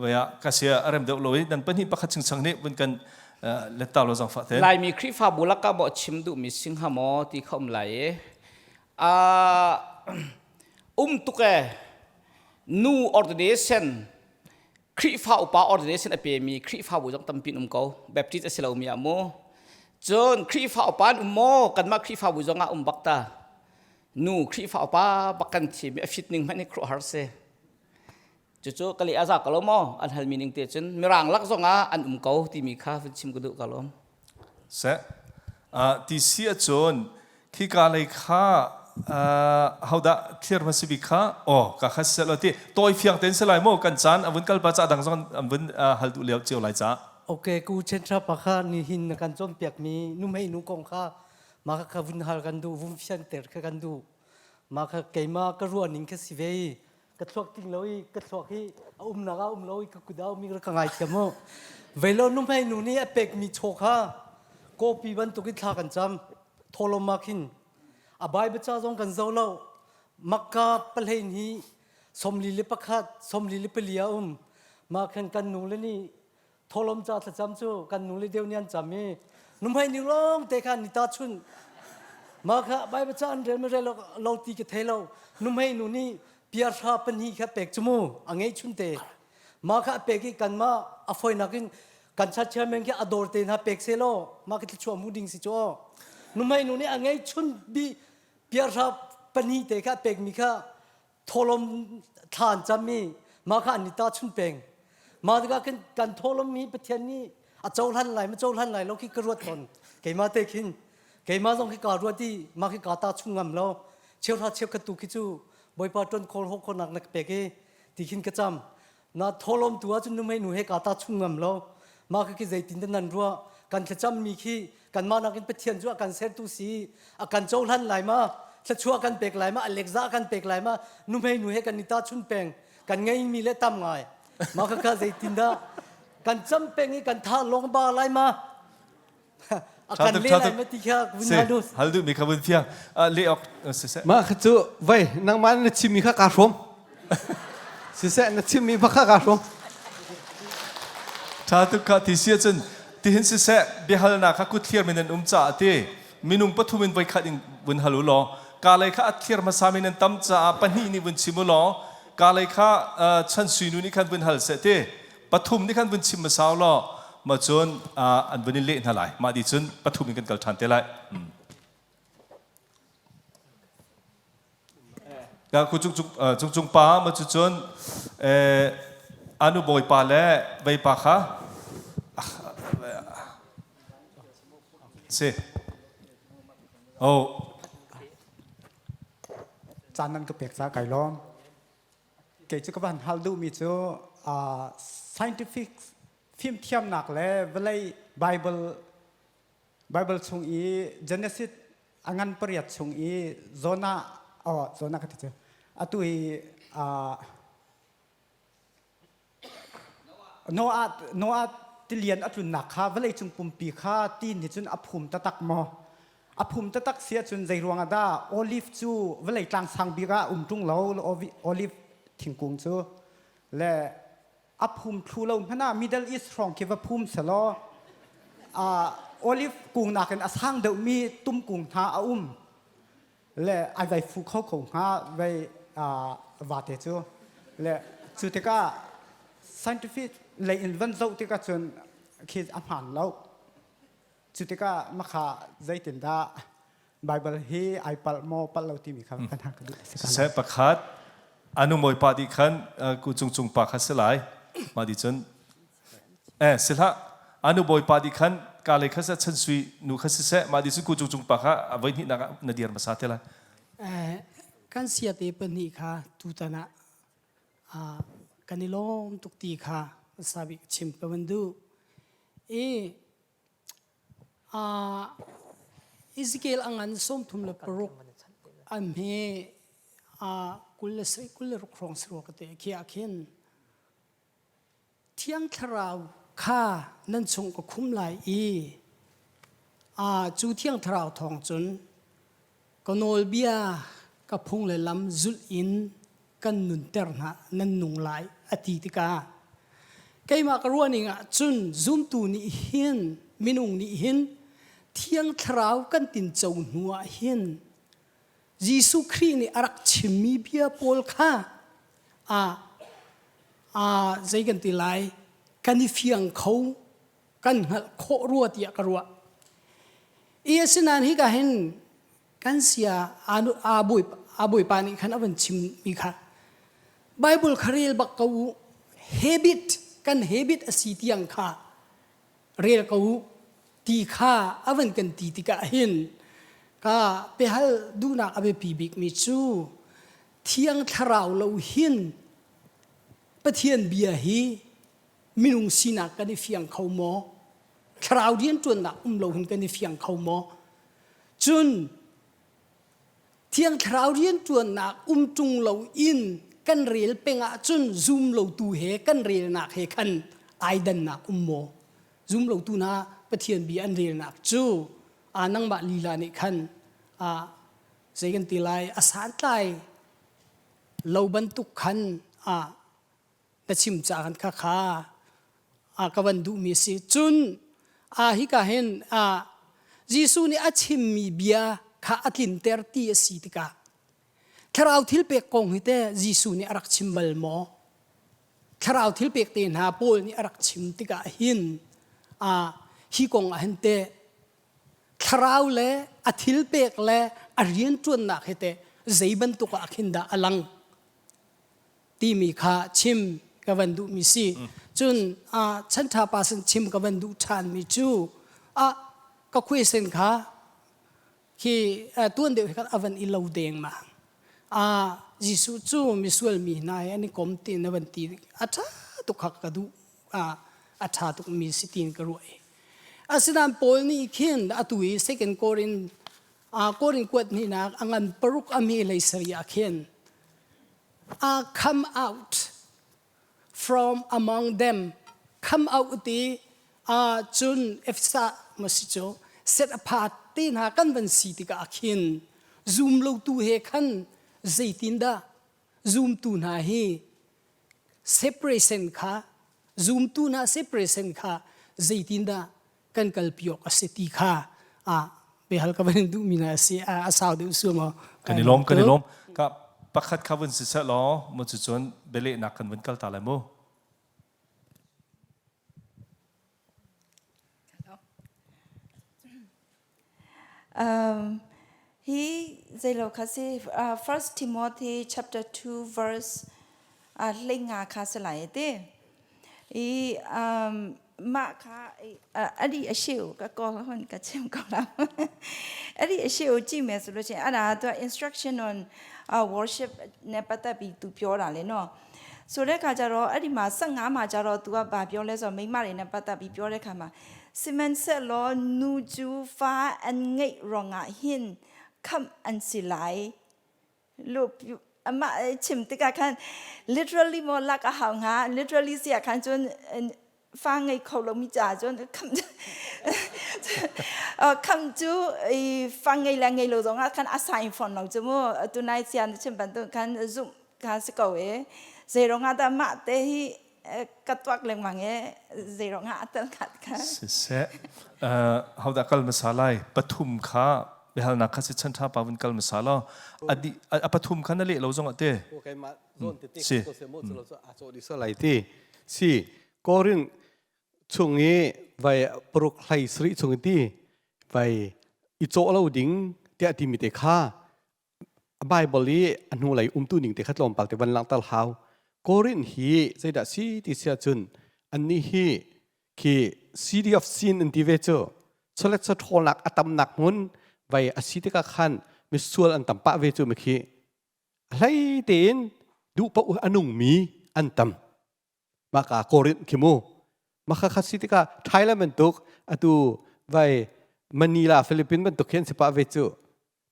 vei ah ka sia a rem deuh lo i nan pahnih pakhat chingchang nih vun kan let ta lo zangfah ten. Laimi Khrihfabu lakah maw chim duhmi sing hnga maw ti kha um lai i um tuk e nu ordination Khrihfa upa ordination a pemi Khrihfabu zong tampi um ko. Baptist a si lomi ah mu. Cun Khrihfa upa an um maw? Kanmah Khrihfabu zong ah um bak ta. Nu Khrihfa upa bak kan thimi a fit ning hmanh hi khuaruahhar si. Cucu ka leh a za ko lo maw? An halmi ning te cun Mirang lak zong ah an um ko timi kha vun chim ka duh ka lawm. Seh. Ti si ahcun khika lei kha hodah thlir hmasa bik kha aw ka kha seh law ti tawi fiang tein si lai maw kan caan a vun kal pa ca dang zong an vun hal duh lio cio lai ca. Okay, ku chentra pa kha ni hin na kan cawnpiak mi nuhmei nu kong kha ma kha kha vun hal kan duh vun fianter kha kan duh ma kha keima ka ruah ning kha si ve i ka thluak ting lo i ka thluak hi a umnak ah um lo i ka kut ah um i ka ngai thiam mu velo nuhmei nu nih a pek mi chaw kha kawpi bantuk in thla kan cam tholom ma khin a Bible ca zong kan zo lo Makka pahlein hi 41 44 a um mah khan kan nu le nih tholom ca thlacam cu kan nu le deu nih an cam i numhei ni lawng te khan ni ta chun mah kha Bible ca an rel ma rel lo ti ka thei lo numhei nu nih piarhra pahnih kha pek cu mu a ngei chun te mah kha a pek i kanmah a foinak in kan chat chairman khi a dawr te hna pek se law mah khi thluachuah mu ding si cu numhei nu nih a ngei chun bi piarhra pahnih te kha pekmi kha tholom thla an cam i mah kha an i tahchun peng mah tikah kan kan tholom hi Pathian nih a cohlan lai ma cohlan lai lo khi ka ruat tawn keimah te khin keimah zong khi kaa ruat i mah khi kaa tahchun ngam lo cheuhra cheukhat tu khi cu Bawipa ṭuan khawl hawk khawhnak na ka pek i ti khin ka cam Na tholom tu ahcun nuhmei nu he kaa ta chung ngam lo. Mah khi zeitin dah nan ruah? Kan thlacammi khi kanmah nakin Pathian cu a kan sertu si. A kan cohlan lai ma? Thluachuah kan pek lai ma? A lekza kan pek lai ma? Nuhmei nu he kan i tahchun peng. Kan ngeimi le tam ngai. Mah kha zeitin dah kan cam peng i kan tha lawng ba lai ma? a kan le lai ma ti kha vun hal dus. Hal duh mi kha vun fiang. Le ok siseh. Mah kha cu vai nangmah na chimmi kha kaa hrawm. Siseh na chimmi bak kha kaa hrawm. Tha tuk kha ti si ahcun tihin siseh biahalnak kha kut thlir min an um caah ti minung pathum in voikhat in vun hal u law ka lei kha a thlir hmasa min an tam caah pahnih nih vun chim u law ka lei kha chan sui nu nih khan vun hal seh ti pathum nih khan vun chim hmasa u law ma cun an vun in leh hna lai mah di cun pathum in kan kal ṭhan te lai ku cung cung cung pa ma cu cun anu bawipa le veipa kha si oh caan nan ka pek ca kai lawm Kei cu ka van hal duhmi cu scientific fimthiamnak le vawlei Bible Bible chung i Genesis a ngan pariat chung i Jonah oh Jonah ka ti cu atu hi Noah Noah tilian a tlunnak kha vawleicung pumpi kha ti nih cun a phum taktak maw? A phum taktak si ahcun zei ruangah dah olive cu vawlei tlang sang bik ah um ṭung lo olive thingkung cu le a phum thlu lo hmanh ah Middle East hrawng khi va phum selaw olive kung nakin a sang deuhmi tum kung hna a um. Le ai vai fu kho ko hnga vei vate cu le cu tikah scientific lei in van zoh tikah cun khi a hmaan lo cu tikah makha zeitindah Bible hi ai palh maw palh lo timi kha kan hal ka duh Siseh pakhat anu mawi pa dih khan ku cung cung pa kha si lai mah di cun Eh si hlah anu bawipa nih khan ka lei kha chan sui nu kha siseh mah di cu ku cung cung pa kha a voi hnihnak ah na dir hmasa te lai. Eh, kan siate pahnih kha tutan ah kan i lawm tuk ti kha sabik chim ka van duh. I Ezekiel a ngan 36 a hme 20 26 hrawng si rua ka te khi ah khin Thiang Thlarau kha nan chung ka khum lai i cu Thiang Thlarau thawng cun ka nawlbia ka phung le lam zulh in kan nunter hna nan nung lai a ti tikah keimah ka ruahning ah cun zumtu nih hin minung nih hin Thiang Thlarau kan tinco hnu ah hin Jesuh Khrih nih a rak chimmi bia pawl kha a a zei kan ti lai kan i fiang kho kan hngalh khawh rua tiah ka ruah. I asinain hika hin kan sia a bawipa nih khan a van chimmi kha Bible kha rel bak ko u habit kan habit a si tiang kha rel ko u ti kha a van kan ti tikah hin ka pehal duhnak a biapi bikmi cu thiang thlarau lo hin Pathian bia hi Minung sinak kan i fiang kho maw? Thlarau rianṭuannak um lo hin kan i fiang kho maw? Cun Thiang Thlarau rianṭuannak um ṭung lo in kan rel peng ahcun zum lotu he kan relnak he khan ai dannak um maw? Zum lotu hna Pathian bia an relnak cu a nangmah lila nih khan a zei kan ti lai a santlai lo bantuk khan a na chim ca kan kha kha a ka van duhmi a si. Cun a hika hin a Jesuh nih a chimmi bia kha a tlinter ti a si tikah thlarau thilpek kong hi teh Jesuh nih a rak chim bal maw? Thlarau thilpek te hna Paul nih a rak chim tikah hin a hi kong ah hin teh thlarau le a thilpek le a rianṭuannak hi teh zei bantuk ah khin dah a lang? Timi kha chim ka van duhmi si. Cun chanṭha pa sin chim ka van duh ṭhanmi cu ah ka question kha khi tuan deuh hi khan a van i lo deng ma. Jesuh cu misual mi hna he an i kom tiin a van ti a ṭha tuk kha ka duh a ṭha tuk mi si tiin ka ruah i. Asinain Paul nih khin atu i Second Korin Korin kuat hnihnak a ngan paruk a mi hlei sarih ah khin uh, come out from among them come out ti uh, cun Efesa masi cu set apart te hna kan van si tikah khin zum lotu he khan zeitindah zumtu hna hi separation kha zumtu hna separation kha zeitindah kan kalpi awk a si ti kha a behal ka van duhmi na si a sau deuh su maw kan i lawm kan i lawm ka pakhat kha vun si seh law mu cu cun bialehnak kan vun kal ta lai mu Um, hi zeilo kha si uh, First Timothy chapter 2 verse uh, hlenga kha si lai te i um, mah kha အဲ့ဒီအရှိကိုကကောဟွန်ကချင်ကောလာအဲ့ဒီအရှိကိုကြည့်မယ်ဆိုလို့ရှိရင်အဲ့ဒါသူက instruction on uh, worship နဲ့ပတ်သက်ပြီးသူပြောတာလေနော်ဆိုတဲ့ခါကျတော့အဲ့ဒီမှာ15မှာကျတော့ तू ကဗာပြောလဲဆိုတော့မိမတွေနဲ့ပတ်သက်ပြီးပြောတဲ့ခါမှာ Sihmanhsehlaw nu cu fa an ngeih ruangah hin khamh an si lai. Lu amah chim tikah khan literally maw lak a hau hnga literally si ah khan cun fa ngei kho lomi caah cun khamh khamh cu fa ngei le ngei lo zongah khan a sign fawn lo cu mu tunai sian chim bantuk khan zumh kha si ko e zei ruangah dah mah te hi ka tuak lengmang e zei ruangah a tel khat kha siseh hodah kal hmasa lai pathum kha biahalnak kha si chan tha pa vun kal hmasa law adi a pathum kha na leh lo zong ah te keimah zawn tete si ko se mo chu lo a chaw di so lai ti si korin chung i vai paruk hlai sri chung ti vai i chaw lo ding tiah ti mi te kha Bible i a hnulei umtu ning te kha tlawmpal te van langhter hau. Korin hi zeidah si ti si ahcun annih hi khi city of sin an ti ve cu chawlet chawhrawlnak a tamnak hmun vai a si tikah khan misual an tam pah ve cu mikhi a hlei tein duh paoh a nungmi an tam maka Korinth khi mu maka kha si tikah Thailand bantuk atu vai Manila Philippines bantuk khi an si pah ve cu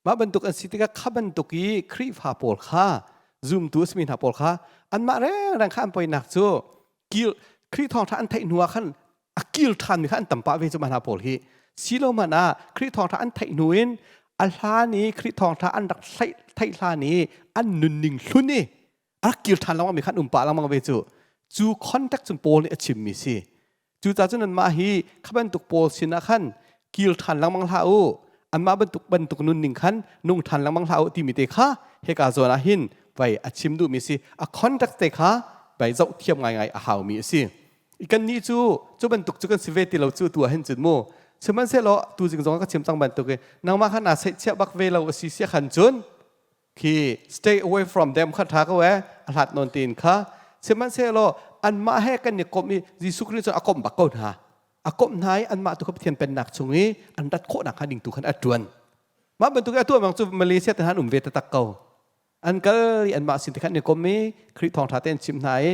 Mah bantuk an si tikah kha bantuk i Khrihfa pawl kha zumtu a simi hna pawl kha anmah rengreng kha an poinak cu kil Khrih thawngṭha an theih hnu ah khan a kil ṭhanmi kha an tam pah ve cu mah hna pawl hi silo hmanh ah Khrih thawngṭha an theih hnu in a hlan i Khrih thawngṭha an rak theih hlan i an nunning hlun i a rak kir ṭhan lengmang mi kha an um pah lengmang ve cu cu contact cun Paul nih a chimmi si Cucaah cun anmah hi kha bantuk pawl sinah khan kir ṭhan lengmang hlah u. Anmah bantuk bantuk nunning khan nung ṭhan lengmang hlah u timi te kha hika zawn ah hin vai a chim duhmi a si. A context te kha vai zoh thiam ngaingai a haumi a si. Kannih cu cu bantuk cu kan si ve ti lo cu tu ah hin cun mu. Sihmanhsehlaw tu zing zong ka chim cang bantuk i nangmah kha naa seihchiah bak ve lo a si sia khan cun khi stay away from them kha tha ko eh a hlat nawn tiin kha sihmanhsehlaw anmah he kan i komh i Jesuh Khrih cu a komh bak ko hna a komh hna i anmah tu kha Pathian pennak chung i an rat khawhnak hnga ding tu khan a ṭuan mah bantuk i a tuah bang cu Malaysia te han um ve taktak ko an kal i anmah sin te khan an i kom i Khrih thawngṭha te an chimh hna i.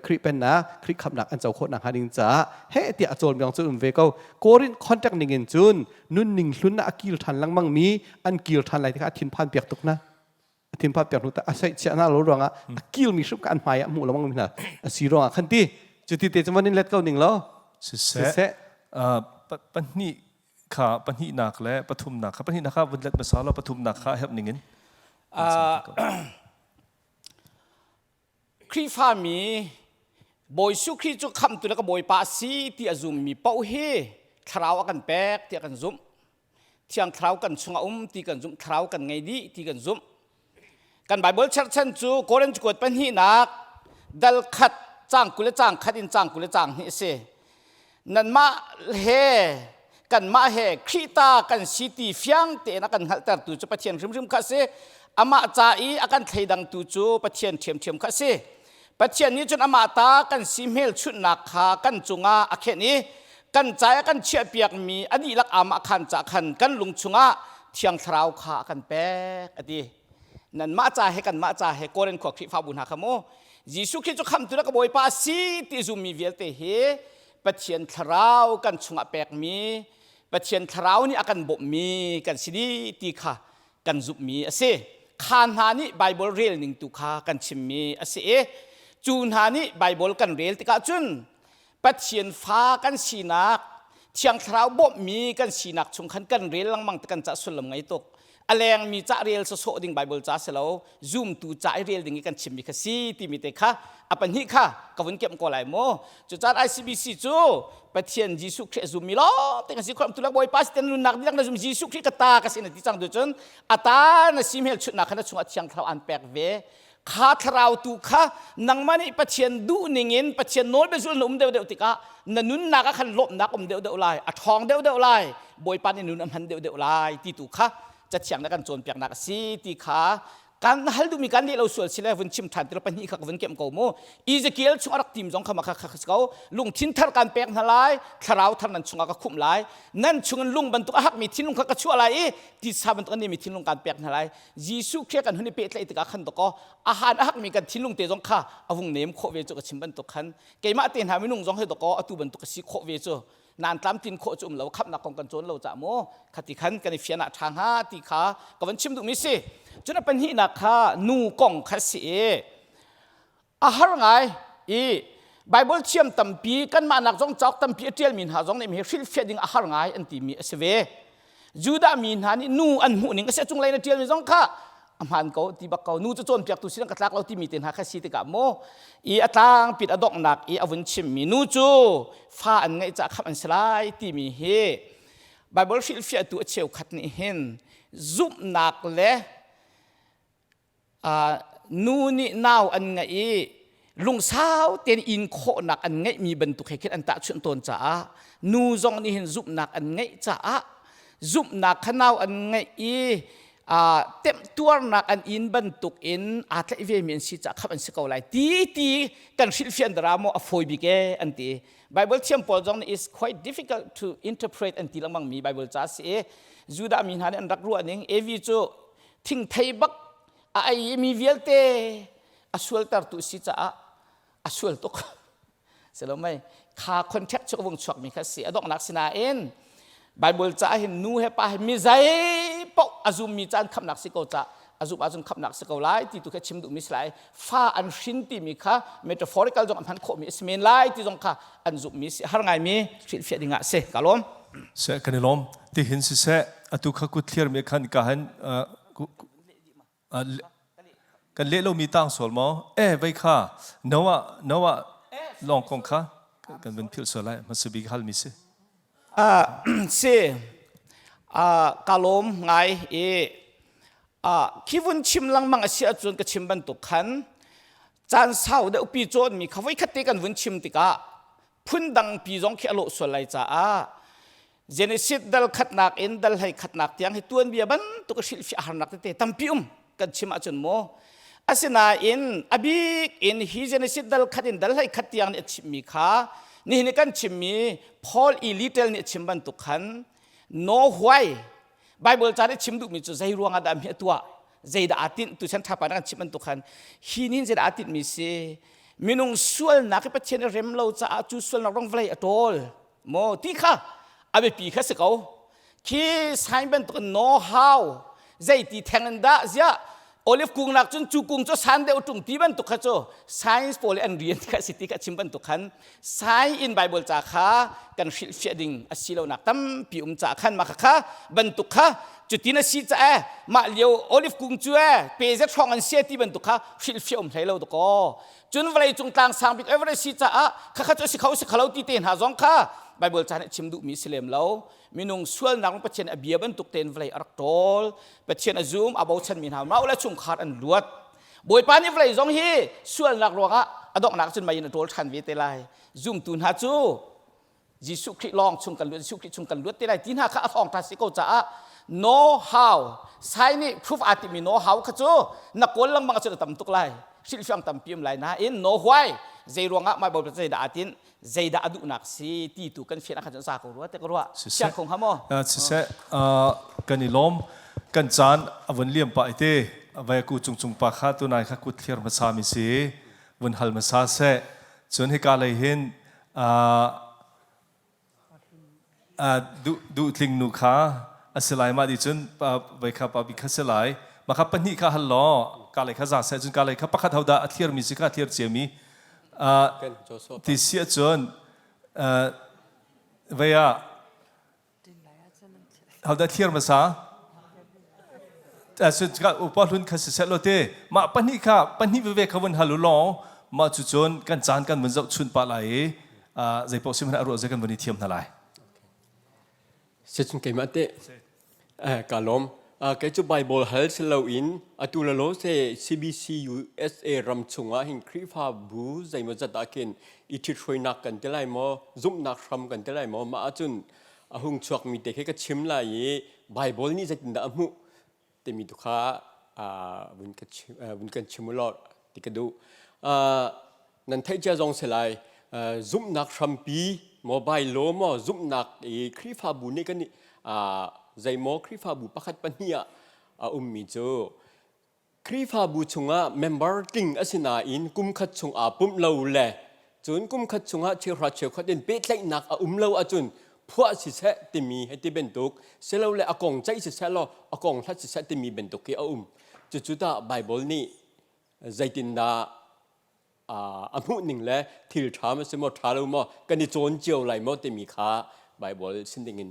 Khrih pennak Khrih khamnak an co khawh nakhnga ding caah heh tiah a cawl mi cu um ve ko. Korin contact ning in cun nunning hlun ah a kil ṭhan lengmang mi an kil ṭhan lai tikah a thinphan piak tuk na. A thinphan piak hnu a saihchiah hna lo ruangah a kil mi hrim ka an hmai ah hmuh lengmang mi hna a si ruangah khan ti cuti te cu van in let ko ning law siseh pahnih kha pahnihnak le pathumnak kha pahnihnak kha vun let hmasa law pathumnak kha herh ning in Khrihfami Bawi Jesuh Khrih cu khamhtu le ka Bawipa a si ti a zummi paoh hi thlarau a kan pek tiah kan zumh. Thiang thlarau kan chungah um ti kan zumh. Thlarau kan ngei dih ti kan zumh. Kan Bible cherhchan cu Korin cakuat pahnihnak dal khat cang 20 le cang khat in cang 20 le cang hnih a si. Nanmah he kanmah he Khrih ta kan si ti fiang tein a kan hngalhtertu cu Pathian hrimhrim kha a si. Amah ca i a kan thleidangtu cu Pathian ṭhiamṭhiam kha a si. Pathian nih cun amah ta kan si hmelchunhnak kha kan cungah a khenh i kan ca i a kan chiahpiakmi a dihlak amah khan ca khan kan lung chungah Thiang Thlarau kha a kan pek a ti. Nanmah ca he kanmah ca he Korin khua Khrihfabu hna kha mu Jesuh Khrih cu khamtu le ka Bawipa a si ti zummi vialte hi Pathian Thlarau kan chungah pekmi Pathian Thlarau nih a kan bawmhmi kan si dih ti kha kan zumhmi a si. Kha hna nih Baibal rel ning tu kha kan chimmi a si i cu hna nih Baibal kan rel tikah cun Pathian fa kan sinak Thiang Thlarau bawmhmi kan sinak chung khan kan rel lengmang te kan ca sullam ngei tuk. A lengmi ca rel sawsawh ding Bible ca si lo, zumtu ca i rel ding i kan chimmi kha si timi te kha a pahnih kha ka vun kemh ko lai mu. Cucaah ICBC cu Pathian Jesuh Khrih a zummi lawng te kan si khawh tulak Bawipa si ten nunnak dihlak na zum Jesuh Khrih ka ta ka si na ti cang tu cun a ta na si hmelchunhnak kha na chungah Thiang Thlarau an pek ve kha thlarau tu kha nangmah nih Pathian duh ningin Pathian nawlbia zul na um deuhdeuh tikah na nunnak ah khan lawmhnak um deuhdeuh lai a ṭhawng deuhdeuh lai Bawipa nih nun a hman deuhdeuh lai ti tu kha cathiang na kan cawnpiaknak a si ti kha kan hal duhmi kan leh lo sual si le vun chim ṭhan ti lo pahnih kha ka vun kemh ko mu Ezekiel chung a rak tim zong kha ma kha kha ko lungthin thar kan pek hna lai thlarau thar nan chungah ka khumh lai nan chungin lung bantuk a hakmi thinlung kha ka chuah lai i titsa bantuk a nemi thinlung kan pek hna lai Jesuh Khrih kan hun i pehtlaih tikah khan dakaw a han a hakmi kan thinlung te zong kha a vung nem khawh ve cu ka chim bantuk khan keimah te hna minung zong hi dakaw atu bantuk ka si khawh ve cu nan tlamtlin khawh cu um lo khamnak kong kan cawn lo ca mu khati khan kan i fian ah ṭha hnga ti kha ka van chim duhmi si cun a pahnihnak kha nu kong kha si i a har ngai i Bible thiam tampi kanmah nak zong cauk tampi a ṭialmi hna zong nih mi hrilhfiah ding a har ngai an timi a si ve. Judah mi hna nih nu an hmuh ning a si a cunglei na ṭialmi zong kha a hmaan ko ti bak ko nu cu cawnpiaktu si ka tlak lo timi te hna kha si tikah maw i a tlangpit a donghnak i a vun chimmi nu cu fa an ngeih caah khamh an si lai timi hi Bible hrilhfiahtu a cheukhat nih hin zumhnak le nu nih nau an ngeih i lungsau tein in khawhnak an ngeihmi bantuk he khin an tahchunh tawn caah nu zong nih hin zumhnak an ngeih caah zumhnak kha nau an ngeih i temtuarnak an in bantuk in aa tlaih vemi an si caah khamh an si ko lai ti ti kan hrilhfian dara maw a fawi bik e an ti Bible thiam pawl zong nih is quite difficult to interpret an ti lengmang mi Bible ca si i Judah mi hna nih an rak ruah ning Evi cu thingthei bak a ei i mi vialte a sualtertu si caah a sual tuk silo mei kha contract chu vung chuak mi kha si a donghnak sinain Bible ca hin nu he pa he mi zei paoh a zum mi caan khamnak si ko ca a zum ahcun khamnak si ko lai ti tu kha chim duh mi si lai fa an hrin ti mi kha metaphorical zong an hman khawh mi a si men lai ti zong kha an zumh mi si har ngai mi hrilhfiah ding ah si ka lawm se kan i lawm ti hin siseh atu kha kut thlir mi khan ka han kan leh lomi tang sual maw e vei kha Noah Noah lawng kong kha kan vun philh sual lai hmasa bik hal mi si si ka lawm ngai i khi vun chim lengmang a si ahcun ka chim bantuk khan caan sau deuh pi cawn mi kha voi khat te kan vun chim tikah phundang pi zong khi a lawh sual lai caah Genesis dal khatnak in dal hlei khatnak tiang hi tuanbia bantuk a hrilhfiah harnak tete tampi um kan chim ahcun maw asinain a bik in hi Genesis dal khat in dal hlei khat tiang nih a chimmi kha nihin i kan chimmi Paul E. Little nih a chim bantuk khan no huai Bible ca nih chim duhmi cu zei ruangah dah mi a tuah zeidah aa tinh tu chan thapa kan chim bantuk khan hi nin zeidah aa tinhmi si? Minung sualnak hi Pathian i rem lo caah cu sualnak rong vawlei a ṭawl maw ti kha a biapi kha si ko. Khi sign bantuk in know how zeiti theng in dah ziah olive kung nak cun cu kung cu san deuh ṭung ti bantuk kha cu science pawl an rian kha si ti kha chim bantuk khan science in Bible ca kha kan hrilhfiah ding a si lonak tampi um ca khan mah kha bantuk kha cutin a si ca eh mah lio olive kung cu eh pe zet hrawng an sia ti bantuk kha hrilhfiah um hlei lo dakaw cun vawlei cung tlang sang bik Everest si caah kha kha cu si kho si khalo ti te hna zong kha Bible ca nih chim duhmi si lem lo minung sualnak Pathian a bia bantuk tein vawlei a rak ṭawl Pathian a zum a bochan mi hna mah le chungkhar an luat Bawipa nih vawlei zong hi sualnak ruangah a donghnak cun mei in a ṭawl ṭhan ve te lai zumtu hna cu Jesuh Khrih lawng chung kan luat Jesuh Khrih chung kan luat te lai ti hna kha a thawngṭha si ko caah know how sai nih proof aa timi know how kha cu na kawl lengmang ahcun a tam tuk lai hrilhfiang tampi um lai nain know why zei ruangah mah Bawipa zeidah aa tinh zeidah a duhnak si ti tu kan fian ahkhan cun za ko rua te ka ruah Siseh. siang kho hnga maw Siseh kan i lawm kan caan a vun liam pah i te vai ku cung cung pa kha tunai kha kut thlir hmasa mi si vun hal hmasa seh cun hika lei hin duh duh tling nu kha a si lai mah di cun vai kha pa bi kha si lai mah kha pahnih kha hal law ka lei kha za seh cun ka lei kha pakhat hodah a thlir mi si kha thlir cia mi ti si ahcun vei ah hodah thlir hmasa upa hlun kha siseh law te mah pahnih kha pahnih veve kha vun hal u law mah cu cun kan caan kan vun zoh chun pah lai i zei paoh si hmanh a ruah zei kan vun i thiam hna lai. Sicun keimah teh ka lawm. Kei cu Bible hal si loin atu le lo se CBC USA ram chungah hin Khrihfabu zeimawzat ah khin i ṭhithruainak kan ti lai maw, zumhnak hram kan ti lai maw, mah ahcun a hung chuakmi te khi ka chim lai i Bible nih zeitindah a hmuh timi tu kha vun ka chim, vun kan chim u law ti ka duh. Nan theih cia zong si lai zumhnak hrampi mobile law maw zumhnak i Khrihfabu nih kan zeimaw Khrihfabu pakhat pahnih ah a ummi cu Khrihfabu chungah member tling a si nain kum khat chung aa pumh lo le cun kum khat chungah cheuhra cheukhat in pehtlaihnak a um lo ahcun phuah siseh timi hei ti bantuk silole a kong ceih siseh law a kong hlat siseh timi bantuk khi a um. Cucu tah Bible nih zeitindah a hmuh ning le thil ṭha ma si maw ṭha lo maw kan i cawn cio lai maw timi kha Bible sin ding in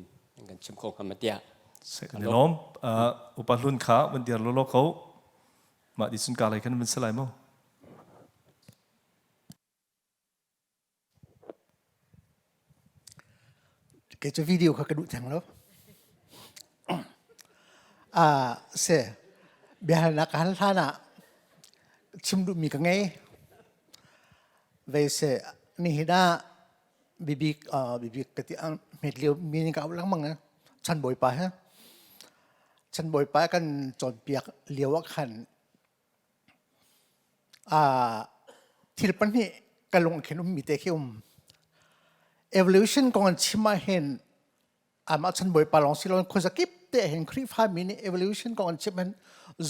kan chim kho hnga ma tiah. Kan i lawm. Upa hlun kha van dir lawlaw ko. Mah di cun ka lei khan van si lai maw? Kei cu video kha ka duh theng lo. Ah, se biahalnak ka hal hlan ah chim duhmi ka ngei. Vei se nihin ah bibik bibik ka ti hmet lio mi ning ka auh lengmang chan bawipa he chan bawipa kan cawnpiak lio ah khan Thil pahnih ka lung khin ummi te khi um. Evolution kong an chim ahhin amah chan Bawipa lawng si loin khuazakip te hin Khrihfami nih evolution kong an chim hin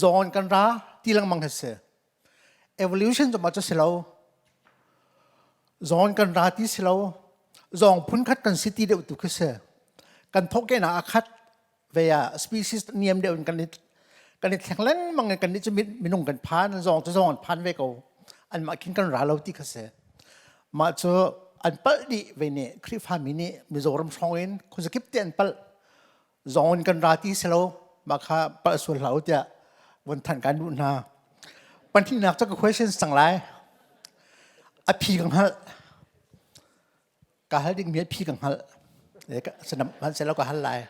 zawn kan ra ti lengmang hi si. Evolution cu mah cu si lo. Zawn kan ra ti si lo. Zawng phunkhat kan si ti deuh tu khi si. Kan thawhkehnak a khat ve ah species niam deuh in kan i kan i thleng lengmang in kan nih cu minung kan phan zawng cu zawng an phan ve ko anmah khin kan ra lo ti kha si mah cu an palh dih ve nih Khrihfa mi nih Mizoram hrawng in khuazakip te an palh zawng in kan ra ti si lo mah kha palh sual hlah u tiah von thanh kan duh hna pahnihnak cu ka questions cang lai a phi ka hngalh Ka hal dingmi a phi ka hngalh. Sihmanhsehlaw ka hal lai.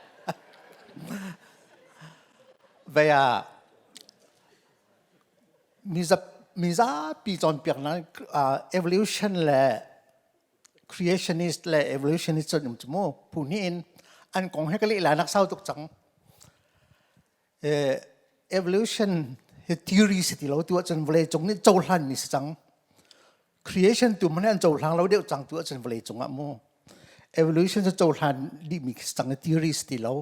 Vei ah mizapi cawnpiaknak evolution le creationist le evolutionist cun um cu mu phu hnih in an kong he ka leh lai nak sau tuk cang. Evolution hi theory si ti lo tu ahcun vawlei cung nih cohlanmi si cang. Creation tu hmanh an cohlang lo deuh cang tu ahcun vawlei cung ah mu. Evolution cu cohlan dihmi si cang theory si ti lo.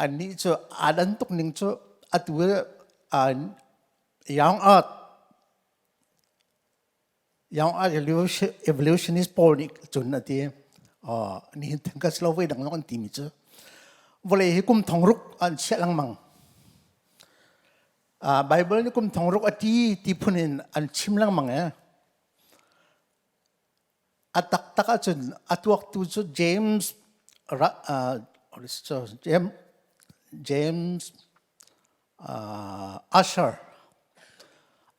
Annih cu aa dan tuk ning cu atu young earth. Young evolutionist pawl nih cun a ti nihin theng ka si lo voi dang zong an timi cu vawlei hi kum thong ruk an chiah lengmang. Bible nih kum thong ruk a ti ti phun in an chim lengmang e. A taktak ahcun a tuaktu cu James James Usher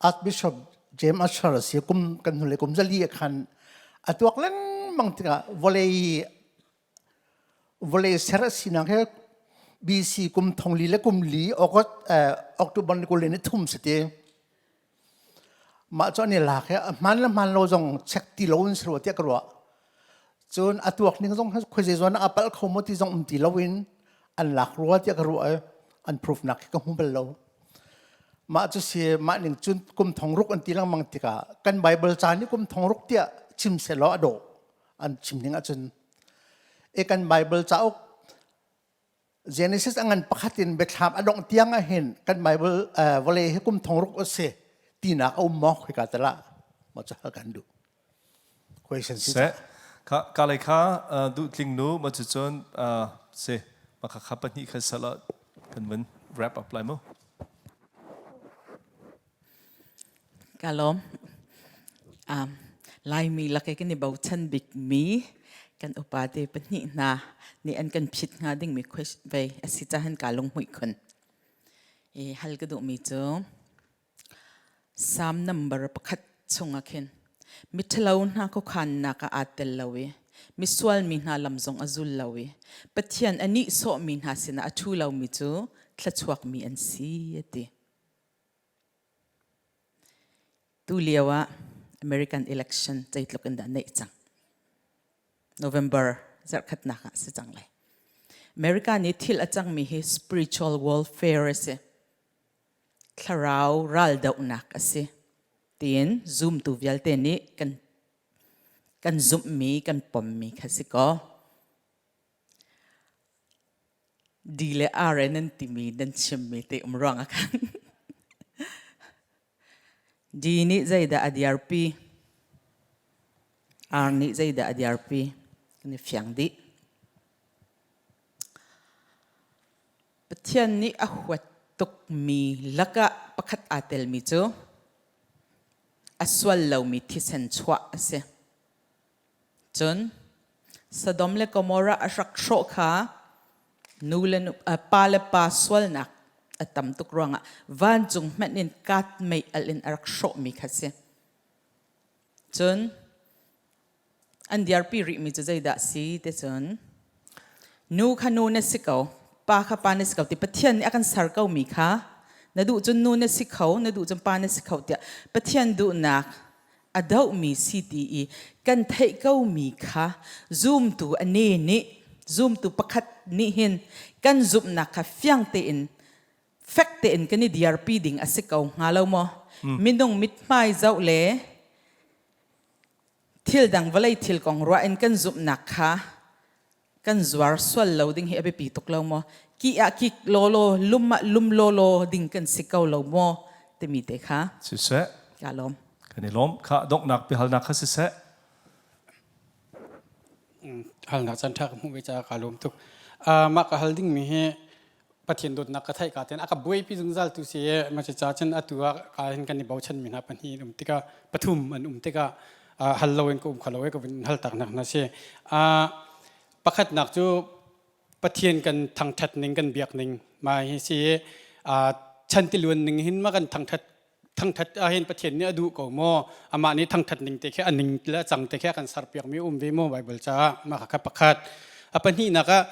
Archbishop James Usher a si kum kan hnulei kum zali ah khan a tuak lengmang tikah vawlei vawlei ser a sinak he BC kum thong li le kum li August October ni 23 si ti. Mah cu an i lak i a hmaan le hmaan lo zong check ti lo in si rua tiah ka ruah. Cun a tuak ning zong khuazei zawn ah a palh kho maw ti zong um ti lo in an lak rua tiah ka ruah i an proof nak hi ka hmu bal lo. Mah cu si mah ning cun kum thong ruk an ti lengmang tikah kan Bible ca nih kum thong ruk tiah chim sehlaw a dawh an chim ning ahcun e kan Bible cauk Genesis a ngan pakhat in biathlam a dongh tiang ah hin kan Bible vawlei hi kum thong ruk a si tinak a um maw khoi ka tala ma cu hal kan duh question si se kha ka lei kha duh tling nu ma cu cun se ma kha kha pahnih kha sala kan vun wrap up lai mu Ka lawm. Um, Laimi lak i kan i bochan bikmi kan upate pahnih hna nih an kan phit hnga dingmi vei a si cahan ka lunghmuih khun. I hal ka duhmi cu Psalm number pakhat chungah khin miṭhalo hna khuakhannak ah aa tel lo i misual mi hna lam zong a zul lo i Pathian a nihsawhmi hna sinah a ṭhu lomi cu thluachuakmi an si a ti. Tu lio ah American election zeitluk in dah neih cang. November zarhkhatnak ah si cang lai. America nih thil a cangmi hi spiritual warfare a si. Thlarau raldohnak a si. Tiin zumtu vialte nih kan kan zumhmi, kan pommi kha si kaw. D le R nan timi nan chimmi te um ruang ah khan D nih zeidah a diarpi R nih zeidah a diarpi kan i fiang dih Pathian nih a huat tukmi lakah pakhat aa telmi cu a sual lomi thisen chuah a si. Cun Sodom le Gomorrah a rak hrawh kha nu le nu, pa le pa sualnak a tam tuk ruangah vancung hmanh in kat mei alh in a rak hrawhmi kha si. Cun an diarpi rihmi cu zeidah si ti cun nu kha nu na si ko pa kha pa na si ko ti Pathian nih a kan ser komi kha na duh cun nu na si kho na duh cun pa na si kho tiah Pathian duhnak a dohmi si ti i kan theih komi kha zumtu a ne nih zumtu pakhat nih hin kan zumhnak kha fiang tein fek tein kan i diarpi ding a si ko hnga lo maw minung mithmai zoh le thil dang vawlei thil kong ruah in kan zumhnak kha kan zuar sual lo ding hi a biapi tuk lo maw ki ah kik law law lum ah lum law law ding kan si ko lo maw timi te kha siseh ka lawm kan i lawm kha donghnak biahalnak kha siseh halnak caan ṭha ka hmuh ve caah kaa lawm tuk mah ka hal dingmi hi Pathian dawtnak ka theih ka ten a ka buaipi zungzal tu si i ma ca cun atu ah ka hin kan i bochan mi hna pahnih an um tikah pathum an um tikah hal lo in ka um kho lo i ka vun hal tak nak hna si pakhatnak cu Pathian kan thangthat ning kan biak ning ma hi si chan tiluan ning hin ma kan thangthat thangthat ahhin Pathian nih a duh ko maw amah nih thangthat ning te khi a ning le a cang te khi a kan serpiak mi um ve maw Bible caah mah kha pakhat a pahnihnak ah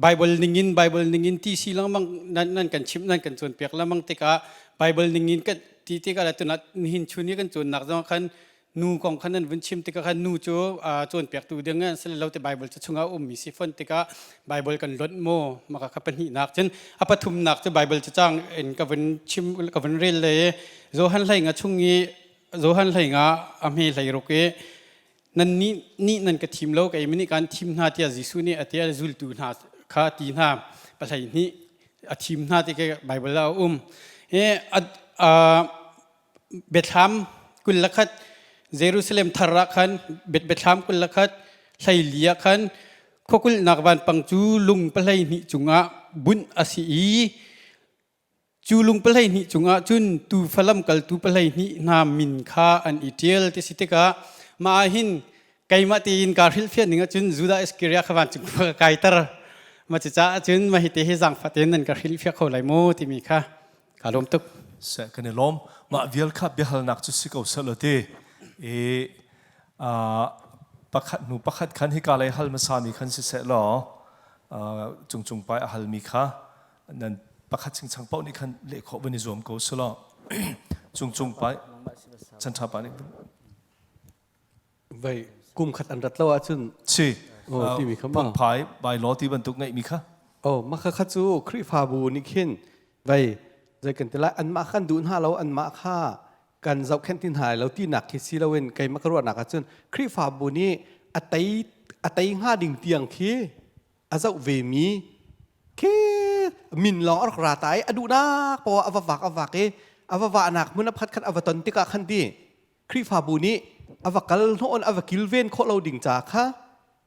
Bible ningin Bible ningin ti si lengmang nan nan kan chimh nan kan cawnpiak lengmang tikah Bible ningin kan ti tikah le tunah nihin chun i kan cawnnak zong khan nu kong khan nan vun chim tikah khan nu cu cawnpiaktu ding an si lo te Bible cu chungah ummi si fon tikah Bible kan lonh maw maka kha pahnihnak cun a pathumnak cu Bible cu cang in ka vun chim ka vun rel le Johan hlei nga chung i Johan hlei nga a hme hlei ruk i nan nih nih nan ka thim lo kei nih kan thim hna tiah Jesuh nih a tia zultu hna kha ti hna pahlei hnih a thim hna ti ke Bible ah a um hi biathlam 21. Jerusalem thar ah khan Biathlam 21 hleili ah khan khuakulhnak vanpang cu lung 12 cungah bunh a si i Cu lung 12 cungah cun tuufa lamkaltu 12 hna min kha an i ṭial ti si tikah mah ah hin keimah tein kaa hrilhfiah ning ahcun Judah Iskariot kha vancung khua ka kaiter. Mah cucaah cun mah hi te hi zaangfah tein nan ka hrilhfiah kho lai maw timi kha kaa lawm tuk. Seh kan i lawm. Mah vial kha biahalnak cu si ko seh law ti. I pakhat hnu pakhat khan hika lei hal hmasami khan siseh law cungcung pai a halmi kha nan pakhat chingchang paoh nih khan leh khawh van i zuam ko selaw cungcung pa chanṭha pa nih vai kum khat an rat lo ahcun si oh timi kha ma phungphai bylaw ti bantuk ngeihmi kha oh mah kha kha cu Khrihfabu nih khin vai zei kan ti lai anmah khan duh hna lo anmah kha kan zohkhenh ti hna lo tinak khi si loin keimah ka ruahnak ahcun Khrihfabu nih a tei a tei hnga ding tiang khi a zoh vemi khi min lawng a rak ra ta i a duhnak poah a va vak a vak i a va vahnak hmun a phat khat a va ton tikah khan ti Khrihfabu nih a va kal hnawh a va kilven khawh lo ding ca kha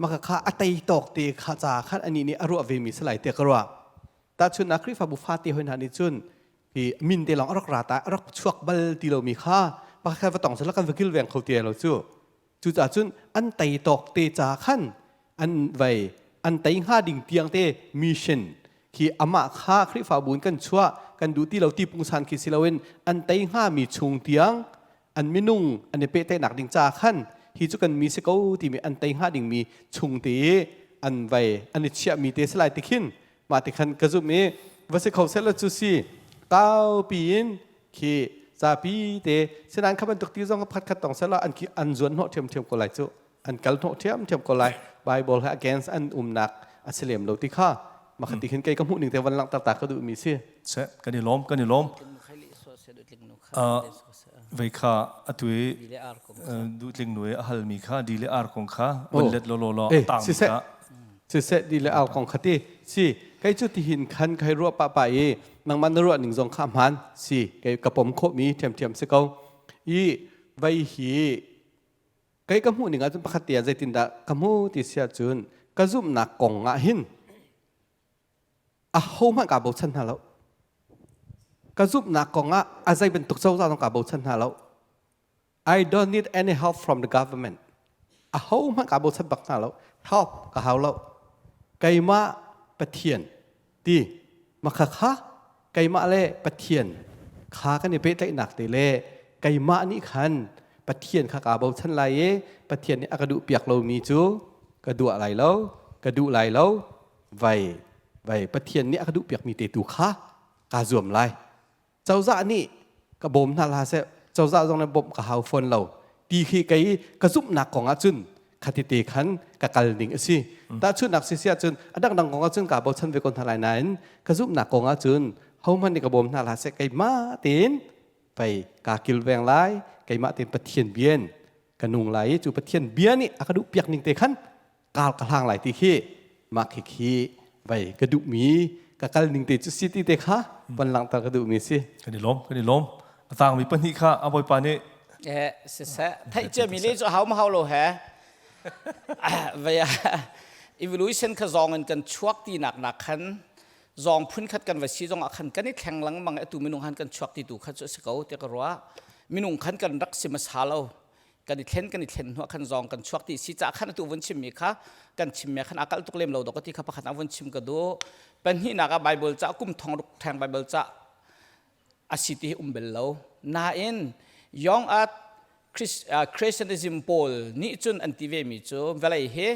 maka kha a tei tawk te kha ca khan anih nih a ruah vemi salai te ka ruah tahchunhnak Khrihfabu fate hoi hna nih cun hi min te lawng a rak ra ta a rak chuak bal ti lomi kha pakhat khat va tong sela kan va kilveng kho ti lo cu Cucaah cun an tei tawk te ca khan an vei an tei hnga ding tiang te mission khi amah kha Khrihfabu in kan chuah kan duh ti lo ti pungsan khi si loin an tei hnga mi chung tiang an minung an i pehtlaihnak ding ca khan hi cu kan mi si ko timi an tei hnga ding mi chung te i an vei an i chiah mi te si lai ti khin mah ti khan ka zumh i va si kho seh cu si kaupi in khi zapi te sinain kha bantuk ti zong khat khat tong sela an ki an zuan hnawh ṭhiamṭhiam ko lai cu an kal hnawh ṭhiamṭhiam ko lai Bible he against an umnak a si lem lo ti kha makhat ti khin kei ka hmuh ning te van langhter ta ka duh mi si se kan i lawm kan i lawm vei kha atu i duhtling nu i a halmi kha di le ar kong kha van let lo lo lo tang kha siseh di le au kong kha ti si kei cu tihin khan kai ruah pah pah i nangmah na ruah ning zong kha hmaan si kei ka pom khawhmi ṭhiamṭhiam si ko i vei hi kei ka hmuh ning ahcun pakhat te ah zeitindah ka hmu ti si ahcun ka zumhnak kong ah hin ahohmanh kaa bochan hna lo ka zumhnak kong ah a zei bantuk cozah zong kaa bochan hna lo I don't need any help from the government. Aho hmanh kaa bochan bak hna lo. Help ka hau lo. Keimah Pathian ti makha kha keimah le Pathian kha kan i pehtlaihnak te le keimah nih khan Pathian kha kaa bochan lai i Pathian nih a ka duh piak lomi cu ka duah lai lo, ka duh lai lo, vai vai Pathian nih a ka duh piakmi te tu kha kaa zuam lai. Cozah nih ka bawm hna hlah seh cozah zong nih bawmh ka hau fawn lo ti khi kei ka zumhnak kong ah cun khatite khan ka kal ning a si tahchunhnak si si ahcun a dangdang kong ah cun kaa bochan ve ko hna lai nain ka zumhnak kong ah cun hohmanh nih ka bawm hna hlah seh keimah tein pei kaa kilveng lai keimah tein Pathian bian ka nung lai i cu Pathian bia nih a ka duh piak ning te khan kal ka hlang lai ti khi mah khi khi vai ka duhmi ka kal ning te cu si ti te kha van langhter ka duhmi si kan i lawm kan i lawm a tangmi pahnih kha a bawipa nih eh siseh theih cia mi le cu hau ma hau lo he vai evolution kha zong in kan chuak ti nak nak khan zong phun khat kan va si zong ah khan kan i thleng lengmang atu minung han kan chuak ti tu kha cu si ko ti ka ruah minung khan kan rak si hmasa lo kan i thlen kan i thlen hnuah khan zong kan chuak ti si ca khan atu vun chimmi kha kan chimmi khan akal tuk lem lo dok ti kha pakhat ah vun chim ka du pahnihnak ah Bible ca kum thong ruk theng Bible ca asi ti hi um bel lo nain young at Christianism pawl nih cun an ti ve mi cu vawlei hi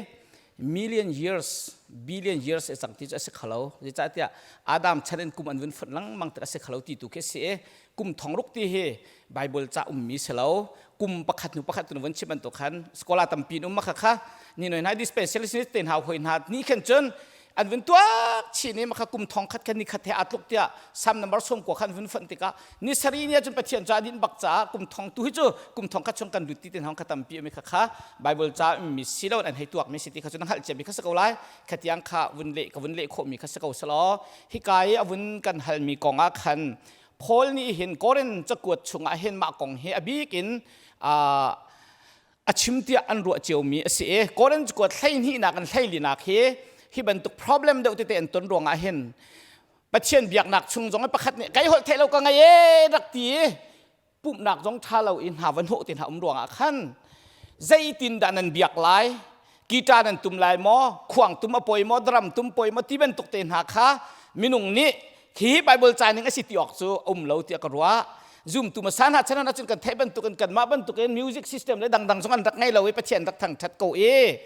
million years billion years e cang ti cu a si khalo zeicahtiah Adam chan in kum an vun fonh lengmang tik a si khalo ti tu khi si i kum thong ruk ti hi Bible ca ummi si lo kum pakhat hnu pakhat tun vun chim bantuk khan scholar tampi in um ma kha kha ni noi hna dispensation te hna hoi hna ni khan cun an vun tuak chin i makha kum thong khat khan ni khat he aa tluk tiah sam number som kua khan vun fonh tikah ni sari ni ahcun Pathian ca din bak caah kum thong tu hi cu kum thong khat chung kan lut ti ten hong kha tampi mi kha kha Bible ca mi si lo an hei tuak mi si ti kha cu na hngalh cia mi kha si ko lai khatiang kha vun leh ka vun leh khawh mi kha si ko selaw hika i a vun kan hal mi kong ah khan Paul nih hin Korin cakuat chungah hin mah kong hi a bik in uh, A chim tiah an ruah ciomi a si i Korin cakuat hleihnihnak in hleilinak hi hi bantuk problem deuh tete an ton ruangah hin Pathian biaknak chung zong pakhat nih kai holh theih lo ka ngei e rak ti i pumhnak zong ṭha lo i hna va hnawh te hna um ruangah khan zeitin dah nan biak lai guitar nan tum lai maw khuang tum a poi maw drum tum poi maw ti bantuk te hna kha minung nih hi Bible ca ning a si ti awk cu um lo tiah ka ruah zumtu hmasa hna chan ah cun kan theih bantukin kanmah bantukin music system le dangdang zong an rak ngei lo i Pathian rak thangṭhat ko i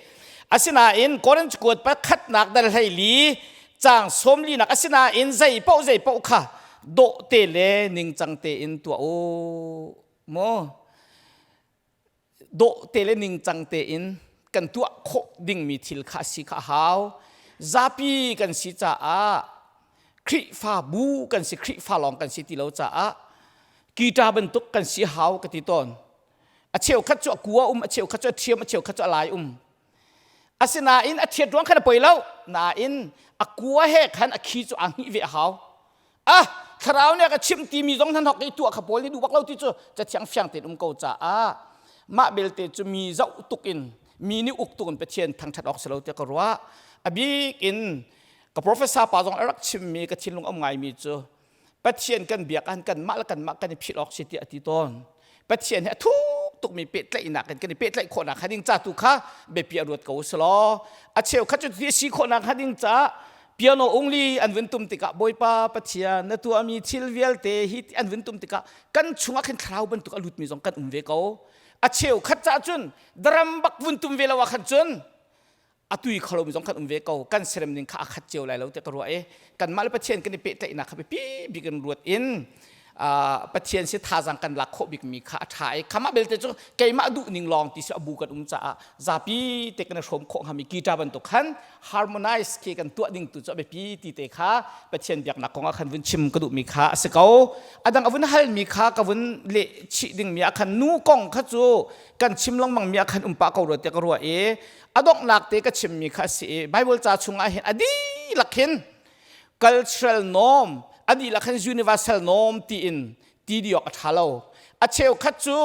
asinain Korinth kuat pakhatnak dal hleili caang sawmlinak asinain zei paoh zei paoh kha dawh te le ningcang tein tuah u mu dawh te le ningcang tein kan tuah khawh dingmi thil kha a si kha a hau. Zapi kan si caah Khrihfabu kan si Khrihfa lawng kan si ti lo caah guitar bantuk kan si hau ka ti tawn. A cheukhat cu a kua um, a cheukhat cu a thiam, a cheukhat cu a lai um. Asinain a thiat ruang khan a poi lo. Nain a kua he khan a khi cu aa hngih ve a hau. Ah thlarau nih a ka chimh timi zong hnan hok i tuah kha pawl nih duh bak lo ti cu cathiang fiang tein um ko caah mah belte cu mi zoh tuk in mi nih uk tuk in Pathian thangṭhat awk si lo tiah ka ruah. A bik in ka professor pa zong a rak chimmi ka thinlung um ngaimi cu Pathian kan biak ah kanmah le kanmah kan i philh awk si tiah a ti tawn. Pathian he a thuk tukmi pehtlaihnak in kan i pehtlaih khawhnak hnga ding ca tu kha biapi a ruat ko selaw a cheukhat cu ti a si khawhnak hnga ding caah piano ungli an vun tum tikah Bawipa Pathian na tuahmi thil vialte hi an vun tum tikah kan chungah khin thlarau bantuk a lutmi zong kan um ve ko. A cheukhat caah cun drum bak vun tum ve lo ah khan cun a tui kho lomi zong kan um ve ko kan serem ning kha a khat cio lai lo tiah ka ruah i kanmah le Pathian kan i pehtlaihnak kha biapi bik in ruat in Pathian si thazaang kan lak khawh bikmi kha a ṭha i khamah belte cu keimah duh ning lawng ti si a bu kan um caah zapi te kan i hrawm khawh hngami guitar bantuk khan harmonize khi kan tuah ding tu cu a biapi ti te kha Pathian biaknak kong ah khan vun chim ka duhmi kha a si ko a dang a vun halmi kha ka vun leh chih dingmi ah khan nu kong kha cu kan chim lengmang mi ah khan um pah ko rua tiah ka ruah i a donghnak te ka chimmi kha a si i Bible ca chungah hin a dihlak hin cultural norm a dihlak hin universal norm tiin ti di awk a ṭha lo a cheukhat cu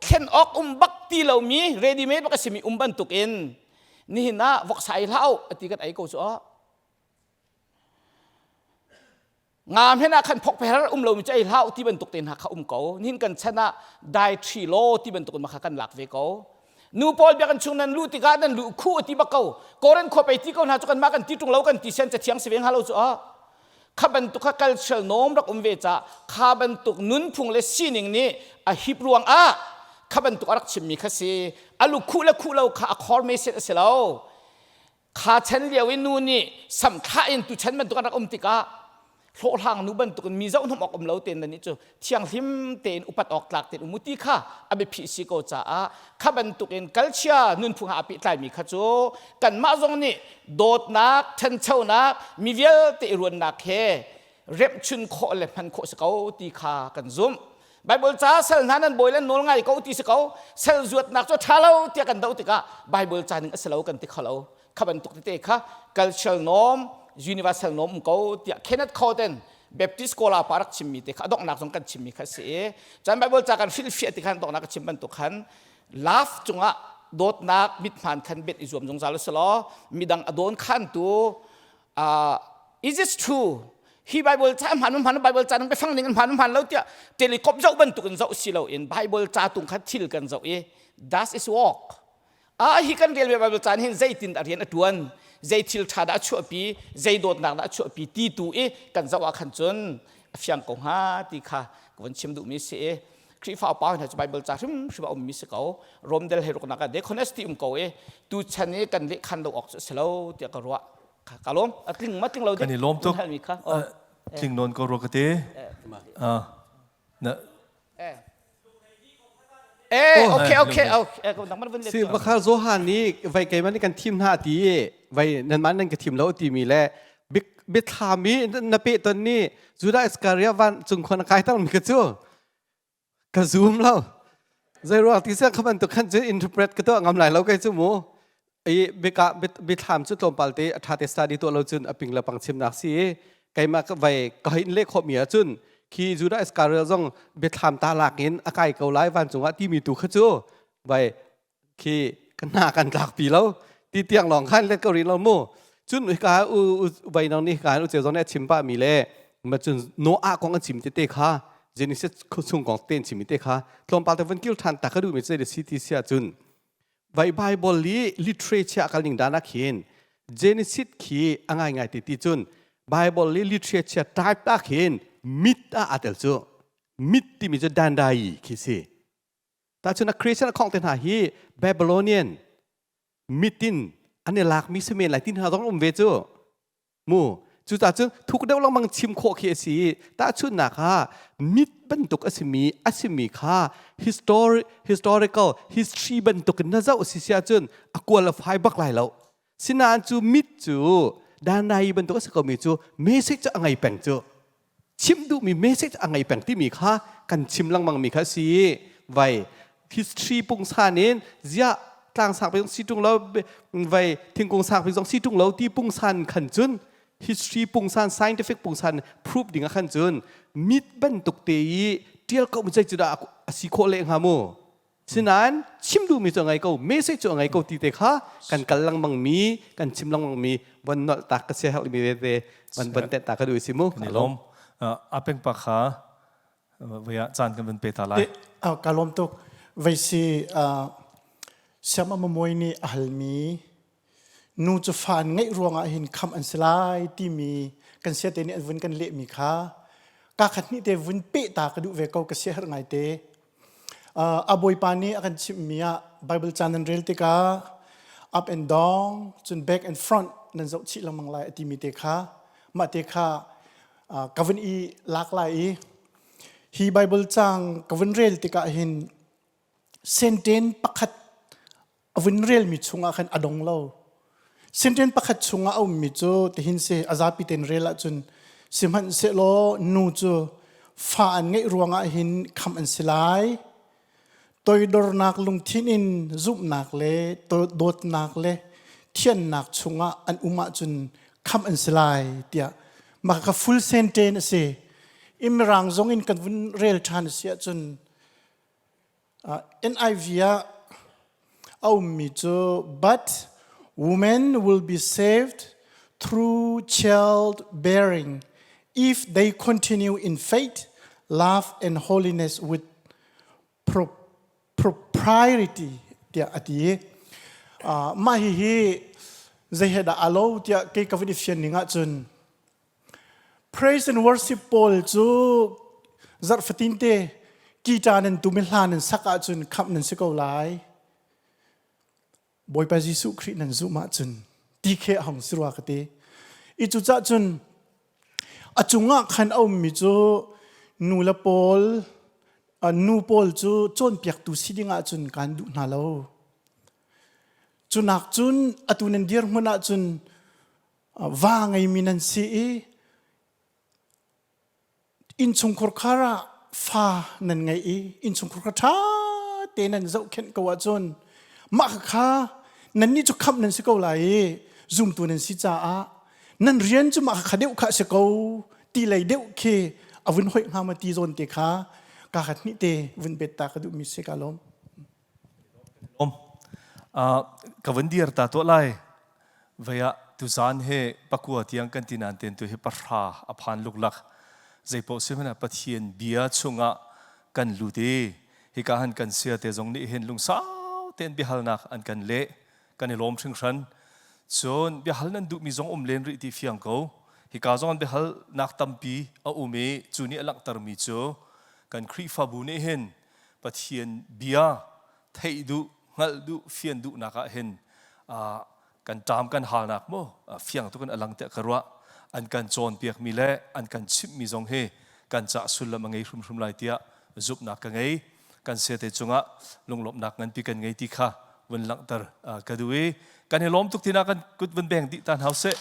thlen awk um bak ti lomi ready made bak a simi um bantuk in nihin ah voksa ei hlah a ti kan ei ko cu Nga hmen ah khan phok pher um lomi cu ei hlah ti bantuk te hna kha um ko. Nihin kan chan ah dietary law ti bantuk in kha kan lak ve ko. Nu pawl biakinn chung nan luh tikah nan luh khu ti bak ko. Koren khua pei ti ko hna cu kanmah kan ti ṭung lo kan ti sian cathiang si ve hnga lo cu ah. Kha bantuk kha cultural norm rak um ve ca kha bantuk nunphung le sining nih a hip ruang ah kha bantuk a rak chimmi kha si. A lu khuh le khuh lo kha a khor me set a si lo. Kha chan lio i nu nih samthlah in tuchan bantuk an rak um tikah hlawhhlang nu bantukin mi zohhnom awk um lo tein nan nih cu thianghlim tein upat awk tlak tein um u ti kha a biaphi si ko caah kha bantukin kalchia nunphung ah a pehtlaimi kha cu kanmah zong nih dawtnak ṭhanchonak mi vialte i ruannak he remhchun khawh le hman khawh si ko ti kha kan zumh Bible ca sal hna nan bawi le nawl ngai ko ti si ko sal zuatnak cu ṭha lo tiah kan doh tikah Bible ca ning a si lo kan ti kho lo kha bantuk tete kha cultural norm universal norm um ko tiah Kenneth Copeland Baptist Scholar pa rak chimmi te kha a donghnak zong kan chimmi kha si i cun Bible ca kan hrilhfiah ti khan donghnak ka chim bantuk khan love cungah dawtnak mithman khan bet i zuam zungzal usalaw midang a dawn khantu uh, is it true hi bible ca hman hman bible ca nang biafang ning hman hman lo tiah telecom zoh bantuk in zoh si lo in bible ca tung kha thil kan zoh i does is work a hi kan rel ve bible ca hin zeitin dah rian a tuan zei thil tha dah a chuahpi zei dawtnak dah a chuahpi ti tu i kan zoh ah khan cun a fiang ko hnga ti kha ka von chim duhmi si i Khrihfa upa hna cu Bible ca hrimhrim a ummi si ko Romdel he ruknak ah deaconess ti um ko i tu chan i kan lehkhan lo awk cu a si lo tiah ka ruah ka lawm a tling ma tling lo kan i lawm tuk halmi kha tling nawn ko rua ka te na Eh, okay, okay, okay. Si bakha Johan nih vai keimah nih kan thim hna ti vai nanmah nan ka thim lo ti mi le biathlam i na pe ton ni Judah Iscariot van cung khon kai tar mi ka cu ka zoom lo zei ruang ti sia kha bantuk khan cu interpret ka tuah ngam lai lo kai cu mu i bika biathlam cu tlawmpal te a tha te study tuah lo cun a ping le pang chimnak si i keimah ka vai ka hin le khawh mi ahcun khi Judah Iscariot zong biathlam ta lak in a kai ko lai vancung ah timi tu kha cu vai. Khi kan hna kan tlak pi lo ti tiang lawng khan let ko rih lo mu. Cun ka u vai nang nih ka u ceu zong nih a chim pah mi le ma cun Noah kong an chim tete kha Genesis chung kong te an chim mi te kha tlawmpal te vun kil than ta ka duh mi cu si ti sia cun vai Bible li literature kal ning dan ah khin Genesis khi a ngai ngai ti ti cun Bible li literature type ah khin mit ah aa tel cu mit timi cu dandai khi si Tahchun a Christian a khong te hna hi Babylonian mitin an i lakmi si men lai ti hna zong um ve cu. Mu cucaah cun thuk deuh lengmang chim khawh khi a si i tahchunhnak ah mit bantuk a simi a simi kha history historical history bantuk in na zoh si si ahcun a qualify bak lai lo. Sinain cu mit cu danai bantuk a si komi cu message cu a ngei peng cu. Chim duhmi message a ngei peng timi kha kan chim lengmang mi kha si vai history pungsan in ziah tlang sang pi si tung lo vai thingkung sang pi zong si tung lo ti pungsan khan cun history pungsan scientific pungsan proof ding ah khan cun mit bantuk te i tial ko mi cu dah a si khawh leh hnga mu Sinain chim duhmi cu a ngei ko, message cu a ngei ko ti te kha kan kal lengmang mi, kan chim lengmang mi von nolh tak ka sia herh mi vete van von teh ta ka duh si mu. Kan i lawm. A peng pa kha voi ah caan kan van pe ta lai. Ka lawm tuk. Vei si siam a mamuai nih a halmi nu cu fa an ngeih ruangah hin khamh an si lai timi kan siate nih an vun kan lehmi kha ka khat hnih te vun peh ta ka duh ve ko ka sia herh ngai te. A bawipa nih a kan chimhmi ah Bible ca nan rel tikah up and down cun back and front nan zoh chih lengmang lai a timi te kha mah te kha ka vun i lak lai i hi Bible cang ka vun rel tikah hin senten pakhat a vun relmi chungah khan a dong lo. Senten pakhat chungah a ummi cu tihin si a zapi tein rel ahcun sihmanhsehlaw nu cu fa an ngeih ruangah hin khamh an si lai. Toidornak lungthin in zumhnak le dawtnak le thiannak chungah an um ahcun khamh an si lai tiah mah ka full sentence a si. Imirang zong in kan vun rel ṭhan a si ahcun NIV ah a ummi cu but women will be saved through childbearing if they continue in faith, love and holiness with propriety tiah a ti. Mah hihi zei he dah aa lo tiah kei ka vun i fian ning ahcun Praise and worship pawl cu zarh fatin te guitar nan tum i hla nan sak ahcun khamh nan si ko lai. Bawipa Jesuh Khrih nan zumh ahcun ti khi a hong si rua ka ti. I cucah cun a cungah khan a ummi cu nu le pawl nu pawl cu cawnpiaktu si ding ahcun kan duh hna lo. Cunak cun atu nan dirhmun ahcun va ngeimi nan si i innchungkhur khar ah fa nan ngei i innchungkhur kha ṭha te nan zohkhenh ko ahcun mah kha nannih cu khamh nan si ko lai i zumtu nan si caah nan rian cu mah kha deuh kha a si ko ti lei deuh khi a vun hoih hnga ma ti zawn te kha ka khat hnih te vun bet ta ka duhmi si ka lawm. Om. Ka vun dir ta tuah lai. Vei ah tuzaan he pakua tiang kan ti nain ten tu hi pahra a phan luklak. Zeipaoh si hmanh ah Pathian bia chungah kan lut i hika han kan sia te zong nih hin lungsau tein biahalnak an kan leh. Kan i lawm hringhran. Cun biahal nan duhmi zong um len rih ti fiang ko. Hika zong an biahalnak tampi a um i cu nih a langhtermi cu kan Khrihfabu nih hin Pathian bia theih duh, hngalh duh, fian duhnak ah hin kan ṭam kan halnak mu fiang tuk in a lang tiah ka ruah. An kan cawnpiakmi le an kan chimhmi zong hi kan cah sullam a ngei hrimhrim lai tiah zumhnak ka ngei. Kan siate cungah lunglawmhnak nganpi kan ngei ti kha vun langhter ka duh i kan i lawm tuk tina kan kut vun beng dih ta hna usih.